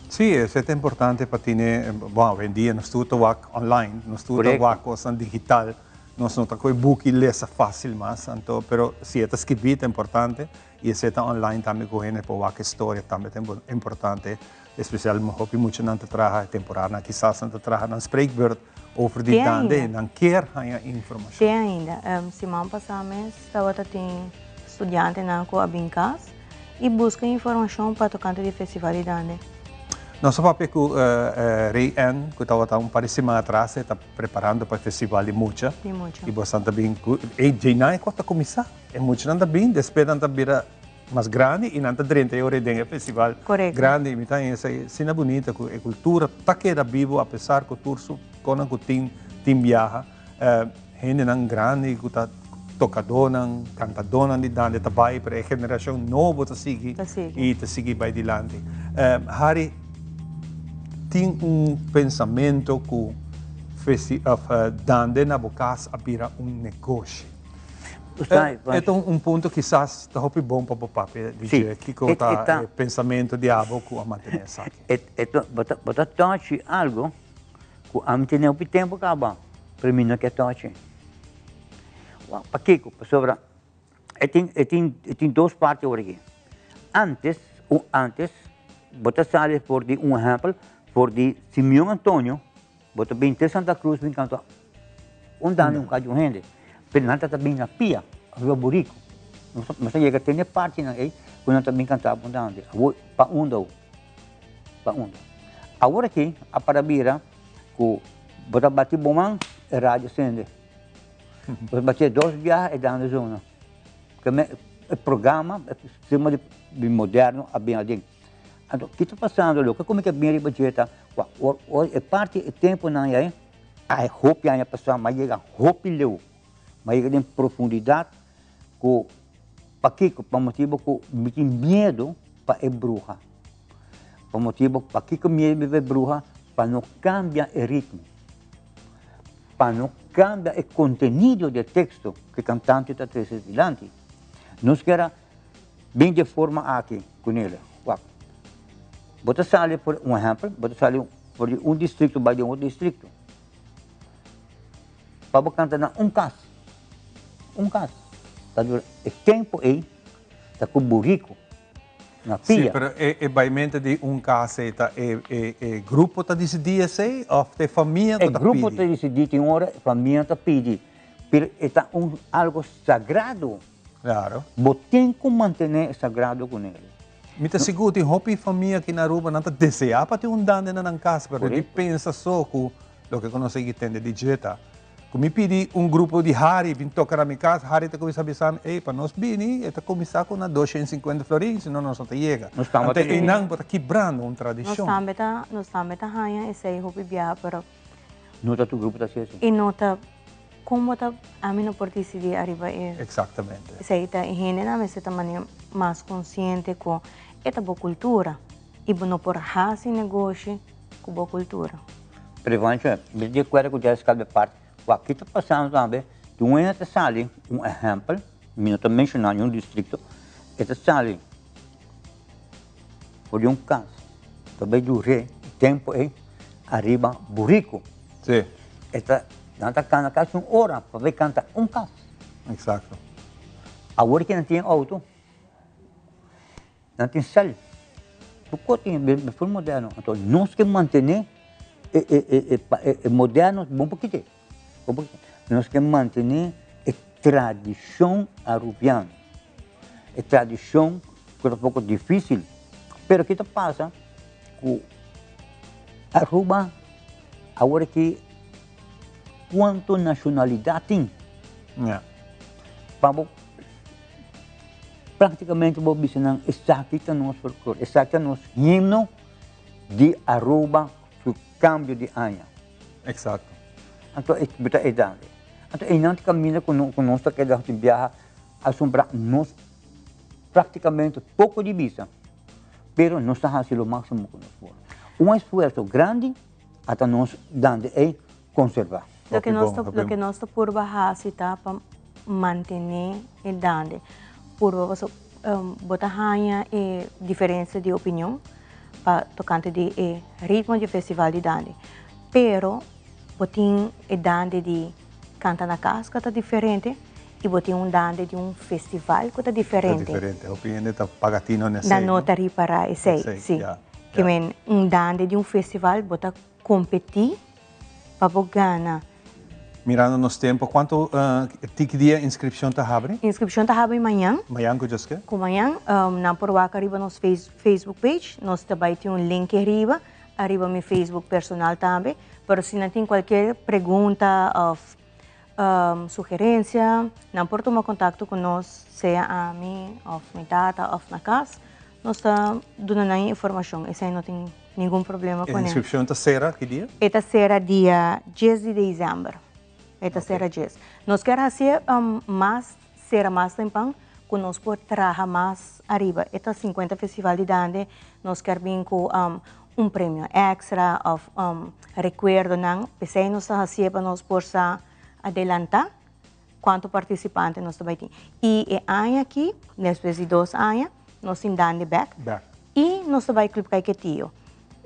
Sí, esei ta importante pa tene, bon, awendia nos tur ta wak online, nos tur ta wak kosnan digital, nos no ta koe buki lesa fásil mas, anto, pero si e ta skibí ta importante i esei ta online tambe ku hende por wak e storia tambe ta importante, espesial hopi muchanan ta traha e temporadanan kisas nan ta traha nan spreekbeurt. Over di Te dande ainda. nan kier haña informashon. Te ainda. Siman pasá mes tabata tin studiantenan ku a bin kas i buska informashon pa tokante di festival di dande. Nos a papia ku Rey Ann ku tabata un par di siman atras e ta preparando pa e festival di mucha. Di mucha. I bosan ta bin ku e djeinan e kos ta kuminsá. E muchanan ta bin despues nan ta bira mas grandi i nan ta drenta e ora den e festival grandi. Mi ta haña esei asina bunita ku e kultura ta keda bibu apesar ku tur su konan ku tin tin biaha. Hendenan grandi ku ta tokadónan, kantadónan di dande ta bai pero e generashon nobo ta sigui i ta sigui bai dilanti. Harry, tin un pensamentu ku dande na bo kas a bira un negoshi. E ta un punto kisas ta hopi bon pa bo papia di dje. Kiko ta e pensamento di abo ku a mantené esaki? Bo ta tochi algo ku ami tene hopi tempu kaba, pero mi no ke tochi. Pakiko? Pasobra e tin e tin e tin dos parti awor aki. Antes, antes bo ta sali for di un ehèmpel for di Simeon Antonio. Bo ta bin te Santa Cruz bin canta un dande un cacho un hende. Pero nan ta bin na pia, riba burico. Nos a yega te n'e partinan ei cu nan ta bin canta un dande. Awor, pa unda awo? Pa unda? Awor aki a para bira cu bo ta bati bo man, e radio sende. Bo ta bati dos biaha e dande zona. E programa, e sistema di moderno a bin aden. Anto, ki ta pasando? Loke ku mi ta bin riba dje ta, ku ora e parti e tempunan ei, a e hopi aña pasá, mi a yega hopi leu, mi a yega den profundidat ku pakiko? Pa motibu ku mi tin miedu pa e bruha. Pa motibu, pakiko miedu mi pa e bruha? Pa no kambia e ritmo, pa no kambia e kontenido di e teksto ku e kantante ta trese dilanti. Nos kera. Bin dje forma aki ku nele. Wak. Bo ta sali por un ehempel, bo ta sali for di un districto bai di un otro districto. Pa bo canta na un cas, un cas. Ta dura e tempo ey ta cu burico na Sí, pia. pero e, e baimento di un cas ey ta e, e, e grupo ta dicidi esey of ta e famia E cu ta grupo pidi? ta dicidi, tin ora e famia ta pidi, pero e ta un algo sagrado. Claro. Bo tin cu mantene e sagrado cu nel. Mi ta sigur tin hopi famia aki na Aruba nan ta desea pa tin un dande na nan cas pero di pensa so cu loke cu nos a yegi tende di dje ta cu mi pidi un grupo di Harry bin toca na mi cas, Harry ta cuminsa bisa mi ey pa nos bini e ta cuminsa cu na 250 florin sino nos no ta yega. Anto eynan bo ta kibrando un Nos tradicion. tambe ta nos tambe ta haña esey hopi biaha pero. No ta tur grupo ta haci esey. E no ta Kon bo ta, ami no por disidí ariba e. Exactamente. Esei ta e hendenan mester ta manera mas konsiente ku e ta bo kultura i bo no por hasi negoshi ku bo kultura. Pero Juancho, mi ta di akuerdo ku Jessica de part, wak ki ta pasando tambe, tin un hende ta sali, un ehèmpel, mi no ta menshoná niun distrikto, e ta sali for di un kas, ta bai dur'é e tempu ei ariba buriku. Sí. E ta, nan ta kana kasi un ora pa bai kanta un kas. Exacto. Awor ki nan tin auto, nan tin sèl, tur kos tin, be full moderno. Anto nos ke mantené e e e e e moderno bon pokito, bon pokito. Nos ke mantené e tradishon arubiano, e tradishon ku ta poko difisil, pero ki ta pasa ku Aruba Awor aki cuanto nacionalidad tin? Ja. Pa bo practicamente bo bisa nan esaki ta nos folklore, esaki ta nos himno di Aruba su cambio di aña. Exacto. Anto e bo ta e dande. Anto einan ta caminda cu no cu nos ta keda tin biaha asombra nos practicamente poco di bisa. Pero nos ta haci lo maximo cu nos por. Un esfuerzo grandi ata nos dande ey conserva. Loke nos ta loke nos ta purba haci ta pa mantene e dande. Purba paso bo ta haña e diferencia di opinion pa tocante di e ritmo di e festival di dande. Pero bo tin e dande di Canta na cas cu ta diferente y bo tin un dande di un festival cu ta diferente. Ta diferente. Hopi hende ta paga tino na esey. Nan no ta ripara esey, si. Ke men un dande di un festival bo ta competi pa bo gana. Mirando nos tempo, cuanto tiki dia inscripcion ta habri? Inscripcion ta habri mañan. Mañan cu djaske? Cu mañan. Nan por wak ariba nos Facebook page. Nos ta bay tin un link ariba. Ariba mi Facebook personal tambe, pero si nan tin cualkier pregunta of sugerencia, nan por tuma contacto cu nos, sea ami of mi tata of na cas, nos ta duna nan e informacion, esey no tin ningun problema E cune. inscripcion ta cera ki dia? E ta cera dia dies di december, e ta cera dies. Nos kier hacié mas Sera mas tempan ku nos por traha mas ariba. E ta 50 festival di dande, nos kier bin ku un premio extra of rekuerdonan. P'esei nos ta hasié pa nos por sa adelantá kuantu partisipante nos ta bai tin. I e aña aki, despues di dos aña, nos tin dande bèk i nos ta bai Club Caiquetio.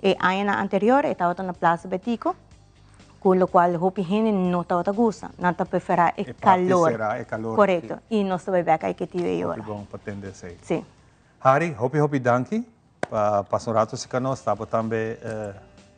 E añanan anterior e tabata na Plaza Betico. Cu locual hopi hende no tabata gusta. Nan ta prefera e E parti calor. sera, e calor, Correcto. sí. Y nos ta bay bek Aiketio e ora. Hopi bon pa tende esey. Sí. Harry, hopi hopi danki pa pasa un rato cerca nos. Tabo tambe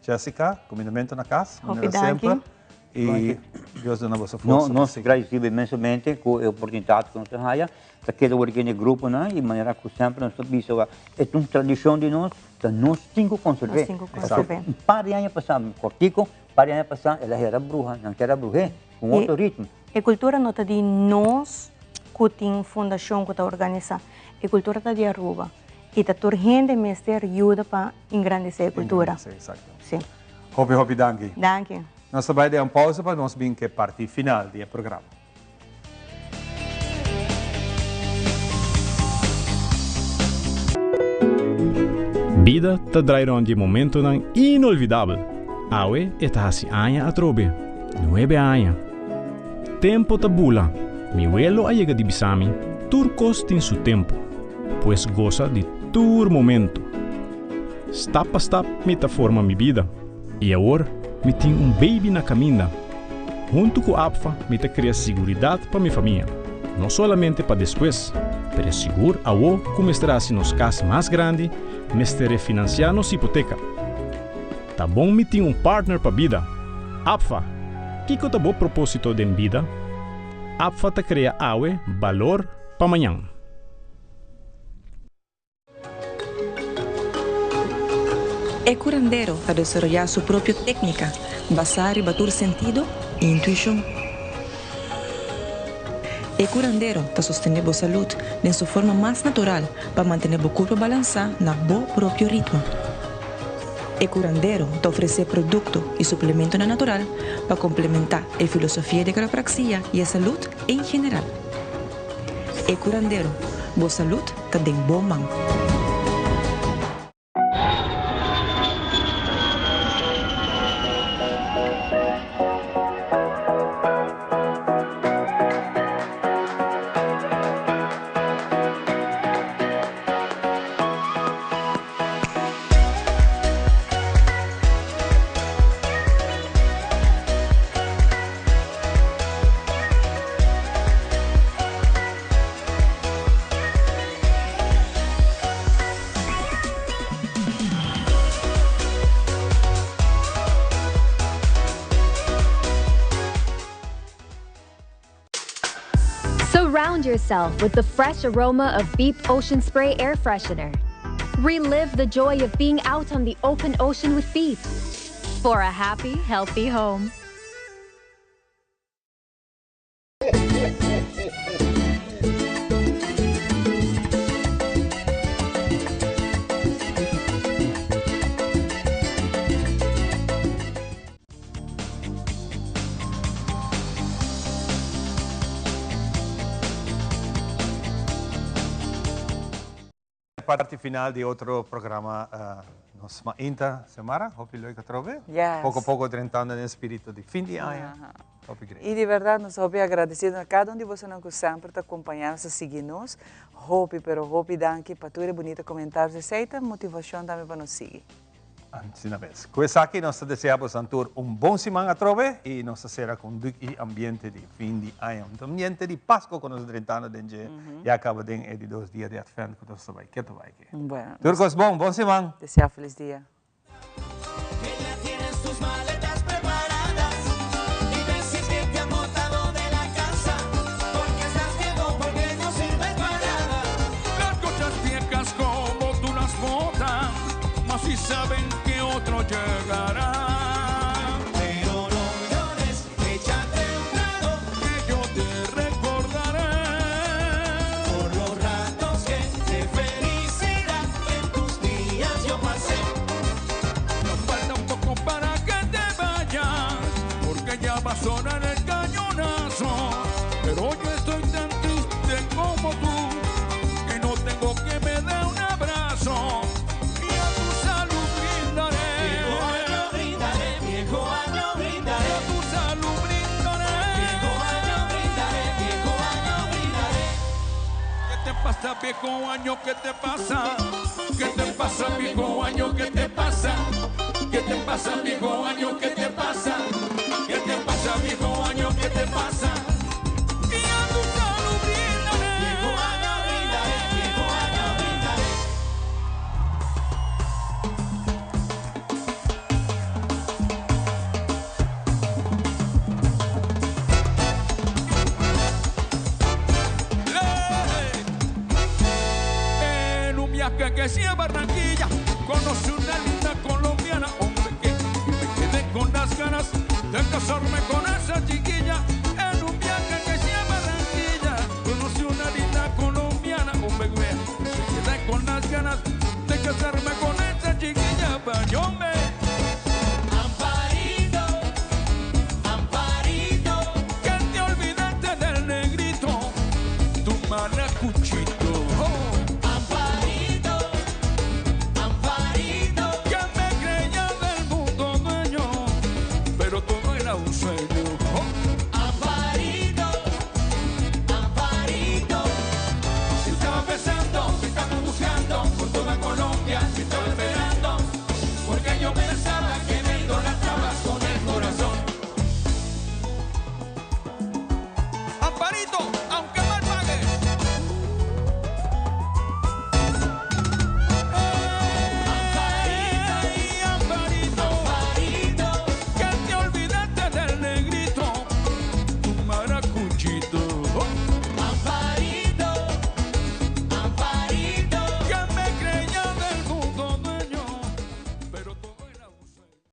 Jessica, cumindamento na cas, Hopi manera danki. semper. Y Dios duna boso No, forsa pa nos sigui. gradecido inmensamente cu e oportunidad cu nos a haya. Ta keda wor den e gruponan y manera cu semper nos ta bisa wa e ta un tradicion di nos, ta nos tin cu conserve. Nos tin cu conserve. Un par di aña pasa, cortico, par di aña pasa el a hera bruha, nan kera bruhé cu un otro ritmo. E cultura no ta di nos cu tin fundacion cu ta organisa, e cultura ta di Aruba y ta tur hende mester yuda pa engrandece e cultura. Engrandece, exacto. Si. Hopi hopi danki. Danki. Nos ta bay den un pausa pa nos bin cu e parti final di e programa. Bida ta drai rond di e momentonan inolvidabel. Awe e ta hasi aña atrobe. Nuebe aña. Tempo ta bula. Mi welo a yega di bisa mi, tur kos tin su tempo. Pues gosa di tur momento. Stap pa stap mi ta forma mi bida. I awor mi tin un baby na kaminda. Huntu ku APFA mi ta krea siguridat pa mi famia. No solamente pa despues, pero sigur awo ku mester hasi nos kas mas grandi, mester refinansiá nos hipoteka. Ta bon mi tin un partner pa bida. APFA, kiko ta bo propósito den bida? APFA ta krea awe balor pa mañan. E curandero ta desaroyá su propio técnica basá riba tur sentido i intuishon. E curandero ta sostené bo salud den su forma mas natural pa mantené bo curpa balansá na bo propio ritmo. E curandero ta ofresé producto i suplementonan natural pa complementá e filosofia di quiropraxia i e salud en general. E curandero, bo salud ta den bo man. Surround yourself with the fresh aroma of Beep Ocean Spray Air Freshener. Relive the joy of being out on the open ocean with Beep for a happy, healthy home. Parti final di otro programa Nos Mainta Xiomara, hopi leuk atrobe. Yes. Poco poco drentando den spirito di fin di aña. Hopi great. Y di berdad nos hopi agradecido na cada un di bosonan cu semper ta acompaña nos, ta sigui nos. Hopi pero hopi danki pa tur e bunita comentarios. Esey ta motivacion tambe pa nos sigui. Asina mes. Cu esaki nos ta desea bosan tur un bon siman atrobe y nos ta cera cu un duk y ambiente di fin di aña. Un ambiente di Pasco cu nos ta drentando den dje ya caba den e di dos dia di Advent cu nos ta bay keto bay aki. Bueno. Tur cos bon. Bon siman. Desea feliz dia. Pasa viejo año, ¿qué te pasa? ¿Qué te pasa viejo año? ¿Qué te pasa? ¿Qué te pasa viejo año? ¿Qué te pasa? ¿Qué te pasa viejo año? ¿Qué te pasa? Y a tu salud brindaré. Viejo año brindaré, viejo año brindaré. En un viaje que hacía a Barranquilla, conocí una linda colombiana, hombre, que me quedé con las ganas de casarme con esa chiquilla. En un viaje que hacía a Barranquilla, conocí una linda colombiana, hombre, que me quedé con las ganas de casarme con esa chiquilla. Yo me Amparito, Amparito, que te olvidaste del negrito, tu maracuchita.